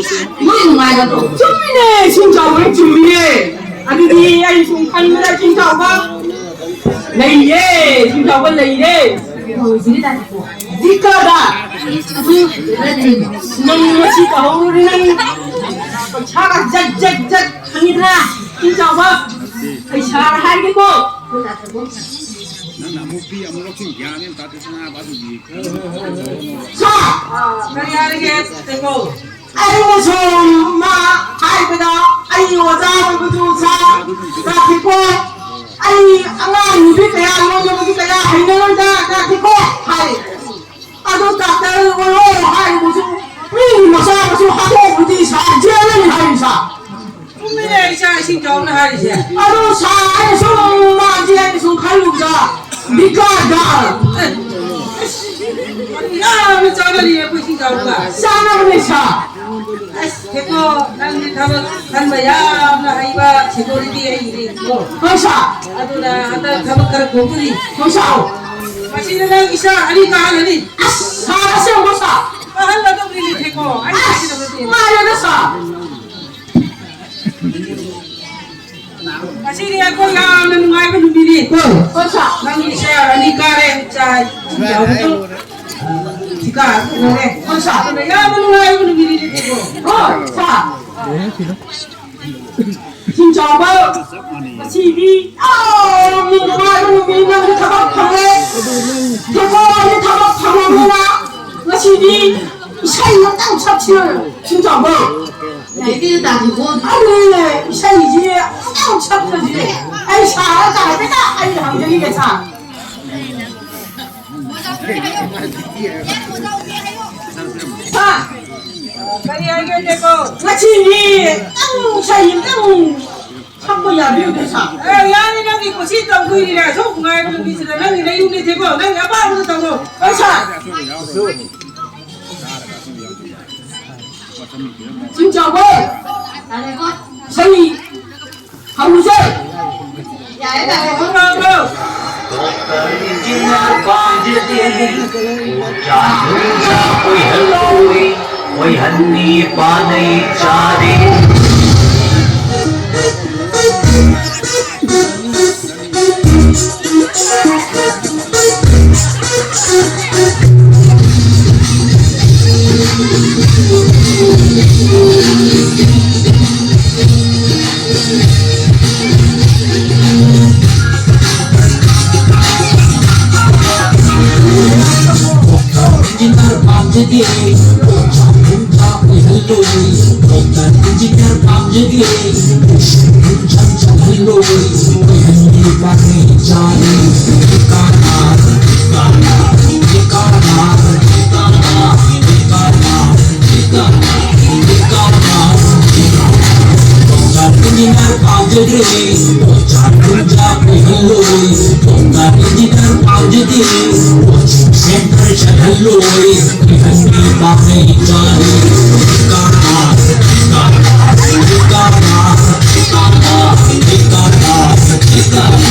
ꯃꯣꯏ ꯅꯨꯡꯉꯥꯏꯒꯗ꯭ꯔꯣ? ꯆꯨꯝꯃꯤꯅꯦ, ꯏꯁꯤꯡ ꯆꯥꯎꯕ ꯆꯨꯝꯃꯤꯅꯦ꯫ ꯑꯗꯨꯗꯤ ꯑꯩ ꯁꯨꯝ ꯈꯟꯕꯗ ꯏꯁꯤꯡ ꯆꯥꯎꯕ ꯂꯩꯌꯦ, ꯏꯁꯤꯡ ꯆꯥꯎꯕ ꯂꯩꯌꯦ꯫ ꯍꯧꯖꯤꯛꯀꯤ ꯇꯥꯏꯞꯇꯀꯣ꯫ ꯖꯤꯀꯥꯗ꯫ ꯑꯗꯨ ꯅꯠꯇꯦ꯫ ꯅꯪ ꯉꯁꯤ ꯇꯧꯍꯧꯔꯤ ꯅꯪ꯫ ꯄꯩꯁꯥꯒ ꯖꯠ, ꯖꯠ, ꯖꯠ ꯈꯪꯉꯤꯗꯅ? ꯏꯁꯤꯡ ꯆꯥꯎꯕ꯫ ꯄꯩꯁꯥ ꯍꯥꯏꯒꯦꯀꯣ꯫ ꯅꯪꯅ ꯑꯃꯨꯛ ꯄꯤ, ꯑꯃꯨꯛ ꯂꯧꯁꯤꯟ, ꯒ꯭ꯌꯥꯟ ꯃꯦꯟ ꯇꯥꯗꯦ, ꯁꯅꯥ ꯕꯥꯗꯨꯒꯤ꯫ ꯁꯥ! ꯑꯥ, ꯀꯔꯤ ꯍꯥꯏꯔꯒꯦ, ꯇꯦꯡꯀꯣ? ꯑꯩꯅ ꯁꯨꯝ ꯃꯥ ꯍꯥꯏꯕꯗ, ꯑꯩ ꯑꯣꯖꯥ ꯑꯣꯏꯕꯗꯨ ꯁꯥ ꯇꯥꯈꯤꯀꯣ꯫ ꯑꯩ ꯑꯉꯥꯡ ꯅꯨꯄꯤ ꯀꯌꯥ ꯂꯣꯏꯅꯕꯒꯤ ꯀꯌꯥ ꯍꯩꯅꯔꯣꯏꯗ ꯇꯥꯈꯤꯀꯣ ꯍꯥꯏ꯫ ꯑꯗꯨ ꯗꯥꯛꯇꯔ ꯑꯣꯏꯔꯣ ꯍꯥꯏꯕꯁꯨ ꯃꯤꯒꯤ ꯃꯆꯥ ꯃꯁꯨ ꯍꯥꯠꯇꯣꯛꯑꯕꯗꯤ ꯁꯥ ꯖꯦꯜ ꯂꯩ ꯍꯥꯏ ꯁꯥ꯫ ꯆꯨꯝꯃꯤꯅꯦ ꯏꯆꯥ ꯏꯁꯤꯡ ꯆꯥꯎꯅ ꯍꯥꯏꯔꯤꯁꯦ꯫ ꯑꯗꯣ ꯁꯥ, ꯑꯩꯅ ꯁꯨꯝ ꯃꯥꯁꯦ ꯑꯩꯅ ꯁꯨꯝ ꯈꯜꯂꯨꯕꯗ ꯕꯤꯀꯥꯔꯗ꯫ ꯌꯥꯝꯅ ꯆꯥꯟꯅꯔꯤꯌꯦ ꯑꯩꯈꯣꯏ ꯏꯁꯤꯡ ꯆꯥꯎꯕꯒ꯫ ꯆꯥꯟꯅꯕꯅꯦ ꯁꯥ꯫ ꯑꯁ, ꯊꯦꯀꯣ, ꯅꯪꯗꯤ ꯊꯕꯛ ꯈꯟꯕ ꯌꯥꯝꯅ ꯍꯩꯕ security ꯑꯩꯒꯤꯗꯤ ꯀꯣ꯫ ꯍꯣꯏ ꯁꯥ꯫ ꯑꯗꯨꯅ ꯍꯟꯗꯛ ꯊꯕꯛ ꯈꯔ ꯀꯧꯗꯣꯔꯤ꯫ ꯍꯣꯏ ꯁꯥ꯫ ꯃꯁꯤꯗ ꯅꯪ ꯏꯆꯥ ꯑꯅꯤ ꯀꯥꯍꯜꯂꯅꯤ꯫ ꯑꯁ, ꯁꯥ, ꯑꯁꯦꯡꯕ ꯁꯥ꯫ ꯀꯥꯍꯜꯂꯗꯧꯕꯅꯤꯅꯦ ꯊꯦꯀꯣ꯫ ꯑꯩ ꯑꯁ, ꯍꯥꯏꯒꯗꯕ ꯅꯠꯇꯦ꯫ ꯃꯥꯏꯔꯦꯗ ꯁꯥ꯫ ꯉꯁꯤꯗꯤ ꯑꯩꯈꯣꯏ ꯌꯥꯝꯅ ꯅꯨꯡꯉꯥꯏꯕ ꯅꯨꯃꯤꯠꯅꯤ꯫ ꯍꯣꯏ, ꯍꯣꯏ, ꯁꯥ꯫ ꯅꯪꯒꯤ ꯁꯦꯌꯔ ꯑꯅꯤ ꯀꯥꯔꯦ, ꯆꯥꯏ꯫ ꯊꯤꯀꯥ ꯂꯣꯏꯔꯦ꯫ ꯍꯣꯏ, ꯁꯥ꯫ ꯑꯗꯨꯅ ꯌꯥꯝꯅ ꯅꯨꯡꯉꯥꯏꯕ ꯅꯨꯃꯤꯠꯅꯤ꯫ ꯍꯣꯏ, ꯁꯥ꯫ ꯏꯁꯤꯡ ꯆꯥꯎꯕ꯫ ꯉꯁꯤꯗꯤ ꯌꯥꯝꯅ ꯅꯨꯡꯉꯥꯏꯕ ꯅꯨꯃꯤꯠ, ꯅꯪꯒꯤ ꯊꯕꯛ ꯐꯪꯉꯦ꯫ ꯊꯕꯛ ꯐꯪꯉꯕꯅꯤꯅ ꯉꯁꯤꯗꯤ ꯏꯁꯩ ꯑꯃꯇꯪ ꯁꯛꯁꯤꯔ, ꯏꯁꯤꯡ ꯆꯥꯎꯕ꯫ ꯂꯥꯏꯔꯤꯛꯇꯤ ꯇꯥꯗꯦꯀꯣ꯫ ꯑꯗꯨꯅꯦ, ꯏꯁꯩꯁꯤ ꯑꯃꯨꯛ ꯁꯛꯄꯁꯤ ꯑꯩ ꯁꯥꯔ ꯇꯥꯔꯦꯗ, ꯑꯩꯅ ꯍꯪꯖꯔꯤꯒꯦ ꯁꯥꯔ꯫ ꯁꯥꯔ, ꯀꯔꯤ ꯍꯥꯏꯒꯦ ꯗꯦꯕꯣ? ꯉꯁꯤꯗꯤ ꯑꯃꯨꯛ ꯏꯁꯩ ꯑꯃꯨꯛ ꯁꯛꯄ ꯌꯥꯕꯤꯔꯣꯏꯗ꯭ꯔꯣ ꯁꯥꯔ? ꯑꯦ, ꯌꯥꯅꯤ, ꯅꯪꯒꯤ ꯀꯨꯁꯤ ꯇꯧꯗꯣꯏꯅꯤꯅꯦ꯫ ꯑꯁꯨꯛ ꯅꯨꯡꯉꯥꯏꯕ ꯅꯨꯃꯤꯠꯁꯤꯗ ꯅꯪꯒꯤ ꯅꯌꯨꯝꯅꯤ ꯗꯦꯕꯣ, ꯅꯪꯒꯤ ꯑꯄꯥꯝꯕꯗꯣ ꯇꯧꯔꯣ꯫ ꯍꯣꯏ ꯁꯥꯔ꯫ ꯆꯤꯡ ꯆꯥꯎꯕ꯫ ꯌꯥꯔꯦꯀꯣ꯫ ꯏꯁꯩ ꯍꯧꯁꯦ꯫ ꯌꯥꯔꯦ, ꯌꯥꯔꯦ꯫ ꯈꯣꯡ ꯍꯥꯡꯉꯣ꯫ ꯗꯣꯛꯇꯔ ꯏꯟꯖꯤꯅꯤꯌꯔ ꯄꯥꯝꯖꯗꯦ, ꯑꯣꯖꯥ ꯅꯨꯡꯖꯥ ꯑꯣꯏꯍꯜꯂꯣꯏ, ꯑꯣꯏꯍꯟꯅꯤ ꯄꯥꯅꯩ ꯆꯥꯔꯤ꯫ Engineer ꯄꯥꯝꯖꯗꯦ, ꯑꯣꯖꯥ ꯅꯨꯡꯖꯥ ꯑꯣꯏꯍꯜꯂꯣꯏ꯫ Doctor engineer ꯄꯥꯝꯖꯗꯦ, ꯆꯪꯍꯜꯂꯣꯏ꯫ ꯑꯣꯏꯍꯟꯒꯦ ꯄꯥꯝꯃꯤ ꯆꯥꯔꯤ꯫ ꯀꯥꯅ, ꯀꯥꯅ, ꯀꯥꯅ, ꯀꯥꯅ, ꯀꯥꯅ, ꯀꯥꯅ, ꯀꯥꯅ꯫ Doctor engineer ꯄꯥꯝꯖꯗ꯭ꯔꯦ, ꯑꯣꯖꯥ ꯅꯨꯡꯖꯥ ꯑꯣꯏꯍꯜꯂꯣꯏ꯫ Doctor engineer ꯄꯥꯝꯖꯗꯦ, coaching center ꯆꯠꯍꯜꯂꯣꯏ꯫ ꯑꯣꯏꯍꯟꯒꯦ ꯄꯥꯝꯃꯤ ꯆꯥꯔꯤ꯫ ꯀꯥꯅ, ꯀꯥꯅ, ꯀꯥꯅ, ꯀꯥꯅ, ꯀꯥꯅ꯫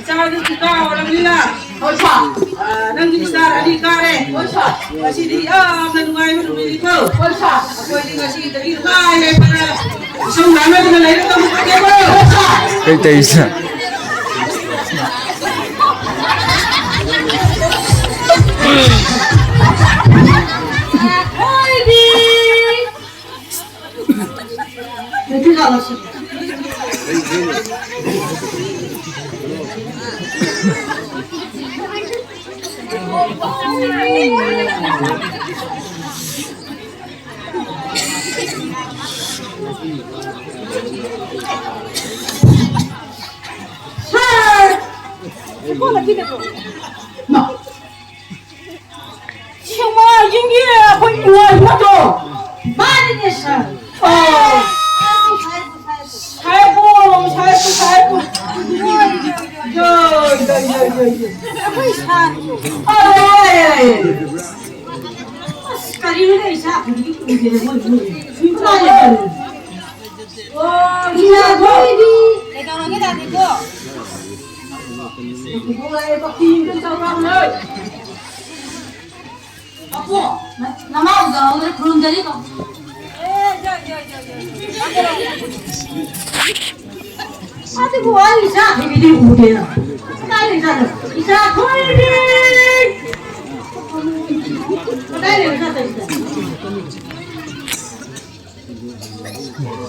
ꯏꯆꯥꯗꯨ ꯏꯀꯥ ꯑꯣꯏꯔꯕꯅꯤꯅ, ꯍꯣꯏ ꯁꯥ꯫ ꯑ, ꯅꯪꯒꯤ ꯏꯆꯥ ꯑꯅꯤ ꯀꯥꯔꯦ꯫ ꯍꯣꯏ ꯁꯥ꯫ ꯉꯁꯤꯗꯤ ꯌꯥꯝꯅ ꯅꯨꯡꯉꯥꯏꯕ ꯅꯨꯃꯤꯠꯅꯤꯀꯣ꯫ ꯍꯣꯏ ꯁꯥ꯫ ꯑꯩꯈꯣꯏꯗꯤ ꯉꯁꯤꯗꯒꯤ ꯅꯨꯡꯉꯥꯏꯅ ꯐꯅ ꯏꯁꯧ ꯂꯥꯡꯅꯗꯅ ꯂꯩꯔꯗꯕꯅꯤ꯫ ꯀꯩ ꯇꯧꯔꯤꯁꯤꯅ? ꯁꯦꯛꯃꯥꯏꯁꯤꯡꯒꯤ ꯑꯩꯈꯣꯏ ꯏꯃꯥ ꯏꯄꯥꯗꯣ꯫ ꯃꯥꯅꯤꯅꯦ ꯁꯥꯔ꯫ ꯑꯣ꯫ ꯁꯥꯏꯕꯣ, ꯁꯥꯏꯕꯣ, ꯁꯥꯏꯕꯣ꯫ ꯌꯣꯏ, ꯌꯣꯏ, ꯌꯣꯏ, ꯌꯣꯏ, ꯌꯣꯏ꯫ ꯑꯩꯈꯣꯏ ꯁꯥꯔ꯫ ꯑꯣ, ꯌꯥꯏ, ꯌꯥꯏ, ꯌꯥꯏ꯫ ꯑꯁ, ꯀꯔꯤꯅꯣꯅꯦ, ꯏꯆꯥ ꯑꯩꯈꯣꯏꯒꯤ ꯎꯗꯦꯅꯦ, ꯃꯣꯏ, ꯃꯣꯏ꯫ ꯁꯨꯝ ꯀꯥꯏ ꯂꯩꯈ꯭ꯔꯦ꯫ ꯑꯣ, ꯏꯆꯥ ꯑꯩꯈꯣꯏꯒꯤꯗꯤ꯫ ꯀꯩꯗꯧꯔꯒꯦ, ꯗꯥꯗꯤꯕꯣ? ꯑꯗꯨꯕꯨ ꯑꯩ ꯏꯆꯥ ꯊꯣꯏꯕꯤꯗꯤ ꯎꯗꯦꯅ꯫ ꯀꯗꯥꯏ ꯂꯩꯖꯥꯠꯅꯣ? ꯏꯆꯥ ꯊꯣꯏꯕꯤ! ꯀꯗꯥꯏ ꯂꯩꯔꯖꯥꯠꯅꯣ ꯏꯆꯥ?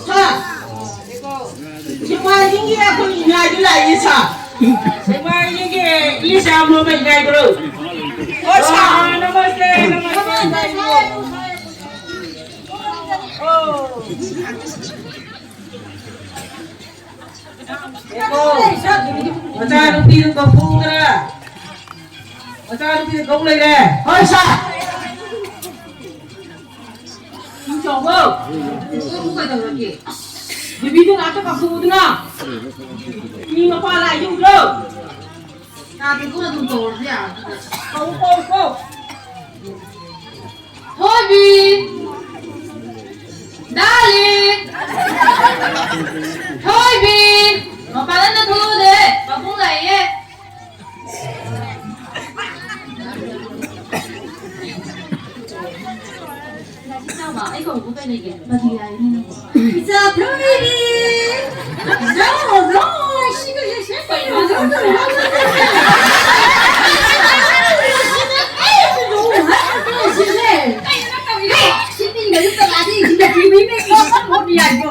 ꯁꯥ, ꯁꯦꯛꯃꯥꯏꯒꯤ ꯑꯩꯈꯣꯏ ꯏꯃꯥꯗꯨ ꯂꯥꯛꯏ, ꯁꯥ꯫ ꯁꯦꯛꯃꯥꯏꯒꯤ ꯏꯂꯤꯁꯥ ꯃꯣꯃꯩ ꯉꯥꯏꯕ꯭ꯔꯣ? ꯑꯣ, ꯁꯥ꯫ ꯑꯥ, ꯅꯃꯁꯇꯦ, ꯅꯃꯁꯇꯦ꯫ ꯑꯣ꯫ ꯃꯆꯥꯅꯨꯄꯤꯗꯨ ꯀꯧꯊꯣꯛꯎꯗꯅ꯫ ꯃꯆꯥꯅꯨꯄꯤꯗꯨ ꯀꯧ ꯂꯩꯔꯦ꯫ ꯍꯣꯏ, ꯁꯥ꯫ ꯏꯆꯧꯕꯧ, ꯀꯩꯗꯧꯔꯒꯦ? ꯑꯁ, ꯕꯦꯕꯤꯗꯣ ꯉꯥꯛꯇ ꯀꯧꯊꯣꯛꯎꯗꯅ꯫ ꯃꯤ ꯃꯄꯥ ꯂꯥꯛꯏꯗꯣ ꯎꯗ꯭ꯔꯣ? ꯇꯥꯗꯦꯀꯣ, ꯑꯗꯨꯝ ꯀꯧꯔꯁꯨ ꯌꯥꯕꯗꯨꯗ꯫ ꯀꯧ, ꯀꯧ, ꯀꯧ꯫ ꯊꯣꯏꯕꯤ! ꯗꯥꯂꯤꯟ! ꯊꯣꯏꯕꯤ! ꯃꯄꯥꯟ ꯑꯝꯇ ꯊꯣꯛꯂꯛꯎꯅꯦ! ꯄꯥꯕꯨꯡ ꯂꯥꯛꯑꯦ! ꯏꯆꯥꯃ, ꯑꯩ ꯀꯧꯕ ꯀꯩ ꯂꯩꯒꯦ? ꯄꯥꯇꯤ ꯂꯥꯛꯏꯅꯦ ꯅꯪꯕꯣ꯫ ꯏꯆꯥ ꯊꯣꯏꯕꯤ! ꯂꯥꯛꯑꯣ, ꯂꯥꯛꯑꯣ, ꯁꯤꯒꯁꯦ ꯁꯦ ꯀꯩꯅꯣ? ꯁꯤ ꯃꯤꯒ ꯌꯨꯝꯗ ꯂꯥꯛꯑꯗꯤ ꯁꯤꯗ ꯄꯤꯕꯤꯕ ꯌꯥꯏꯀꯣ?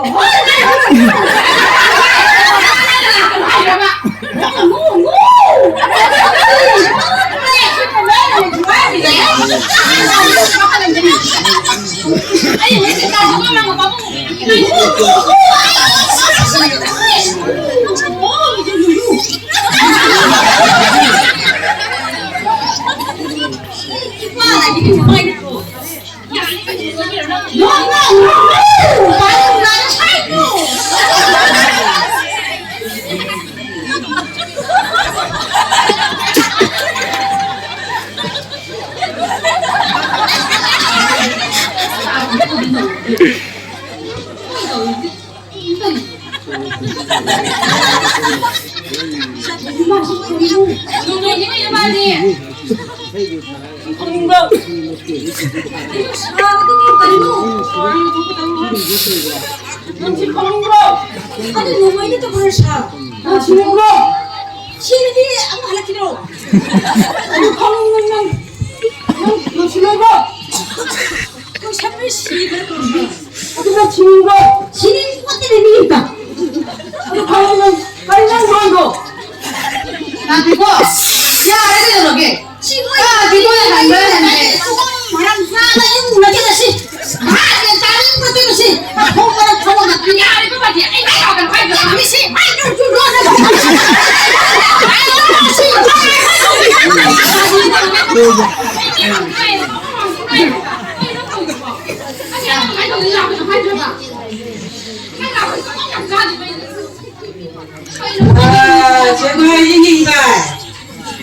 ꯅꯪ ꯁꯤ ꯈꯪꯅꯤꯡꯕ꯭ꯔꯣ? ꯑꯗꯨ ꯅꯣꯡꯃꯩꯅ ꯇꯧꯕ ꯁꯥ꯫ ꯅꯪ ꯁꯤꯅꯤꯡꯕ꯭ꯔꯣ? ꯁꯤꯔꯗꯤ ꯑꯃꯨꯛ ꯍꯜꯂꯛꯈꯤꯗ꯭ꯔꯣ? ꯑꯗꯨ ꯈꯪꯅꯤꯡ-, ꯅꯪ, ꯅꯪ, ꯅꯪ ꯁꯤꯅꯤꯡꯕ꯭ꯔꯣ? ꯅꯪ ꯁꯛꯄ ꯁꯤꯕ ꯇꯧꯔꯤꯗꯣ꯫ ꯑꯗꯨ ꯅꯪ ꯁꯤꯅꯤꯡꯕ꯭ꯔꯣ? ꯁꯤꯅꯤꯡ ꯄꯣꯠꯇꯦꯅꯦ ꯃꯤ ꯑꯝꯇ꯫ ꯑꯗꯨ ꯈꯪꯅꯤꯡ-, ꯅꯪ, ꯀꯔꯤ ꯅꯪ ꯂꯣꯟꯗꯣ? ꯇꯥꯗꯦꯀꯣ? ꯌꯥꯔꯦ ꯀꯩꯗꯧꯔꯒꯦ? ꯁꯤ ꯃꯣꯏ ꯑꯥ, ꯁꯤ ꯃꯣꯏ ꯍꯟꯕ ꯍꯟꯕ꯫ ꯃꯔꯝ ꯆꯥꯅ ꯏꯃꯨꯡ ꯅꯠꯇꯦ ꯃꯁꯤ꯫ ꯃꯍꯥꯛꯅ ꯆꯥꯅꯤꯡꯕ ꯅꯠꯇꯦ ꯃꯁꯤ꯫ ꯃꯈꯣꯡ ꯃꯔꯝ ꯊꯣꯛꯑꯒ ꯄꯤꯔꯛꯑꯦ꯫ ꯌꯥꯔꯦ ꯕꯕꯥꯖꯤ, ꯑꯩ ꯀꯩ ꯌꯥꯎꯗꯅ ꯍꯥꯏꯗꯣꯏꯅꯣ? ꯃꯤꯁꯤ ꯃꯥꯏ ꯅꯨꯡꯁꯨ ꯂꯣꯟꯅ꯫ ꯑꯥ, ꯆꯦ ꯅꯣꯏ ꯏꯪ ꯏꯪ ꯇꯥꯏ꯫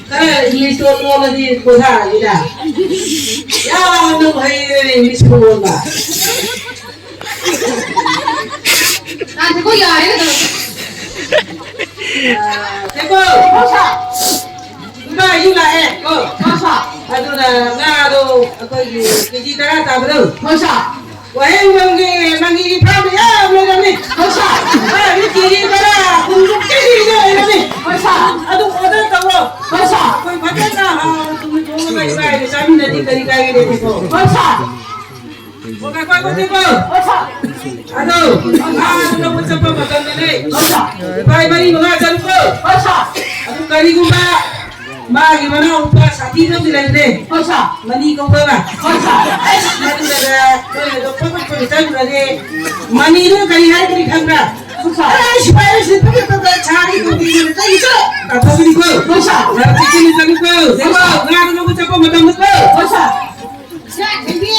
ꯈꯔ ꯏꯪꯂꯤꯁꯇꯣ ꯂꯣꯜꯂꯗꯤ ꯄꯣꯊꯥꯔꯅꯤꯗ꯫ ꯌꯥꯝꯅ ꯍꯩꯔꯦ ꯏꯪꯂꯤꯁ ꯂꯣꯟꯕ꯫ ꯇꯥꯟꯊꯣꯛꯈꯣ, ꯌꯥꯔꯦ ꯀꯩꯗꯧꯔꯒꯦ? ꯁꯦꯀꯣ! ꯍꯣꯏ ꯁꯥꯔ꯫ ꯏꯃꯥ, ꯑꯩꯁꯨ ꯂꯥꯛꯑꯦ꯫ ꯀꯣ? ꯍꯣꯏ ꯁꯥꯔ꯫ ꯑꯗꯨꯅ ꯉꯥꯗꯣ ꯑꯩꯈꯣꯏꯒꯤ ꯀꯦ ꯖꯤ ꯇꯔꯥ ꯇꯥꯕꯗꯣ꯫ ꯍꯣꯏ ꯁꯥꯔ꯫ ꯋꯥꯍꯦꯡꯕꯝꯒꯤ ꯃꯪꯒꯤꯒꯤ ꯐꯥꯔꯝꯗ ꯌꯥꯝ ꯂꯩꯔꯝꯃꯤ꯫ ꯍꯣꯏ ꯁꯥꯔ꯫ ꯉꯥꯗꯤ ꯀꯦ ꯖꯤ ꯇꯔꯥ, ꯀꯨꯟꯃꯨꯛ ꯀꯦ ꯖꯤꯗ ꯂꯩꯔꯝꯃꯤ꯫ ꯍꯣꯏ ꯁꯥꯔ꯫ ꯑꯗꯨ ꯑꯣꯔꯗꯔ ꯇꯧꯔꯣ꯫ ꯍꯣꯏ ꯁꯥꯔ꯫ ꯑꯩꯈꯣꯏ ꯐꯖꯅ ꯍꯥꯎꯅ ꯊꯨꯝꯅ ꯊꯣꯡꯉꯒ ꯏꯕꯥꯏꯗ ꯆꯥꯃꯤꯟꯅꯗꯤ ꯀꯔꯤ ꯀꯥꯏꯒꯦ? ꯍꯣꯏ ꯁꯥꯔ꯫ ꯑꯣ, ꯉꯥꯏꯈꯣ, ꯉꯥꯏꯈꯣ, ꯉꯥꯏꯈꯣ꯫ ꯍꯣꯏ ꯁꯥꯔ꯫ ꯑꯗꯣ, ꯉꯥ ꯂꯧꯕ ꯆꯠꯄ ꯃꯇꯝꯗꯅꯦ, ꯍꯣꯏ ꯁꯥꯔ꯫ ꯂꯨꯄꯥ ꯃꯔꯤ ꯃꯉꯥ ꯆꯠꯂꯨꯀꯣ꯫ ꯍꯣꯏ ꯁꯥꯔ꯫ ꯑꯗꯨ ꯀꯔꯤꯒꯨꯝꯕ ꯃꯥꯒꯤ ꯃꯅꯥꯎ ꯅꯨꯄꯥ ꯁꯥꯊꯤꯕ ꯑꯃꯗꯤ ꯂꯩꯕꯅꯦ꯫ ꯍꯣꯏ ꯁꯥꯔ꯫ ꯃꯅꯤ ꯀꯧꯕ ꯑꯃ꯫ ꯍꯣꯏ ꯁꯥꯔ꯫ ꯑꯁ, ꯃꯗꯨꯗꯒ ꯅꯣꯏꯅ ꯑꯗꯣ ꯐꯠ ꯐꯠ ꯐꯠ ꯆꯠꯂꯨꯔꯗꯤ, ꯃꯅꯤꯗꯨꯅ ꯀꯔꯤ ꯍꯥꯏꯒꯅꯤ ꯈꯪꯕ꯭ꯔꯥ? ꯍꯣꯏ ꯁꯥꯔ꯫ ꯑꯦ, ꯁꯤꯐꯥꯏ ꯑꯁꯤ ꯐꯠ ꯐꯠ ꯐꯠ ꯁꯥꯔꯤ ꯀꯧꯕꯤꯗꯨꯅ ꯇꯩ ꯆꯠ ꯇꯥꯊꯣꯛꯀꯅꯤꯀꯣ꯫ ꯍꯣꯏ ꯁꯥꯔ꯫ ꯌꯥꯝ ꯆꯦꯛꯁꯤꯟꯅ ꯆꯠꯂꯨꯀꯣ꯫ ꯍꯣꯏ ꯁꯥꯔ꯫ ꯉꯥ ꯂꯧꯕ ꯆꯠꯄ ꯃꯇꯝꯗꯀꯣ꯫ ꯍꯣꯏ ꯁꯥꯔ꯫ ꯆꯥꯛ ꯊꯣꯡꯕꯤ,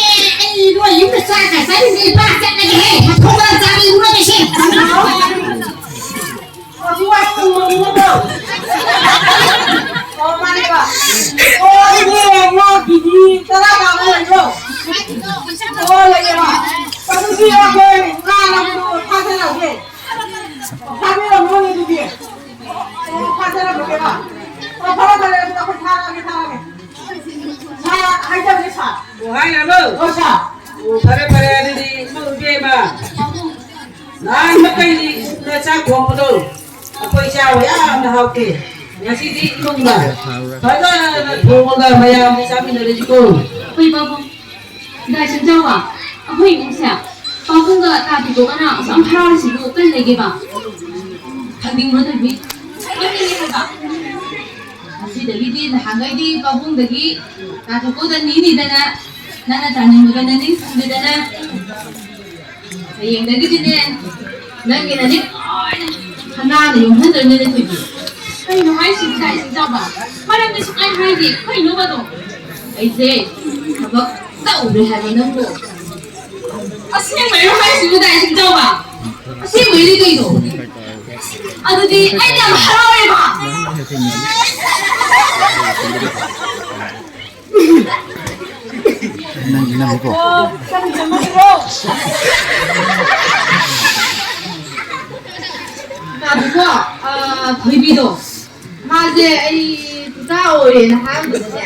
ꯑꯩ ꯅꯣꯏ ꯌꯨꯝꯗ ꯆꯥꯛꯀ ꯆꯥꯅꯤꯡꯗꯦ, ꯏꯄꯥ ꯆꯠꯂꯒꯦꯍꯦ, ꯃꯊꯣꯡ ꯃꯔꯝ ꯆꯥꯕ ꯏꯃꯨꯡ ꯑꯃꯁꯦ꯫ ꯑꯣ, ꯁꯤ ꯋꯥꯏ ꯇꯧꯔꯝꯃꯤꯅꯦꯀꯣ꯫ ꯑꯣ, ꯃꯥꯅꯦꯀꯣ꯫ ꯑꯣ, ꯑꯗꯨꯗꯤ ꯉꯥ ꯀꯦ ꯖꯤ ꯇꯔꯥ ꯇꯥꯕ ꯂꯩꯕ꯭ꯔꯣ? ꯑꯣ, ꯂꯩꯌꯦꯕ꯫ ꯑꯗꯨꯗꯤ ꯑꯩꯈꯣꯏ ꯉꯥ ꯂꯧꯕꯗꯣ ꯊꯥꯖꯔꯛꯑꯒꯦ꯫ ꯊꯥꯕꯤꯔꯝꯃꯣꯅꯦ ꯑꯗꯨꯗꯤ꯫ ꯑꯣ, ꯊꯥꯖꯔꯝꯃꯒꯦꯕ꯫ ꯑꯣ, ꯐꯔꯦ, ꯐꯔꯦ, ꯑꯗꯨꯗꯤ ꯑꯩꯈꯣꯏ ꯊꯥꯔꯛꯑꯒꯦ, ꯊꯥꯔꯛꯑꯒꯦ꯫ ꯁꯥꯔ, ꯍꯥꯏꯖꯕꯅꯦ, ꯁꯥꯔ꯫ ꯑꯣ, ꯍꯥꯏꯔꯕꯣ? ꯑꯣ, ꯁꯥꯔ꯫ ꯑꯣ, ꯐꯔꯦ, ꯐꯔꯦ, ꯑꯗꯨꯗꯤ ꯏꯃꯧ ꯏꯕꯦꯝꯃ꯫ ꯅꯍꯥꯟ ꯃꯈꯩꯗꯤ ꯏꯃꯨꯡꯗ ꯆꯥꯛ ꯊꯣꯡꯕꯗꯣ ꯑꯩꯈꯣꯏ ꯆꯥꯕ ꯌꯥꯝꯅ ꯍꯥꯎꯇꯦ꯫ ꯉꯁꯤꯗꯤ ꯏꯃꯨꯡꯗ ꯐꯖꯅ ꯊꯣꯡꯉꯒ ꯃꯌꯥꯝꯒꯤ ꯆꯥꯃꯤꯟꯅꯔꯁꯤꯀꯣ꯫ ꯍꯣꯏ, ꯄꯥꯕꯨꯡ꯫ ꯗꯥ ꯁꯦꯝꯖꯥꯎꯕ, ꯑꯩꯈꯣꯏ ꯏꯃꯨꯡꯁꯦ ꯄꯥꯕꯨꯡꯒ ꯇꯥ ꯇꯣꯏꯇꯣꯛꯀꯅ ꯑꯁꯨꯛ ꯌꯥꯝ ꯍꯔꯥꯎꯔꯤꯁꯤꯕꯨ ꯀꯔꯤ ꯂꯩꯒꯦꯕ? ꯈꯪꯅꯤꯡꯕ ꯊꯣꯏꯕꯤ, ꯈꯪꯅꯤꯡꯉꯦ ꯍꯥꯏꯕ꯫ ꯉꯁꯤꯗꯒꯤꯗꯤ ꯅꯍꯥꯟꯈꯩꯗꯤ ꯄꯥꯕꯨꯡꯗꯒꯤ ꯇꯥ ꯇꯣꯏꯇꯣꯛꯇ ꯅꯤꯅꯤꯗꯅ, ꯅꯪꯅ ꯆꯥꯅꯤꯡꯕꯗꯣ ꯅꯅꯤꯡ ꯊꯨꯡꯗꯗꯅ, ꯍꯌꯦꯡꯗꯒꯤꯗꯤꯅꯦ, ꯅꯪꯒꯤ ꯅꯅꯤꯡ ꯂꯣꯏꯅ ꯁꯅꯥꯅ ꯌꯣꯝꯍꯟꯗꯣꯏꯅꯦ ꯊꯣꯏꯕꯤ꯫ ꯀꯩꯅꯣ ꯍꯥꯏꯁꯤꯕꯨ ꯗꯥ ꯁꯦꯝꯖꯥꯎꯕ? ꯃꯔꯝꯗꯤ ꯁꯨꯡꯍꯥꯏ ꯍꯥꯏꯗꯦ꯫ ꯀꯩꯅꯣꯕ ꯑꯗꯣ? ꯑꯩꯁꯦ ꯊꯕꯛ ꯇꯧꯔꯦ ꯍꯥꯏꯕ ꯅꯪꯕꯨ꯫ ꯑꯁꯦꯡꯕꯩꯔꯣ ꯍꯥꯏꯁꯤꯕꯨ ꯗꯥ ꯁꯦꯝꯖꯥꯎꯕ? ꯑꯁꯦꯡꯕꯩꯗꯤ ꯀꯩꯅꯣ? ꯑꯗꯨꯗꯤ ꯑꯩ ꯌꯥꯝ ꯍꯔꯥꯎꯔꯦꯕ꯫ ꯅꯪꯒꯤ ꯅꯪꯒꯤꯀꯣ꯫ ꯀꯥꯗꯨꯀꯣ, ꯑ, ꯊꯣꯏꯕꯤꯗꯣ, ꯃꯥꯁꯦ ꯑꯩ ꯏꯆꯥ ꯑꯣꯏꯔꯦꯅ ꯍꯥꯏꯔꯝꯕꯗꯅꯦ,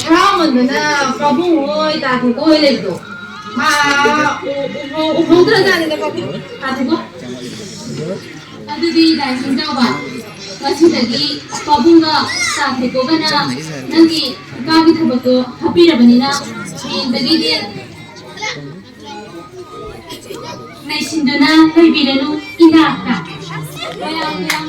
ꯍꯔꯥꯎꯃꯟꯗꯅ ꯄꯥꯕꯨꯡ ꯍꯣꯏ, ꯇꯥ ꯊꯣꯏꯕ ꯍꯣꯏ ꯂꯩꯕꯗꯣ, ꯃꯥ ꯎ-, ꯎꯍꯧ-, ꯎꯍꯧꯗ꯭ꯔꯖꯥꯠꯅꯤꯗ ꯄꯥꯕꯨꯡ, ꯇꯥ ꯊꯣꯏꯕ꯫ ꯑꯗꯨꯗꯤ ꯗꯥꯏꯁꯤꯡ ꯇꯧꯕ, ꯉꯁꯤꯗꯒꯤ ꯄꯥꯕꯨꯡꯒ ꯇꯥ ꯊꯣꯏꯕꯒꯅ ꯅꯪꯒꯤ ꯏꯄꯥꯒꯤ ꯊꯕꯛꯇꯣ ꯍꯥꯞꯄꯤꯔꯕꯅꯤꯅ, ꯍꯌꯦꯡꯗꯒꯤꯗꯤ ꯂꯩꯁꯤꯟꯗꯨꯅ ꯂꯩꯕꯤꯔꯅꯨ ꯏꯅꯥꯛꯇ꯫ ꯃꯌꯥꯝ, ꯃꯌꯥꯝ,